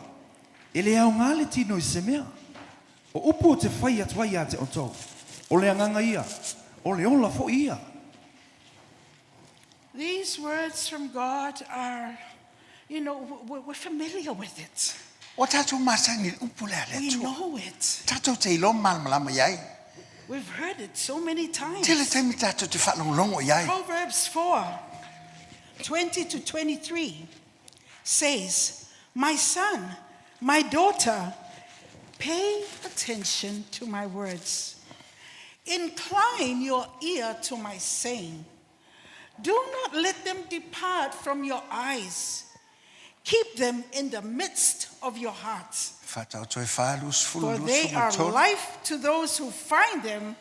e le aoga le tino i se mea. O upu ou te fai atu ai ia te outou, o le agaga ia, o le ola foi ia. These words from God are, you know, we're familiar with it. Ua tatou masani i le upu lea a le We Atua. know it. Tatou te iloa malamalama i ai. We've heard it so many times. Tele taimi tatou te faalogologo i ai. Proverbs 4 20 to 23 says, My son, my daughter, pay attention to my words. Incline your ear to my saying. Do not let them depart from your eyes. Keep them in the midst of your heart. Faataoto e 4, 20, For they are 23. life to those who find them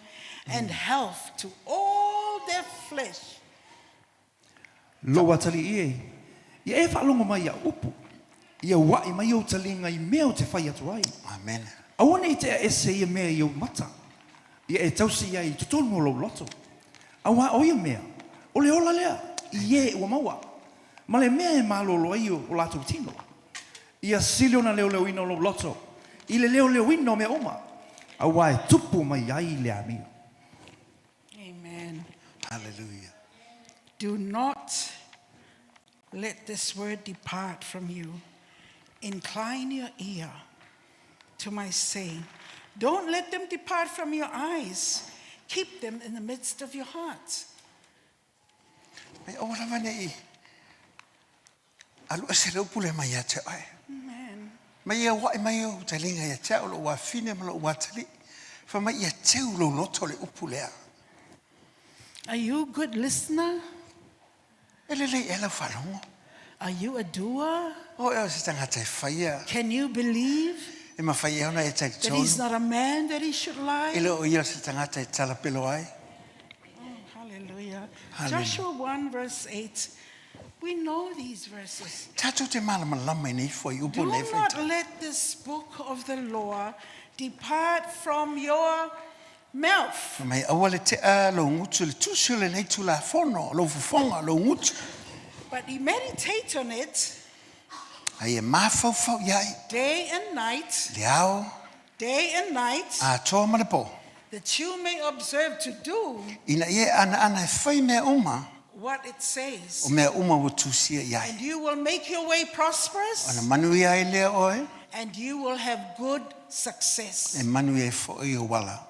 and health to all their flesh. Lou atalii e, ia e faalogo mai i au upu, ia ua'i mai ou taliga i mea ou te fai atu ai. Amene. Aua ne i tea ese ia mea i ou mata, ia e tausi ai i totonu o lou loto. Auā o ia mea, o le ola lea i e ua maua, ma le mea e malolo ai o latou tino. Ia sili ona leoleoina o lou loto i le leoleoina o mea uma, auā e tupu mai ai le amio. Amen. Hallelujah. Do not let this word depart from you. Incline your ear to my saying. Don't let them depart from your eyes. Keep them in the midst of your heart. Mai aua lava ne i alu ese le upu lea mai ia te oe. Amen. Mai e aua'i mai ou taliga ia te au lou afine ma lou atalii. Fai mai ia teu lou loto le upu lea. Are you a good listener? E lelei ea lau faalogo? Are you a doer? O ea o se tagata e faia. Can you believe E mawhai ea ona e that he's talitonu. not a man that he should lie? E le o ia o se tagata e talapelo ai. Oh, hallelujah. Hallelujah. Joshua 1 verse 8. We know these verses. Tatou te malamalama i nei fuaiupu Do nei not faitau. let this book of the law depart from your mouth. Fai mai, aua le tea lou gutu i le tusi o lenei Tulafono, lou fofoga, lou gutu. But you meditate on it A ia mafaufau i ai day and night, le ao day and night, atoa ma le po, that you may observe to do ina ia e anaana e fai mea uma what it says. o mea uma ua tusia i ai. And you will make your way prosperous. Ona manuia ai lea oe. And you will have good success. E manuia ai foi ou ala.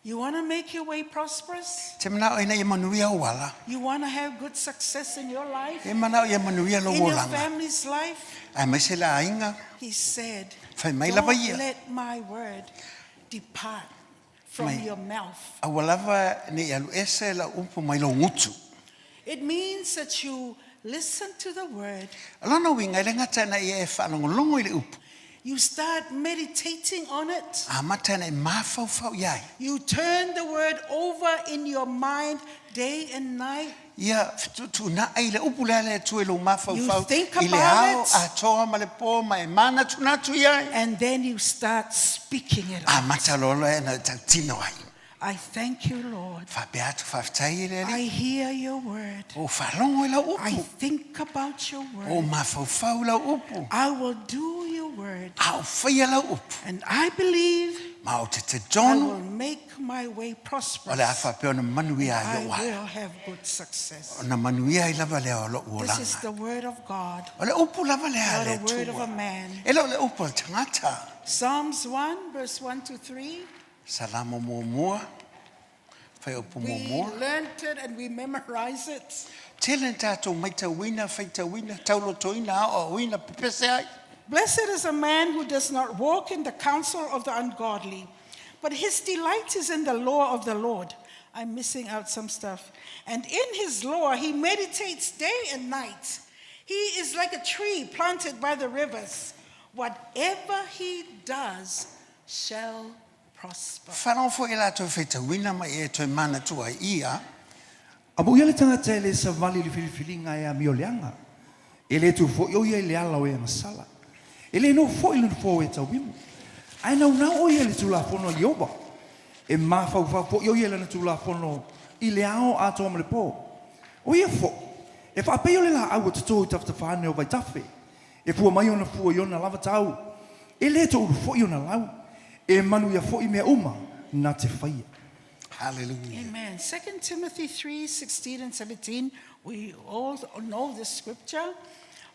You want to make your way prosperous? Te manao ina ia manuia ou ala. You want to have good success in your life? E manao ia manuia lou In your olaga. family's life? Aemaise le aiga. He said, Fai mai lava Don't ia. let my word depart from Mai. your mouth. Aua lava ne i alu ese lau upu mai lou gutu. It means that you listen to the word. O lona uiga, e le gata ina ia e faalogologo i le upu. You start meditating on it. Amata ina e mafaufau i ai. You turn the word over in your mind day and night. Ia fetuutuunai le upu lea a le Atua i lou mafaufau You think i le about ao it. atoa ma le po ma e manatunatu i ai. And then you start speaking it out. Amata loa loa ina e tautino ai. I thank you, Lord. Faapea atu, Faafetai e le I Alii. hear your word. Ua ou faalogo i lau I upu. think about your Ua ou word. mafaufau i lau upu. I will do your word. A ou faia lau upu. And I believe Ma ou te I talitonu will make my way o le a prosperous. faapea ona manuia ai I lou ala. will have good success. Ona manuia ai lava lea o lou This is olaga. the word of God, O le upu lava lea a not le a word of Atua. a man. E le o le upu a le tagata. Psalms 1, verse 1 to 3. Salamo muamua, Faiupu We muamua. learnt it and we memorize it. Tele na tatou maitauina, faitauina, taulotoina, aoaoina, pepese ai. Blessed is a man who does not walk in the counsel of the ungodly, but his delight is in the law of the Lord. I'm missing out some stuff. And in his law he meditates day and night. He is like a tree planted by the rivers. Whatever he does shall prosper. Whanau foi e latou faitauina ma e toe manatua ai ia. Amuia le tagata e le savali i le filifiliga e amio leaga. E le tu foi o ia i le ala o e agasala. E le nofo foi i le nofoa o e tauimu. Ae naunau o ia i le Tulafono a Ieova. E mafaufau foi o ia i lana Tulafono i le ao atoa ma le po. O ia foi, e faapei o le laau ua toto i tafatafa ane o vaitafe. E fua mai ona fua i ona lava tau. E le toulu foi ona lau. E manuia foi mea uma na te faia. Hallelujah. Amen. 2 Timothy 3 16 and 17. We all know this scripture.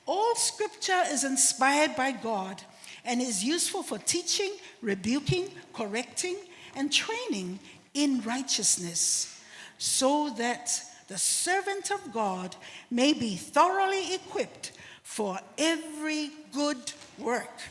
All scripture is inspired by God and is useful for teaching, rebuking, correcting, and training in righteousness, so that the servant of God may be thoroughly equipped for every good work.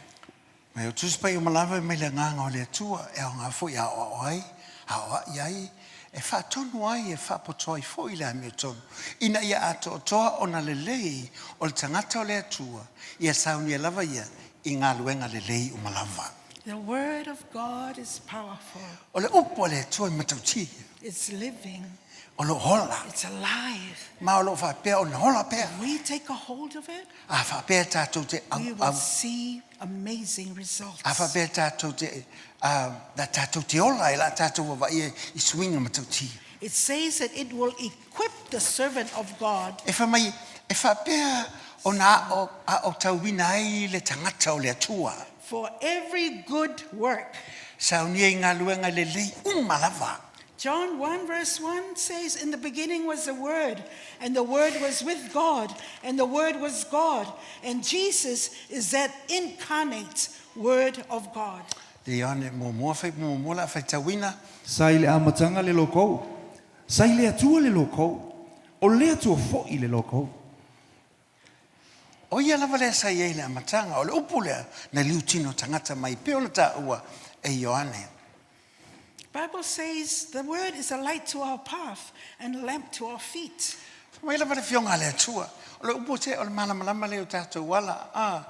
Mai o Tusi Paia uma lava mai le Agaga o le Atua e aoga foi e aoao ai, aoai ai, e faatonu ai, e faapoto ai foi le amiotonu, ina ia atoatoa ona lelei o le tagata o le Atua, ia saunia lava ia i galuega lelei uma lava. The word of God is powerful. O le upu a le Atua e matautia. It's living. O lo o hola. It's alive. Ma o lo o faapea ona hola pea. We take a hold of it. A faapea tatou te We will see amazing results. A faapea tatou te la tatou te ola e la tatou vavaia i suiga matautia. It says that it will equip the servant of God. E fai mai, e faapea ona ao, aotauina ai le tagata o le Atua. For every good work. Saunia i galuega lelei uma lava. John 1 verse 1 says, In the beginning was the Word, and the Word was with God, and the Word was God. And Jesus is that incarnate Word of God. Le Ioane muamua fai muamua la faitauina. Sa i le amataga le lokou. Sa i le Atua le lokou. O le Atua foi le lokou. O ia lava lea sa i ai i le amataga, o le upu lea na liutino tagata mai pei ona taua e Ioane. Bible says the word is a light to our path and a lamp to our feet. Fai mai lava le Afioga a le Atua, o le upu te o le malamalama lea i o tatou ala. Ah,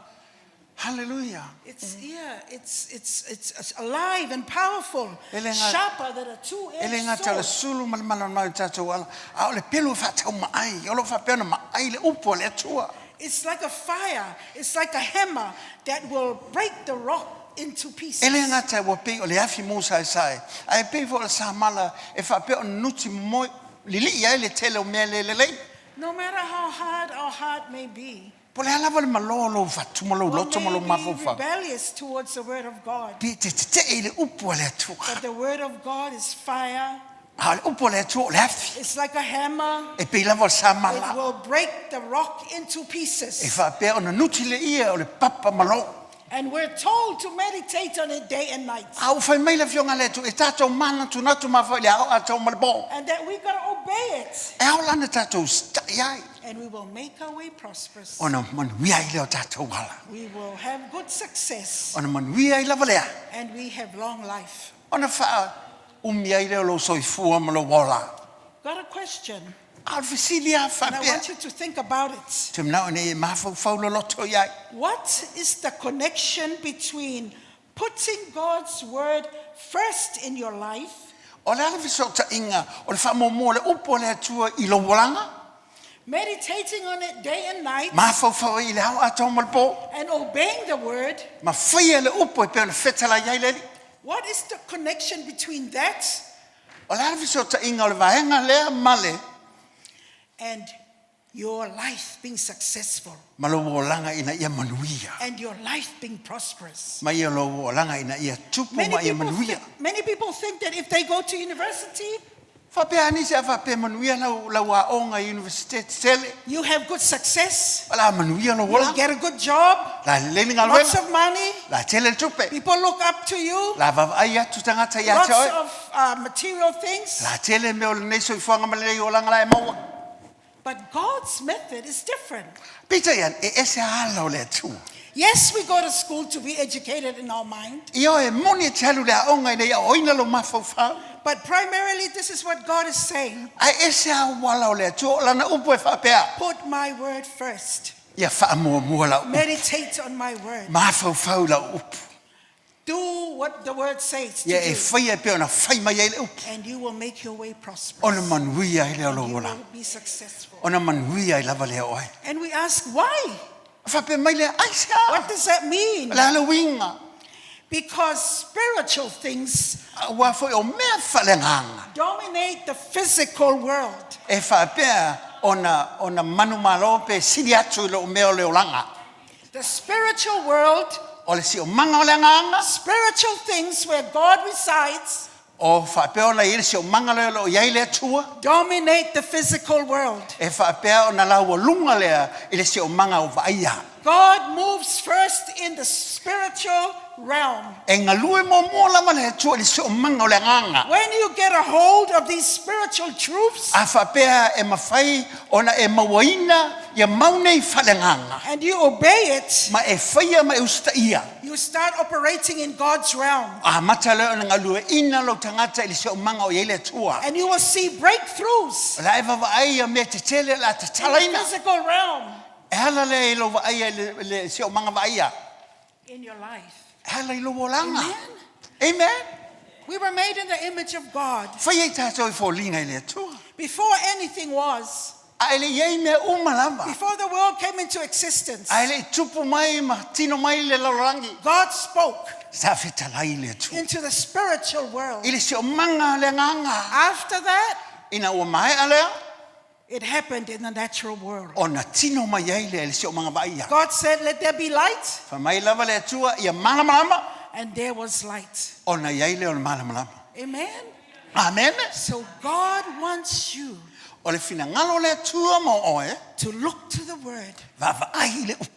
hallelujah. It's yeah, it's it's it's alive and powerful, E le ga- sharper than a E le two-edged gata o le sword. sulu ma le malamalama i o tatou ala, a o le pelu e faataumaai, o lo o faapea ona maai le upu a le Atua. It's like a fire, it's like a hammer that will break the rock into pieces. E le gata ua pei o le afi mūsaesae, ae pei foi o le samala e faapea ona nuti moe lilii ai le tele o mea le lelei. No matter how hard our heart may be, Po o le a lava le malo o lou fatu ma lou or loto ma may lou be mafaufau, rebellious towards the word of God, pe te tetee i le upu a le Atua. but the word of God is fire. A o le upu a le Atua o le afi. It's like a hammer. E pei lava o le samala. It will break the rock into pieces. E faapea ona nuti le ia o le papa malo. And we're told to meditate on it day and night. A ua fai mai le Afioga a le Atua, e tatou manatunatu mafaufau i le ao atoa ma le po. And that we gotta obey it. E ao lana tatou sita'i ai. And we will make our way prosperous. Ona manuia ai lea o tatou ala. We will have good success. Ona manuia ai lava lea. And we have long life. Ona faaumi ai lea o lou soifua ma lou ola. Got a question. A o le fesili lava And I faapea, want you to think about it. te manao ina ia mafaufau loloto i ai. What is the connection between putting God's word first in your life O le a le fesootaiga o le faamuamua o le upu a le Atua i lou olaga, meditating on it day and night, mafaufau ai i le ao atoa ma le po, and obeying the word? ma faia le upu e pei ona fetalai ai le Alii. What is the connection between that O le a le fesootaiga o le vaega lea ma le and your life being successful ma lou olaga ina ia manuia, and your life being prosperous? ma ia lou olaga ina ia tupu Many ma ia people, manuia. many people think that if they go to university, Faapea nisi a faapea manuia lau, lau aoga i universite tetele, you have good success, o le a manuia lou you'll olaga, get a good job, la lelei le lots galuega, of money, la tele le tupe, people look up to you, la vaavaai atu tagata ia lots te oe, of material things. la tele mea o lenei soifuaga ma lenei olaga la e maua. But God's method is different. Peitai ane, e ese ala o le Atua. Yes, we go to school to be educated in our mind, Ioe, e moni e te alu le aoga ina ia aoaoina lou mafaufau. but primarily this is what God is saying. Ae ese auala o le Atua, o lana upu e faapea. Put my word first. Ia faamuamua lau upu. Meditate on my word. Mafaufau lau upu. Do what the word says to Ia e do, faia e pei ona fai mai ai le upu. and you will make your way prosperous. Ona manuia ai lea o lou You olaga. will be successful. Ona manuia ai lava lea oe. And we ask, why? Faapea mai lea, aisea? What does that mean? O le a le uiga? Because spiritual things Auā foi o mea faaleagaga. dominate the physical world. E faapea ona, ona manumalo pe sili atu i lou mea o le olaga. The spiritual world, O le siomaga o le agaga, spiritual things where God resides, o faapea ona i ai le siomaga lea o loo i ai le Atua, dominate the physical world. e faapea ona laualuga lea i le siomaga o vaaia. God moves first in the spiritual realm. E galue muamua lava le Atua i le siomaga o le agaga. When you get a hold of these spiritual truths A faapea e mafai ona e mauaina ia mau nei faaleagaga. and you obey it, Ma e faia ma e usitaia. you start operating in God's realm. Amata lea ona galueaiina lou tagata i le siomaga o i ai le Atua. And you will see breakthroughs O le a e vaavaai ia mea tetele o le a in the tatalaina. physical realm E ala lea i lou vaaia i le, le siomaga vaaia. in your life. E ala i lou olaga. Amen. Amen. We were made in the image of God. Faia i tātou i foliga i le Atua. Before anything was, Ae le i ai mea uma lava. before the world came into existence, Ae le i tupu mai ma tino mai le lalolagi. God spoke Sa fetalai le Atua. into the spiritual world. I le siomaga o le agaga. After that, Ina ua maea lea, it happened in the natural world. ona tino mai ai lea i le siomaga vaaia. God said, Let there be light, Fai mai lava le Atua ia malamalama, and there was light. ona i ai lea o le malamalama. Amen. Amen. So God wants you O le finagalo o le Atua mo oe, to look to the word, vaavaai i le upu.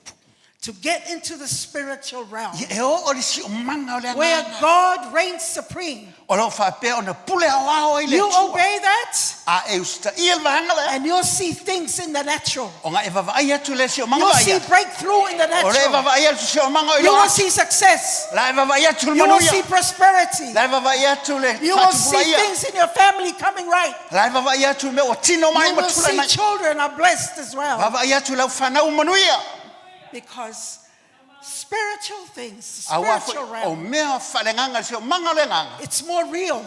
to get into the spiritual realm Ia e oo i le siomaga o le where agaga. God reigns supreme. O loo faapea ona pule aoao ai le You Atua. obey that, A e usitaia le vaega lea. and you'll see things in the natural. Ona e vaavaai atu le siomaga You'll see vaaia. breakthrough in the O le e natural. vaavaai atu siomaga o i You loo will atu. see success. La e vaavaai atu le You will manuia. see prosperity. La e vaavaai atu le You will see faatupulaia. things in your family coming right. La e vaavaai atu mea ua tino mai You ma will tulai see mai. children are blessed as well. Vaavaai atu lau fanau manuia. Because spiritual things, the Auā foi spiritual o realm, mea faaleagaga le siomaga o le agaga. it's more real.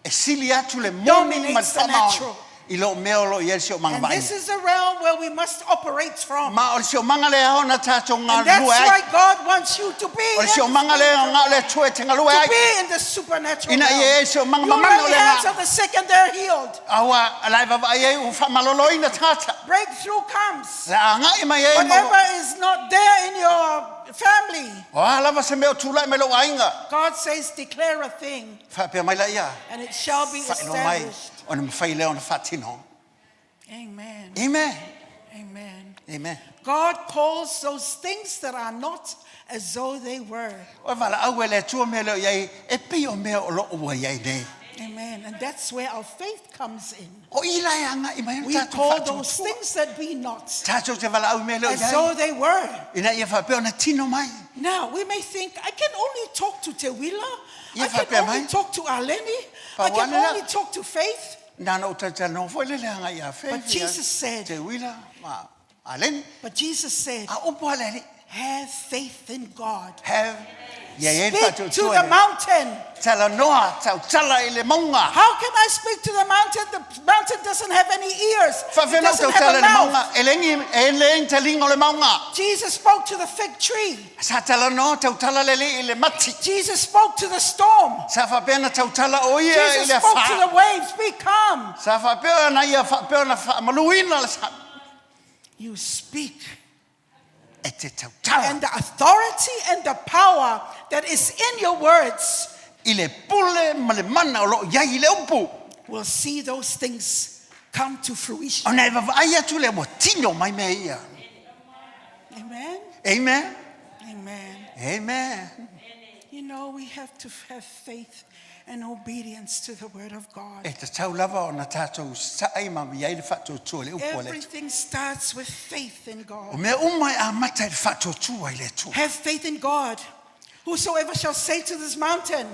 E sili atu le moni ma le Dominates the faamaoni natural. i loo mea o loo i ai le siomaga And this vaaia. is a realm where we must operate from. Ma o le siomaga lea ona tātou And that's galulue ai. why God wants you to be O le in the siomaga lea spiritual o ngā o le Atua e te galue to ai. be in the supernatural Ina ia realm. e siomaga You mamana o lay le hands agaga. on the sick and they're healed. Auā la e vaavaai ai ua faamaloloina tagata. Breakthrough comes. Le agai mai ai ma Whatever is not there in your family, O a lava se mea o tula'i mai lou aiga. God says, declare a thing Faapea mai laia. and it shall be Faailoa mai established. ona mafai lea ona faatino. Amen. Amen. Amen. Amen. God calls those things that are not as though they were. O e valaau e le Atua mea lea o i ai, e pei o mea o loo ua i ai nei. Amen. And that's where our faith comes in. O i la e agai mai ai We tātou call those faatuatua. things that be not Tātou te valaau i mea lea o as i ai. though they were. Ina ia faapea ona tino mai. Now, we may think, I can only talk to Tewila. Ia I can faapea mai. only talk to Arlene. I can Pauana la. only talk to Faith. Na na o talatalanoa foi lele agai ia But Faith, ia Jesus said, Teuila ma Aleni. But Jesus said, A upu a le Alii. Have faith in God. Have ia i ai le Speak to faatuatua the i le- mountain. Talanoa, tautala i le mauga. How can I speak to the mountain? The mountain doesn't have any ears. It Faafeai na doesn't have tautala a i le mouth. mauga. E le ngi- e le ngi taliga o le mauga. Jesus spoke to the fig tree. Sa talanoa tautala le Alii i le mati. Jesus spoke to the storm. Sa faapea na tautala o ia i Jesus le spoke to afa. the waves. Be calm. Sa faapea na ia faapea na faamaluina le sa. You speak. E te tautala. And the authority and the power that is in your words I le pule ma le mana o loo i ai i le upu. will see those things come to fruition. Ona e vaavaai atu lea ua tino mai mea ia. Amen. Amen. Amen. Amen. You know, we have to have faith and obedience to the word of God. E tatau lava ona tatou saai ma i ai le faatuatua i le upu a le Atua. Everything starts with faith in O God. mea uma e amata i le faatuatua i le Atua. Have faith in God. Whosoever shall say to this mountain,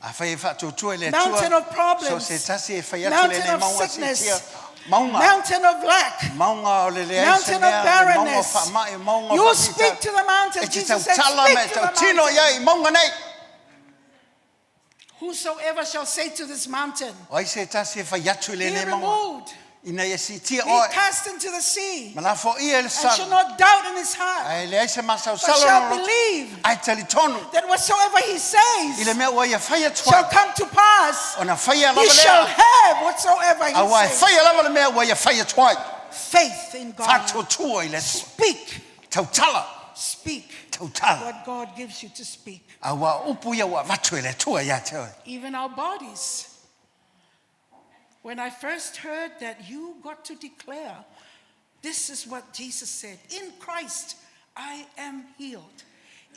Afai e faatuatua i le Mountain Atua, of problems, so se tasi e fai atu le mountain nei of maunga sickness, sitia, maunga, mountain of lack, maunga o le leai se mountain of mea, le maunga o barrenness. faamai, maunga o You faapita. speak to the mountain. E te Jesus said, tautala ma e speak to the tautino mountain. i ai i maunga nei. Whosoever shall say to this mountain, O ai se tasi e fai atu i le be nei maunga. removed, Ina ia sitia be oe, cast into the sea, ma lafo ia i le and shall sami. not doubt in his heart, Ae leai se but masaosalo shall na loto. believe Ae talitonu that whatsoever he i says le mea ua ia fai atu shall ai. come to pass, Ona faia he lava shall lea. have whatsoever he Aua e says. faia lava le mea ua ia fai atu ai. Faith in God. Faatuatua i le Atua. Speak, Tautala, speak tautala. what God gives you to speak. Aua upu ia ua avatu e le Atua ia te oe. Even our bodies. When I first heard that you got to declare, this is what Jesus said, in Christ I am healed.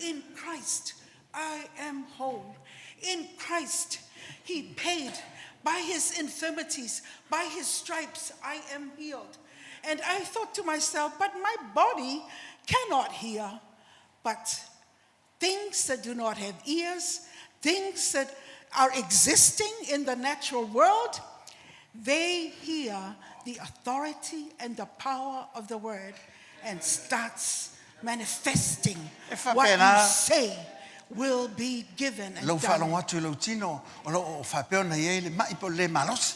In Christ I am whole. In Christ he paid by his infirmities, by his stripes I am healed. And I thought to myself, but my body cannot hear. But things that do not have ears, things that are existing in the natural world, they hear the authority and the power of the word and starts manifesting E what you faapena. say will be given and Lau done. faalogo atu i lou tino, o loo o faapea ona i ai le mai po o le le malosi.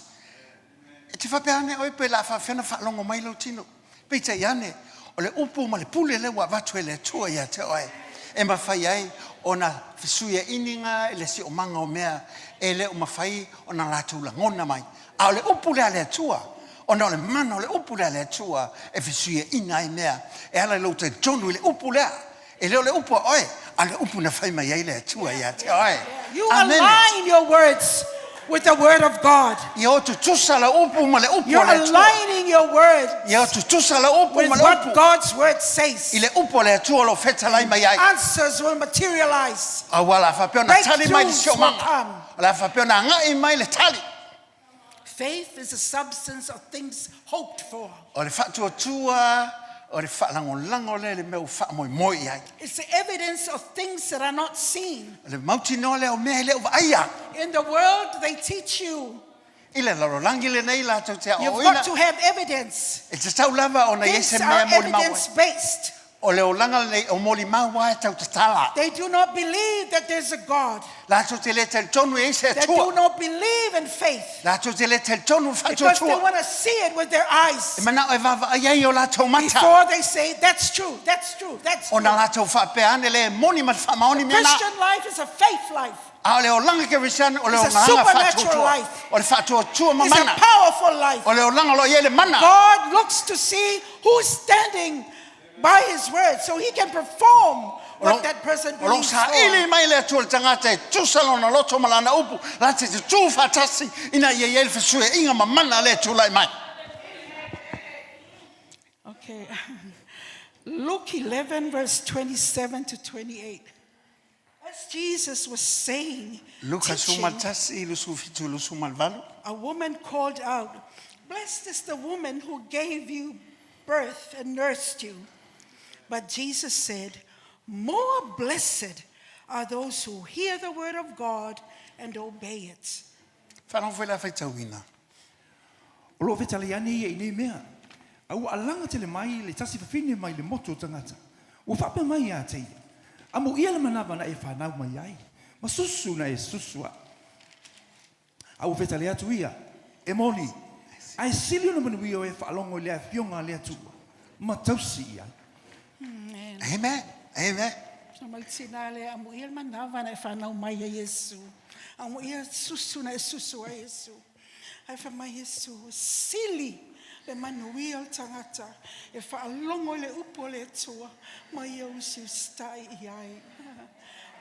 E te faapea ane oe pe o le a faapefea ona faalogo mai lou tino. Peitai ane, o le upu ma le pule lea ua avatu e le Atua ia te oe, e mafai ai ona fesuiaiga i le siomaga o mea e le o mafai ona latou lagona mai. A o le upu lea a le Atua, ona o le mana o le upu lea a le Atua e fesuiaiga ai mea, e ala i lou talitonu i le upu lea. E le o le upu a oe, a o le upu na fai mai ai le Atua ia te oe. You Amene. align your words with the word of God. Ia o tutusa lau upu ma le upu You're a le Atua. aligning your words Ia o tutusa lau upu with ma le what upu. God's word says. I le upu a le Atua o lo o fetalai mai ai. Answers will materialize. Aua o le a faapea ona tali mai le Breakthroughs will siomaga. come. O le a faapea ona agai mai le tali. Faith is the substance of things hoped for. O le faatuatua, o le faalagolago lea i le mea ua faamoemoe i ai. It's the evidence of things that are not seen. O le mautinoa lea o mea e le o vaaia. In the world, they teach you I le lalolagi lenei latou te you've aoaoina. got to have evidence. E tatau lava ona i ai Things se are mea molimau ai. evidence based. O le olaga lenei o molimau lava e tautatala. They do not believe that there's a God. Latou te le talitonu e i ai se They do Atua. not believe in faith Latou te le talitonu i le because they faatuatua. want to see it with their eyes E manao e vaavaai ai i o latou mata. before they say, That's true, that's true, that's true. Ona latou faapea ane lea e moni ma le faamaoni mea na. Christian life is a faith life, A o le olaga kerisiano, o le It's a olaga supernatural faatuatua. life. O le faatuatua ma it's a mana. powerful life. O le olaga o lo o i ai le mana. God looks to see who's standing by his word so he can perform O lo- what that person o lo believes saili for. mai le Atua i le tagata e tusa lona loto ma lana upu, latou te tu faatasi ina ia i ai le fesuiaiga ma mana lea e tulai mai. Okay. Luke 11, verse 27 to 28. As Jesus was saying, Luka teaching, 11, 27, 28. a woman called out, Blessed is the woman who gave you birth and nursed you. But Jesus said, More blessed are those who hear the word of God and obey it. Faalogo foi la faitauina. O loo fetalai ane ia i nei mea, a ua alaga tele mai le tasi fafine mai le motu o tagata, ua faapea mai ia te ia, Amuia le manava na e fanau mai ai, ma susu na e susu ai. A ua fetalai atu ia, E moni, ae sili ona manuia oe e faalogo i le Afioga a le Atua, ma tausi i ai. Amen. Amen. Amen. Sa mai tina le amuia le manava na e fanau mai e Iesu. Amuia susu na e susu ai Iesu. Ae fai mai Iesu, sili le manuia o le tagata e faalogo i le upu a le Atua ma ia usiusitai i ai.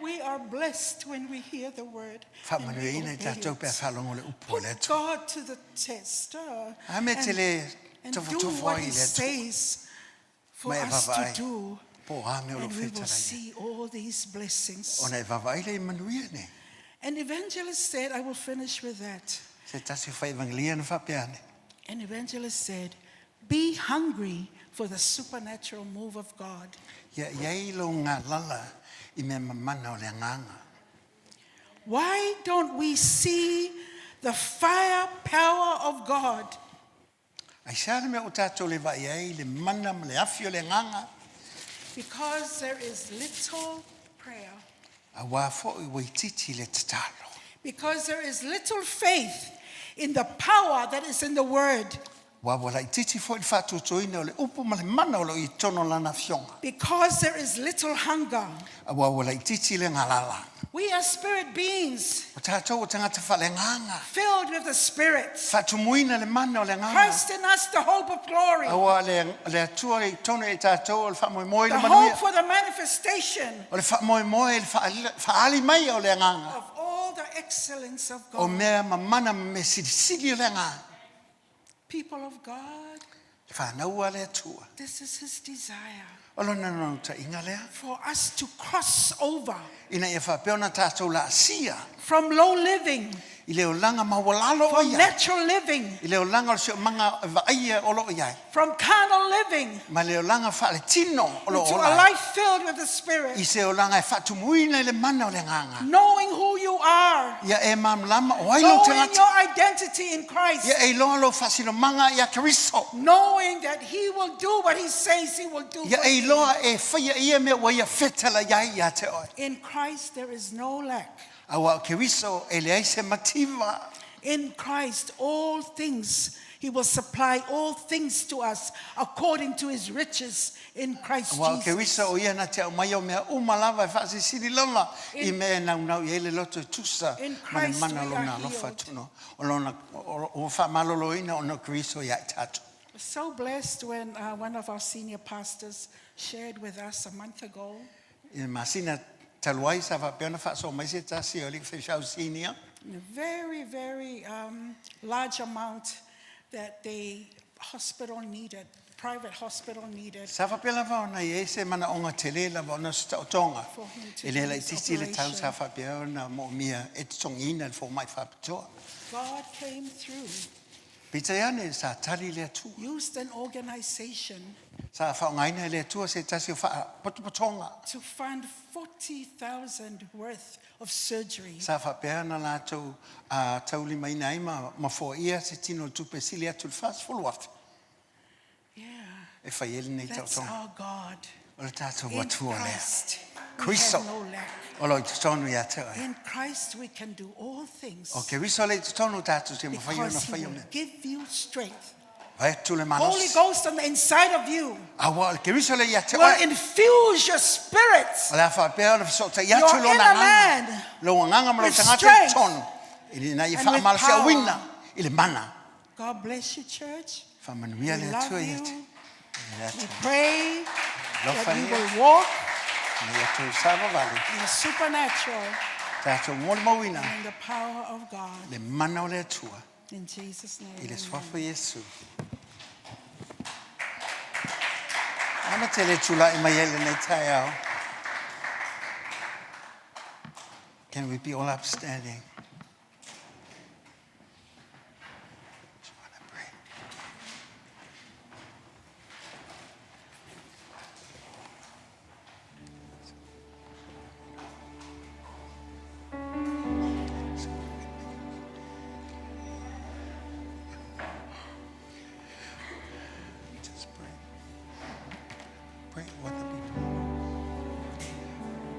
We are blessed when we hear the word and we Faamanuiaina i obey tatou pe a it. faalogo le upu a le Put Atua. God to the test A mea and, tele and do tofotofo what ai He i le Atua. says for Ma e us to vaavaai do, po o a mea o lo and we will fetalai ai. see all these blessings. Ona e vaavaai lea i manuia nei. An evangelist said, I will finish with that. Se tasi o faiaevangelia na faapea ane. An evangelist said, Be hungry for the supernatural move of God. Ia i ai lou galala i mea mamana o le agaga. Why don't we see the fire power of God? Aisea le mea ua tatou le vaai ai i le mana ma le afi o le agaga? Because there is little prayer. Auā foi ua itiiti le tatalo. Because there is little faith in the power that is in the word. Auā ua laitiiti foi le faatuatuaina o le upu ma le mana o lo o i totonu o lana afioga. Because there is little hunger. Auā ua laitiiti le galala. We are spirit beings. O tatou o tagata faaleagaga. Filled with the Spirit. Faatumuina le mana o le agaga. Christ in us, the hope of glory. Auā le, le Atua i totonu i tatou o le faamoemoe i le The manuia. hope for the manifestation. O le faamoemoe i le faaali mai o le agaga. Of all the excellence of O God. mea mamana ma mea silisili o le agaga. People of God. Le fanau a le Atua. This is his desire. O lona naunautaiga lea. For us to cross over. Ina ia faapea ona tatou laasia. From low living. I le olaga maualalo o From i ai. natural living. I le olaga o le siosiomaga e vaaia o lo o i ai. From carnal living. Mai le olaga faaletino o lo o Into ola a ai. life filled with the Spirit. I se olaga e faatumuina i le mana o le Agaga. Knowing who you are. Ia e malamalama o ai lou Knowing tagata. your identity in Christ. Ia e iloa lou faasinomaga ia Keriso. Knowing that he will do what he says he will do Ia for e you. iloa e faia ia mea ua ia fetala i ai ia te oe. In Christ there is no lack. Auā o Keriso e leai se mativa. In Christ all things, he will supply all things to us according to his riches in Christ Auā o Jesus. Keriso o ia na te aumaia o mea uma lava e faasilisili lava i In mea e naunau i ai le loto e tusa In ma le Christ mana o we are lona alofa healed. atu o lona ua faamaloloina ona o Keriso ia i tatou. So blessed when uh, one of our senior pastors shared with us a month ago. I le masina talu ai sa faapea ona faasoa mai se tasi o alii faifeau sinia. A very, very um, large amount that the hospital needed, private hospital needed. Sa faapea lava ona i ai se manaoga tele lava ona o se taotoga For him to e do le his laitiiti le tau operation. sa faapea ona moomia e totogiina le fomai faapitoa. God came through. Peitai ane, sa tali le Atua. Used an organization. Sa faaaogaina e le Atua se tasi o faapotopotoga. To fund 40,000 worth of surgery. Sa faapea ona latou taulimaina ai ma ma foaia se tino o le tupe sili atu i le 40,000 Yeah. e fai ai lenei That's taotoga. our God. O le tatou In Atua lea. Christ we Kriso have no lack. o lo o i totonu ia te oe. In Christ we can do all things. O Keriso lea i totonu tatou te mafai ona Because he fai o will mea. give you strength. Vae atu le Holy malosi. Ghost on the inside of you Aua o le Keriso lea ia te will oe. infuse your spirit. O le a faapea ona fesootai Your atu lona inner agaga. man Lou agaga ma lou with tagata i strength totonu. Ina ia and with faamalosiauina power. i le mana. God bless you, church. Faamanuia We le love Atua ia you. te. We pray Alofa that you ia. will walk Ina ia tou savavale. in the supernatural Tatou molimauina and in the power of God. le mana o le Atua. In Jesus' name. I le amen. suafa o Iesu. Ana te le tulai mai ai lenei taeao. Can we be all upstanding? Just want to pray.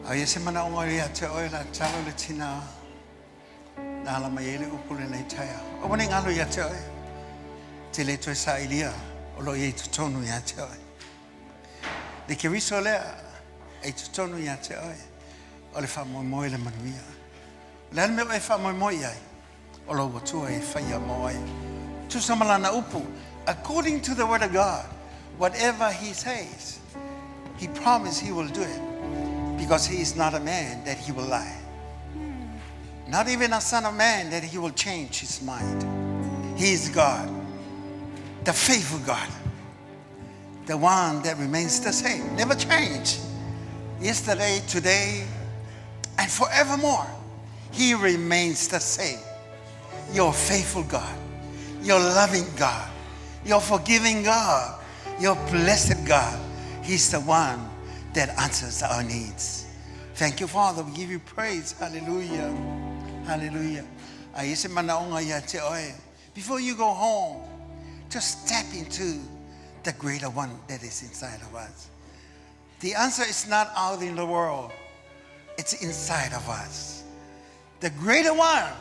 A ia se manaoga ia te oe la talo le tina na ala mai ai le upu lenei taeao. Aua ne i galo ia te oe. Te le toe sailia o lo o i ai totonu ia te oe. Le Keriso lea e i totonu ia te oe o le faamoemoe le manuia. O le a le mea o e faamoemoe i ai? O lou Atua e faia mo ai. Tusa ma lana upu, according to the word of God, whatever he says, he promised he will do it because he is not a man that he will lie. Not even a son of man that he will change his mind. He is God, the faithful God, the one that remains the same, never change. Yesterday, today, and forevermore, he remains the same. Your faithful God, your loving God, your forgiving God, your blessed God. He's the one that answers our needs. Thank you, Father. We give you praise. Hallelujah. Hallelujah. A i se manaoga ia te oe. Before you go home, just step into the greater one that is inside of us. The answer is not out in the world. It's inside of us. The greater one,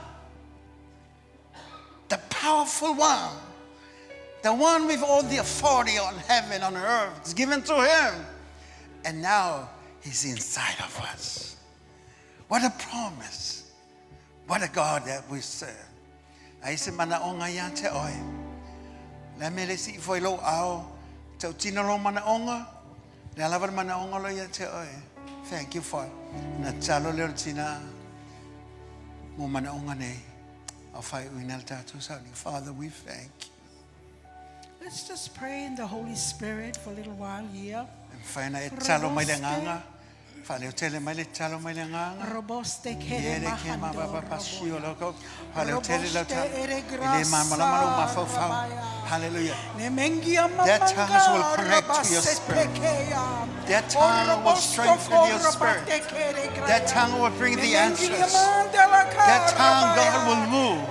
the powerful one, the one with all the authority on heaven, on earth, is given to him. And now he's inside of us. What a promise. What a God that we serve. A i se manaoga ia te oe. Le a mea le sii foi lou ao, tautino lou manaoga, le a lava le manaoga lo ia te oe. Thank you, Father. Na talo leo le tina mo manaoga nei. Au whai uina le tātou sauni. Father, we thank you. Let's just pray in the Holy Spirit for a little while here. E mawhai ana e talo mai le nganga. Whaleo tele mai le talo mai le nganga. Roboste kere Iere ke ma mahando ba ba pa roboya. sio lo ko. Whaleo tele lau Roboste talo. ere E le ma malama lo grasa mawhau rabaya. Hallelujah. Nemengia Their tongues will mamanga connect to your rabasete spirit. kea. Their tongue will strengthen your spirit. Their tongue will bring the answers. That tongue, God will move.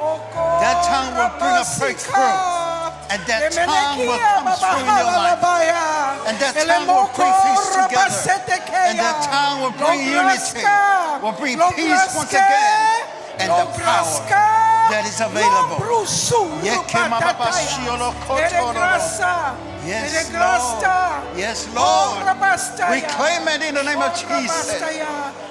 That tongue will bring a breakthrough. And that tongue will come through in your life. And that tongue will bring things together. And that tongue will bring unity, will bring peace once again, and the power that is available. Yes, Lord. Yes, Lord. We claim it in the name of Jesus.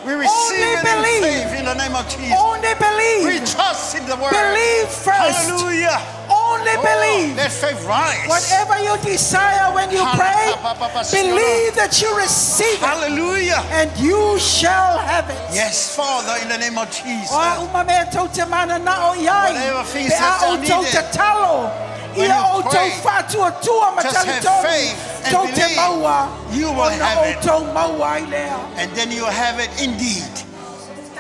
We receive Only it in believe. faith in the name of Jesus. Only believe. We trust in the word. Believe first. Hallelujah. Only Oh, believe. let faith rise. Whatever you desire when you pray, believe that you receive it Hallelujah. and you shall have it. Yes, Father, in the name of Jesus. O uma mea tau te mana na o iai. Whatever things Pe a that are o tau needed. te talo. When Ia you o tau pray, whātua ma just tali have tonu. faith and Tau te believe maua. you will Ona have o it. tau maua ai lea. And then you have it indeed.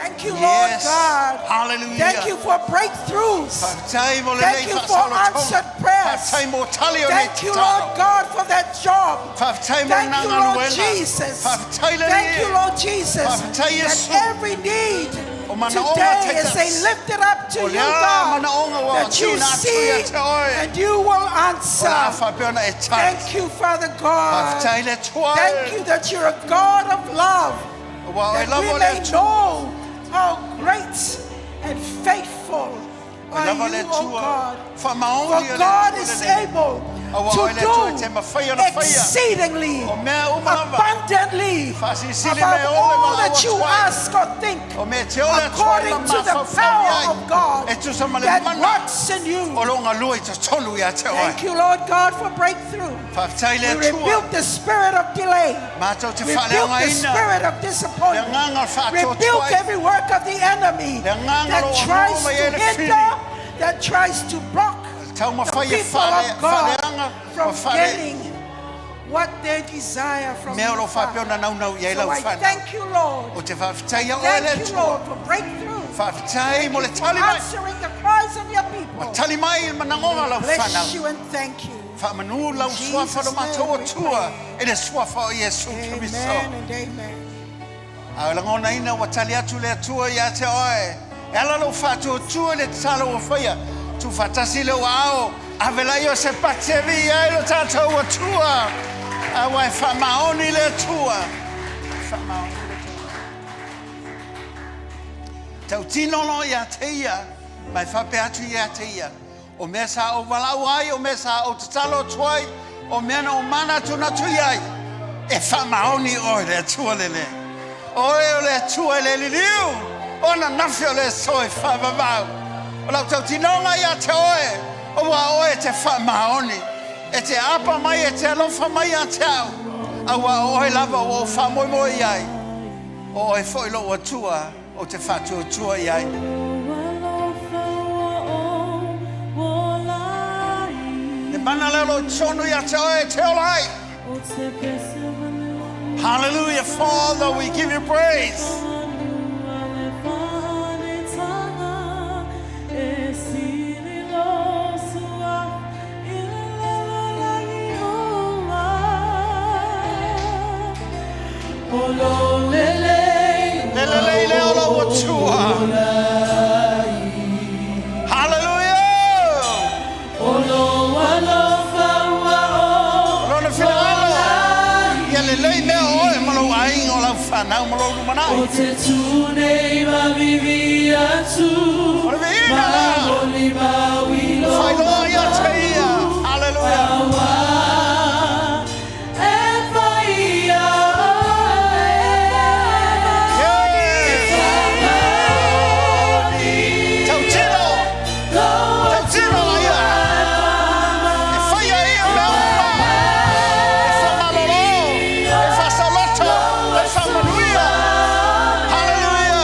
Thank you, Lord Yes. God. Hallelujah. Thank you for breakthroughs. Faafetai mo le Thank lei you for faasolo answered prayers. Faafetai mo tali o nei Thank you, Lord tatalo. God, for that job. Faafetai mo Thank you, Lord nā galuega. Jesus. Faafetai le Thank you, Alii. Lord Jesus, Faafetai that Iesu. every need O manaoga today as they taitas. lift it up to O you, lea God, manaoga ua that you tina atu ia see te oe. and you will O le a answer. faapea ona e tali. Thank you, Father God. Faafetai le Atua e. Thank you that you're a God of love, Ua oe that lava we le may Atua. know how great and faithful Oe are lava le you, O Atua. God. Faamaoni For o le God Atua is lelei. able Aua to oe le Atua e te do mawhai ona whaia. exceedingly, O mea uma lava. abundantly, Faasilisili above mea ole all ma that you ua tuai. ask or think, O mea te ole atu ai ma according to the mafaufau power ai. of God E tusa ma le that mana. works in you. O lo ngalua i totonu ia te oe. Thank you, Lord God, for breakthrough. Faafetai le We Atua. rebuke the spirit of delay. Mātou te Rebuke the whaleangaina. spirit of Le disappointment. nganga o whaatoa Rebuke tuai. every work of the enemy Le nganga that lo o tries ngoma to i ele hinder, that tries to block the Taumawhai e people whale, of God whaleanga, o from whale, getting what they desire from mea o you, lo whapea Father. ona naunau i ai So lau I whanau. thank you, Lord. O te whaafetai a oe le Thank you, Atua. Lord, for breakthroughs. Whaafetai mo le tali mai. Answering the cries of your people. Tali mai i manangonga lau Bless whanau. you and thank you. Whaamanu lau In suafa lo Jesus' mātou name we Atua. pray. E le suafa o Iesu Keriso. Amen and amen. A o langona ina ua tali atu le Atua ia te oe. E ala lou faatuatua i le tatalo ua faia. Tuufaatasi le ua ao. Ave laia o se pati e viia ai lo tatou Atua. Aua e faamaoni le Atua. E faamaoni le Atua. tautino loa ia te ia, ma e faapea atu ia te ia, O mea sa ou valaau ai, o mea sa ou tatalo atu ai, o mea na ou manatunatu i ai, e faamaoni oe le Atua lelei. Oe o le Atua e le liliu, o ananafi o le aso e faavavau. O lau tautinoga ia te oe, auā oe e te faamaoni, e te apa mai, e te alofa mai ia te au, auā o oe lava ua ou faamoemoe i ai, o oe foi lou Atua ou te faatuatua i ai. Le mana lea o lo o tonu ia te oe e te ola ai. Hallelujah, Father, we give you praise. Le lelei lea o lou Atua. Hallelujah! O Lona finagalo, ia lelei mea o oe ma lou aiga, o lau fanau ma lou lumanai. O le viiga lea, faailoa ia te ia. Hallelujah! Tautino! Tautino a ia! E whaia ia mea uma! E whamalolo! E whasaloto! E whamanuia! Hallelujah!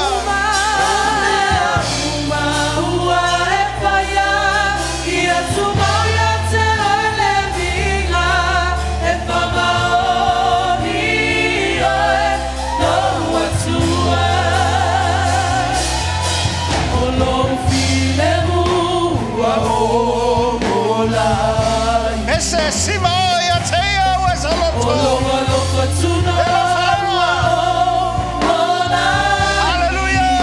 Ese siva o ia te ia ua sa loto. E la whaua. Hallelujah.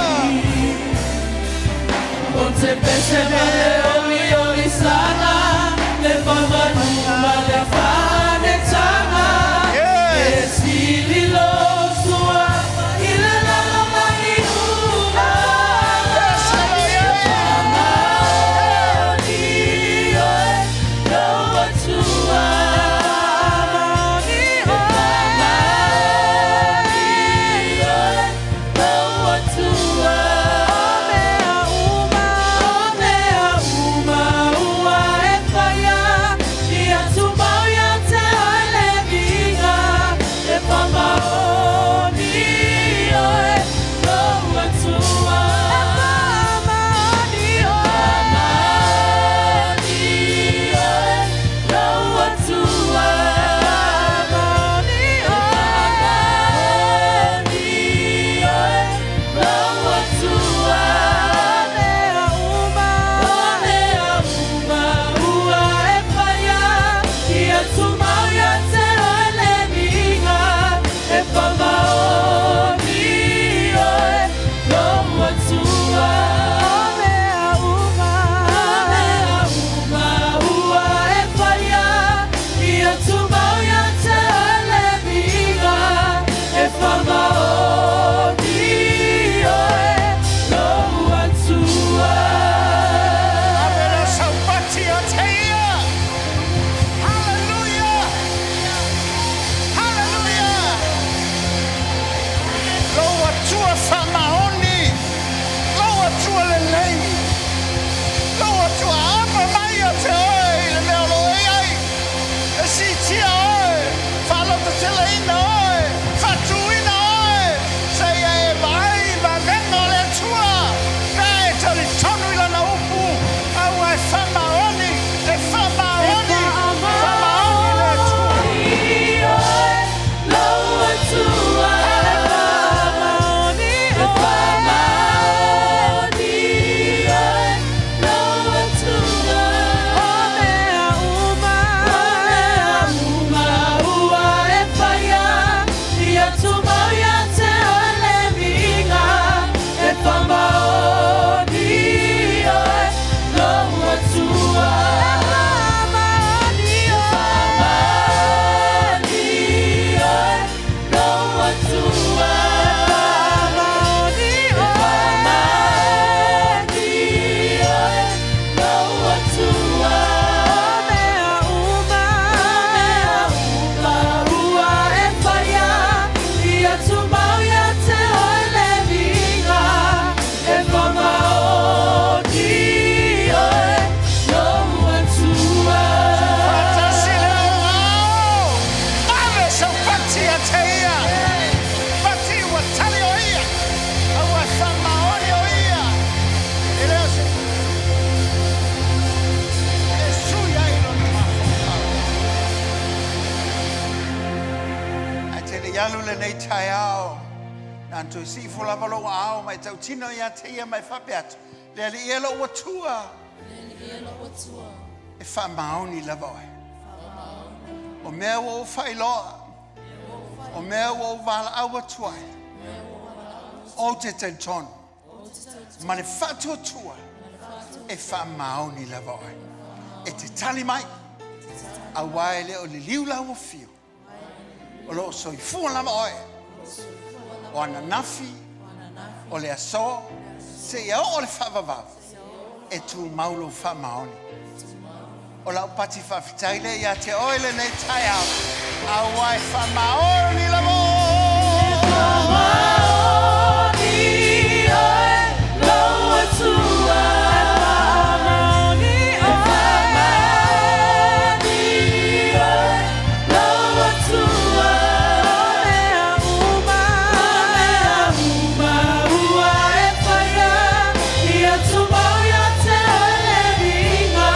Yes. Yes, hallelujah. alu lenei taeao, na ona toe sii ifo lava lou aao ma e tautino ia te ia ma e faapea atu, Le Alii e lou Atua, e faamaoni lava oe. O mea ua ou faailoa, o mea ua ou valaau atu ai, ou te talitonu ma le faatuatua e faamaoni lava oe. E te tali mai, auā e le o liliu lau afio, o lo o soifua lava oe. O ananafi, o le aso, seia oo le faavavau, e tumau lou faamaoni. O lau pati faafetai lea ia te oe lenei taeao, auā e faamaoni lava oe. E faamaoni oe lou Atua. E faamaoni oe. E faamaoni oe lou Atua. O mea uma, o mea uma ua e faia, ia tumau ia te oe le viiga.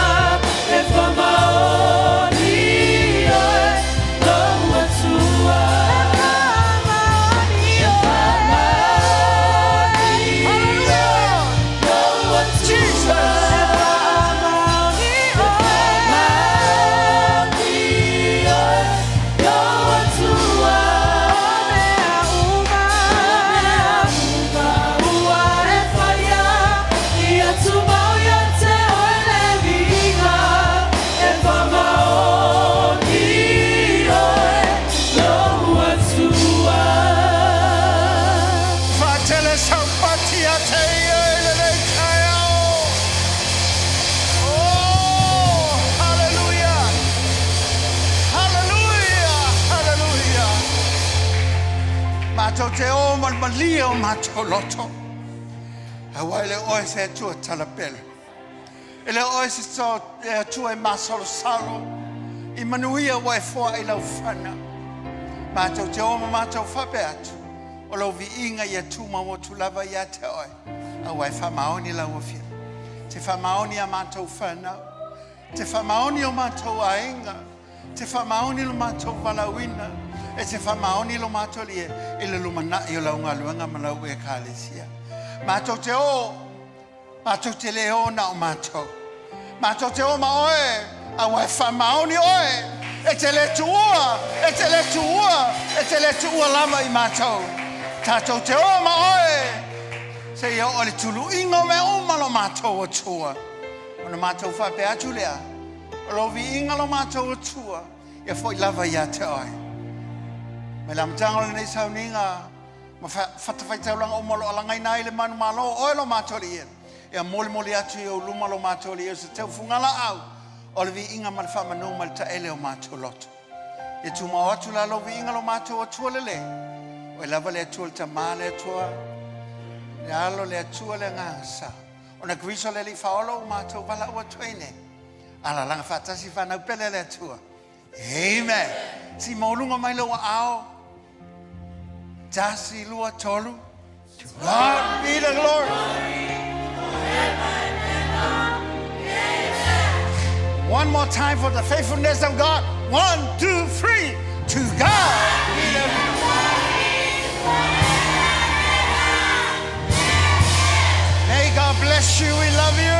E faamaoni oe lou Atua. E faamaoni oe. E faamaoni oe lou Atua. E faamaoni oe. E faamaoni oe lou Atua. O mea uma, o mea uma ua e faia, ia tumau ia te oe le viiga. E faamaoni oe lou Atua. Faatele sau pati ia te ia i lenei taeao. Oh, hallelujah! Hallelujah! Hallelujah! Matou te o ma le malie o matou loto. Auā e le o oe se Atua talapelo. E le o oe se Atua e masalosalo i manuia ua e foai i lau fanau. Matou te o ma matou faapea atu, o lou viiga ia tumau atu lava ia te oe, auā e faamaoni lau afioga. Te faamaoni a matou fanau, te faamaoni o matou aiga, te faamaoni lo matou valaauina, e te faamaoni lo matou Alii i le lumanai o lau galuega ma lau Ekalesia. Matou te o, matou te le o na o matou. Matou te o ma oe, auā e faamaoni oe, e te le tuua, e te le tuua, e te le tuua lava i matou. Tatou te o ma oe, seia oo i le tuluiga o mea uma lo matou Atua. Ona matou faapea atu lea, o lou viiga lo matou Atua, ia foi lava ia te oe. Mai le amataga o lenei sauniga, ma fatafaitaulaga uma o lo o alagaina ai le manumalo, o oe lo matou Alii e, ia molimoli atu i ou luma lo matou Alii o se teufuga laau o le viiga ma le faamanu ma le taele o matou loto. Ia tumau atu la lou viiga lo matou Atua lelei, oe lava le Atua le Tamā, le Atua le Alo, le Atua le Agaga Sa. Ona Keriso le Alii Faaola ua matou valaau atu ai nei. Alalaga faatasi fanau pele a le Atua. Amen. Si maualuga mai lou aao. Tasi, lua, tolu. To God be the glory. One more time for the faithfulness of God. One, two, three. To God be the glory. May God bless you. We love you.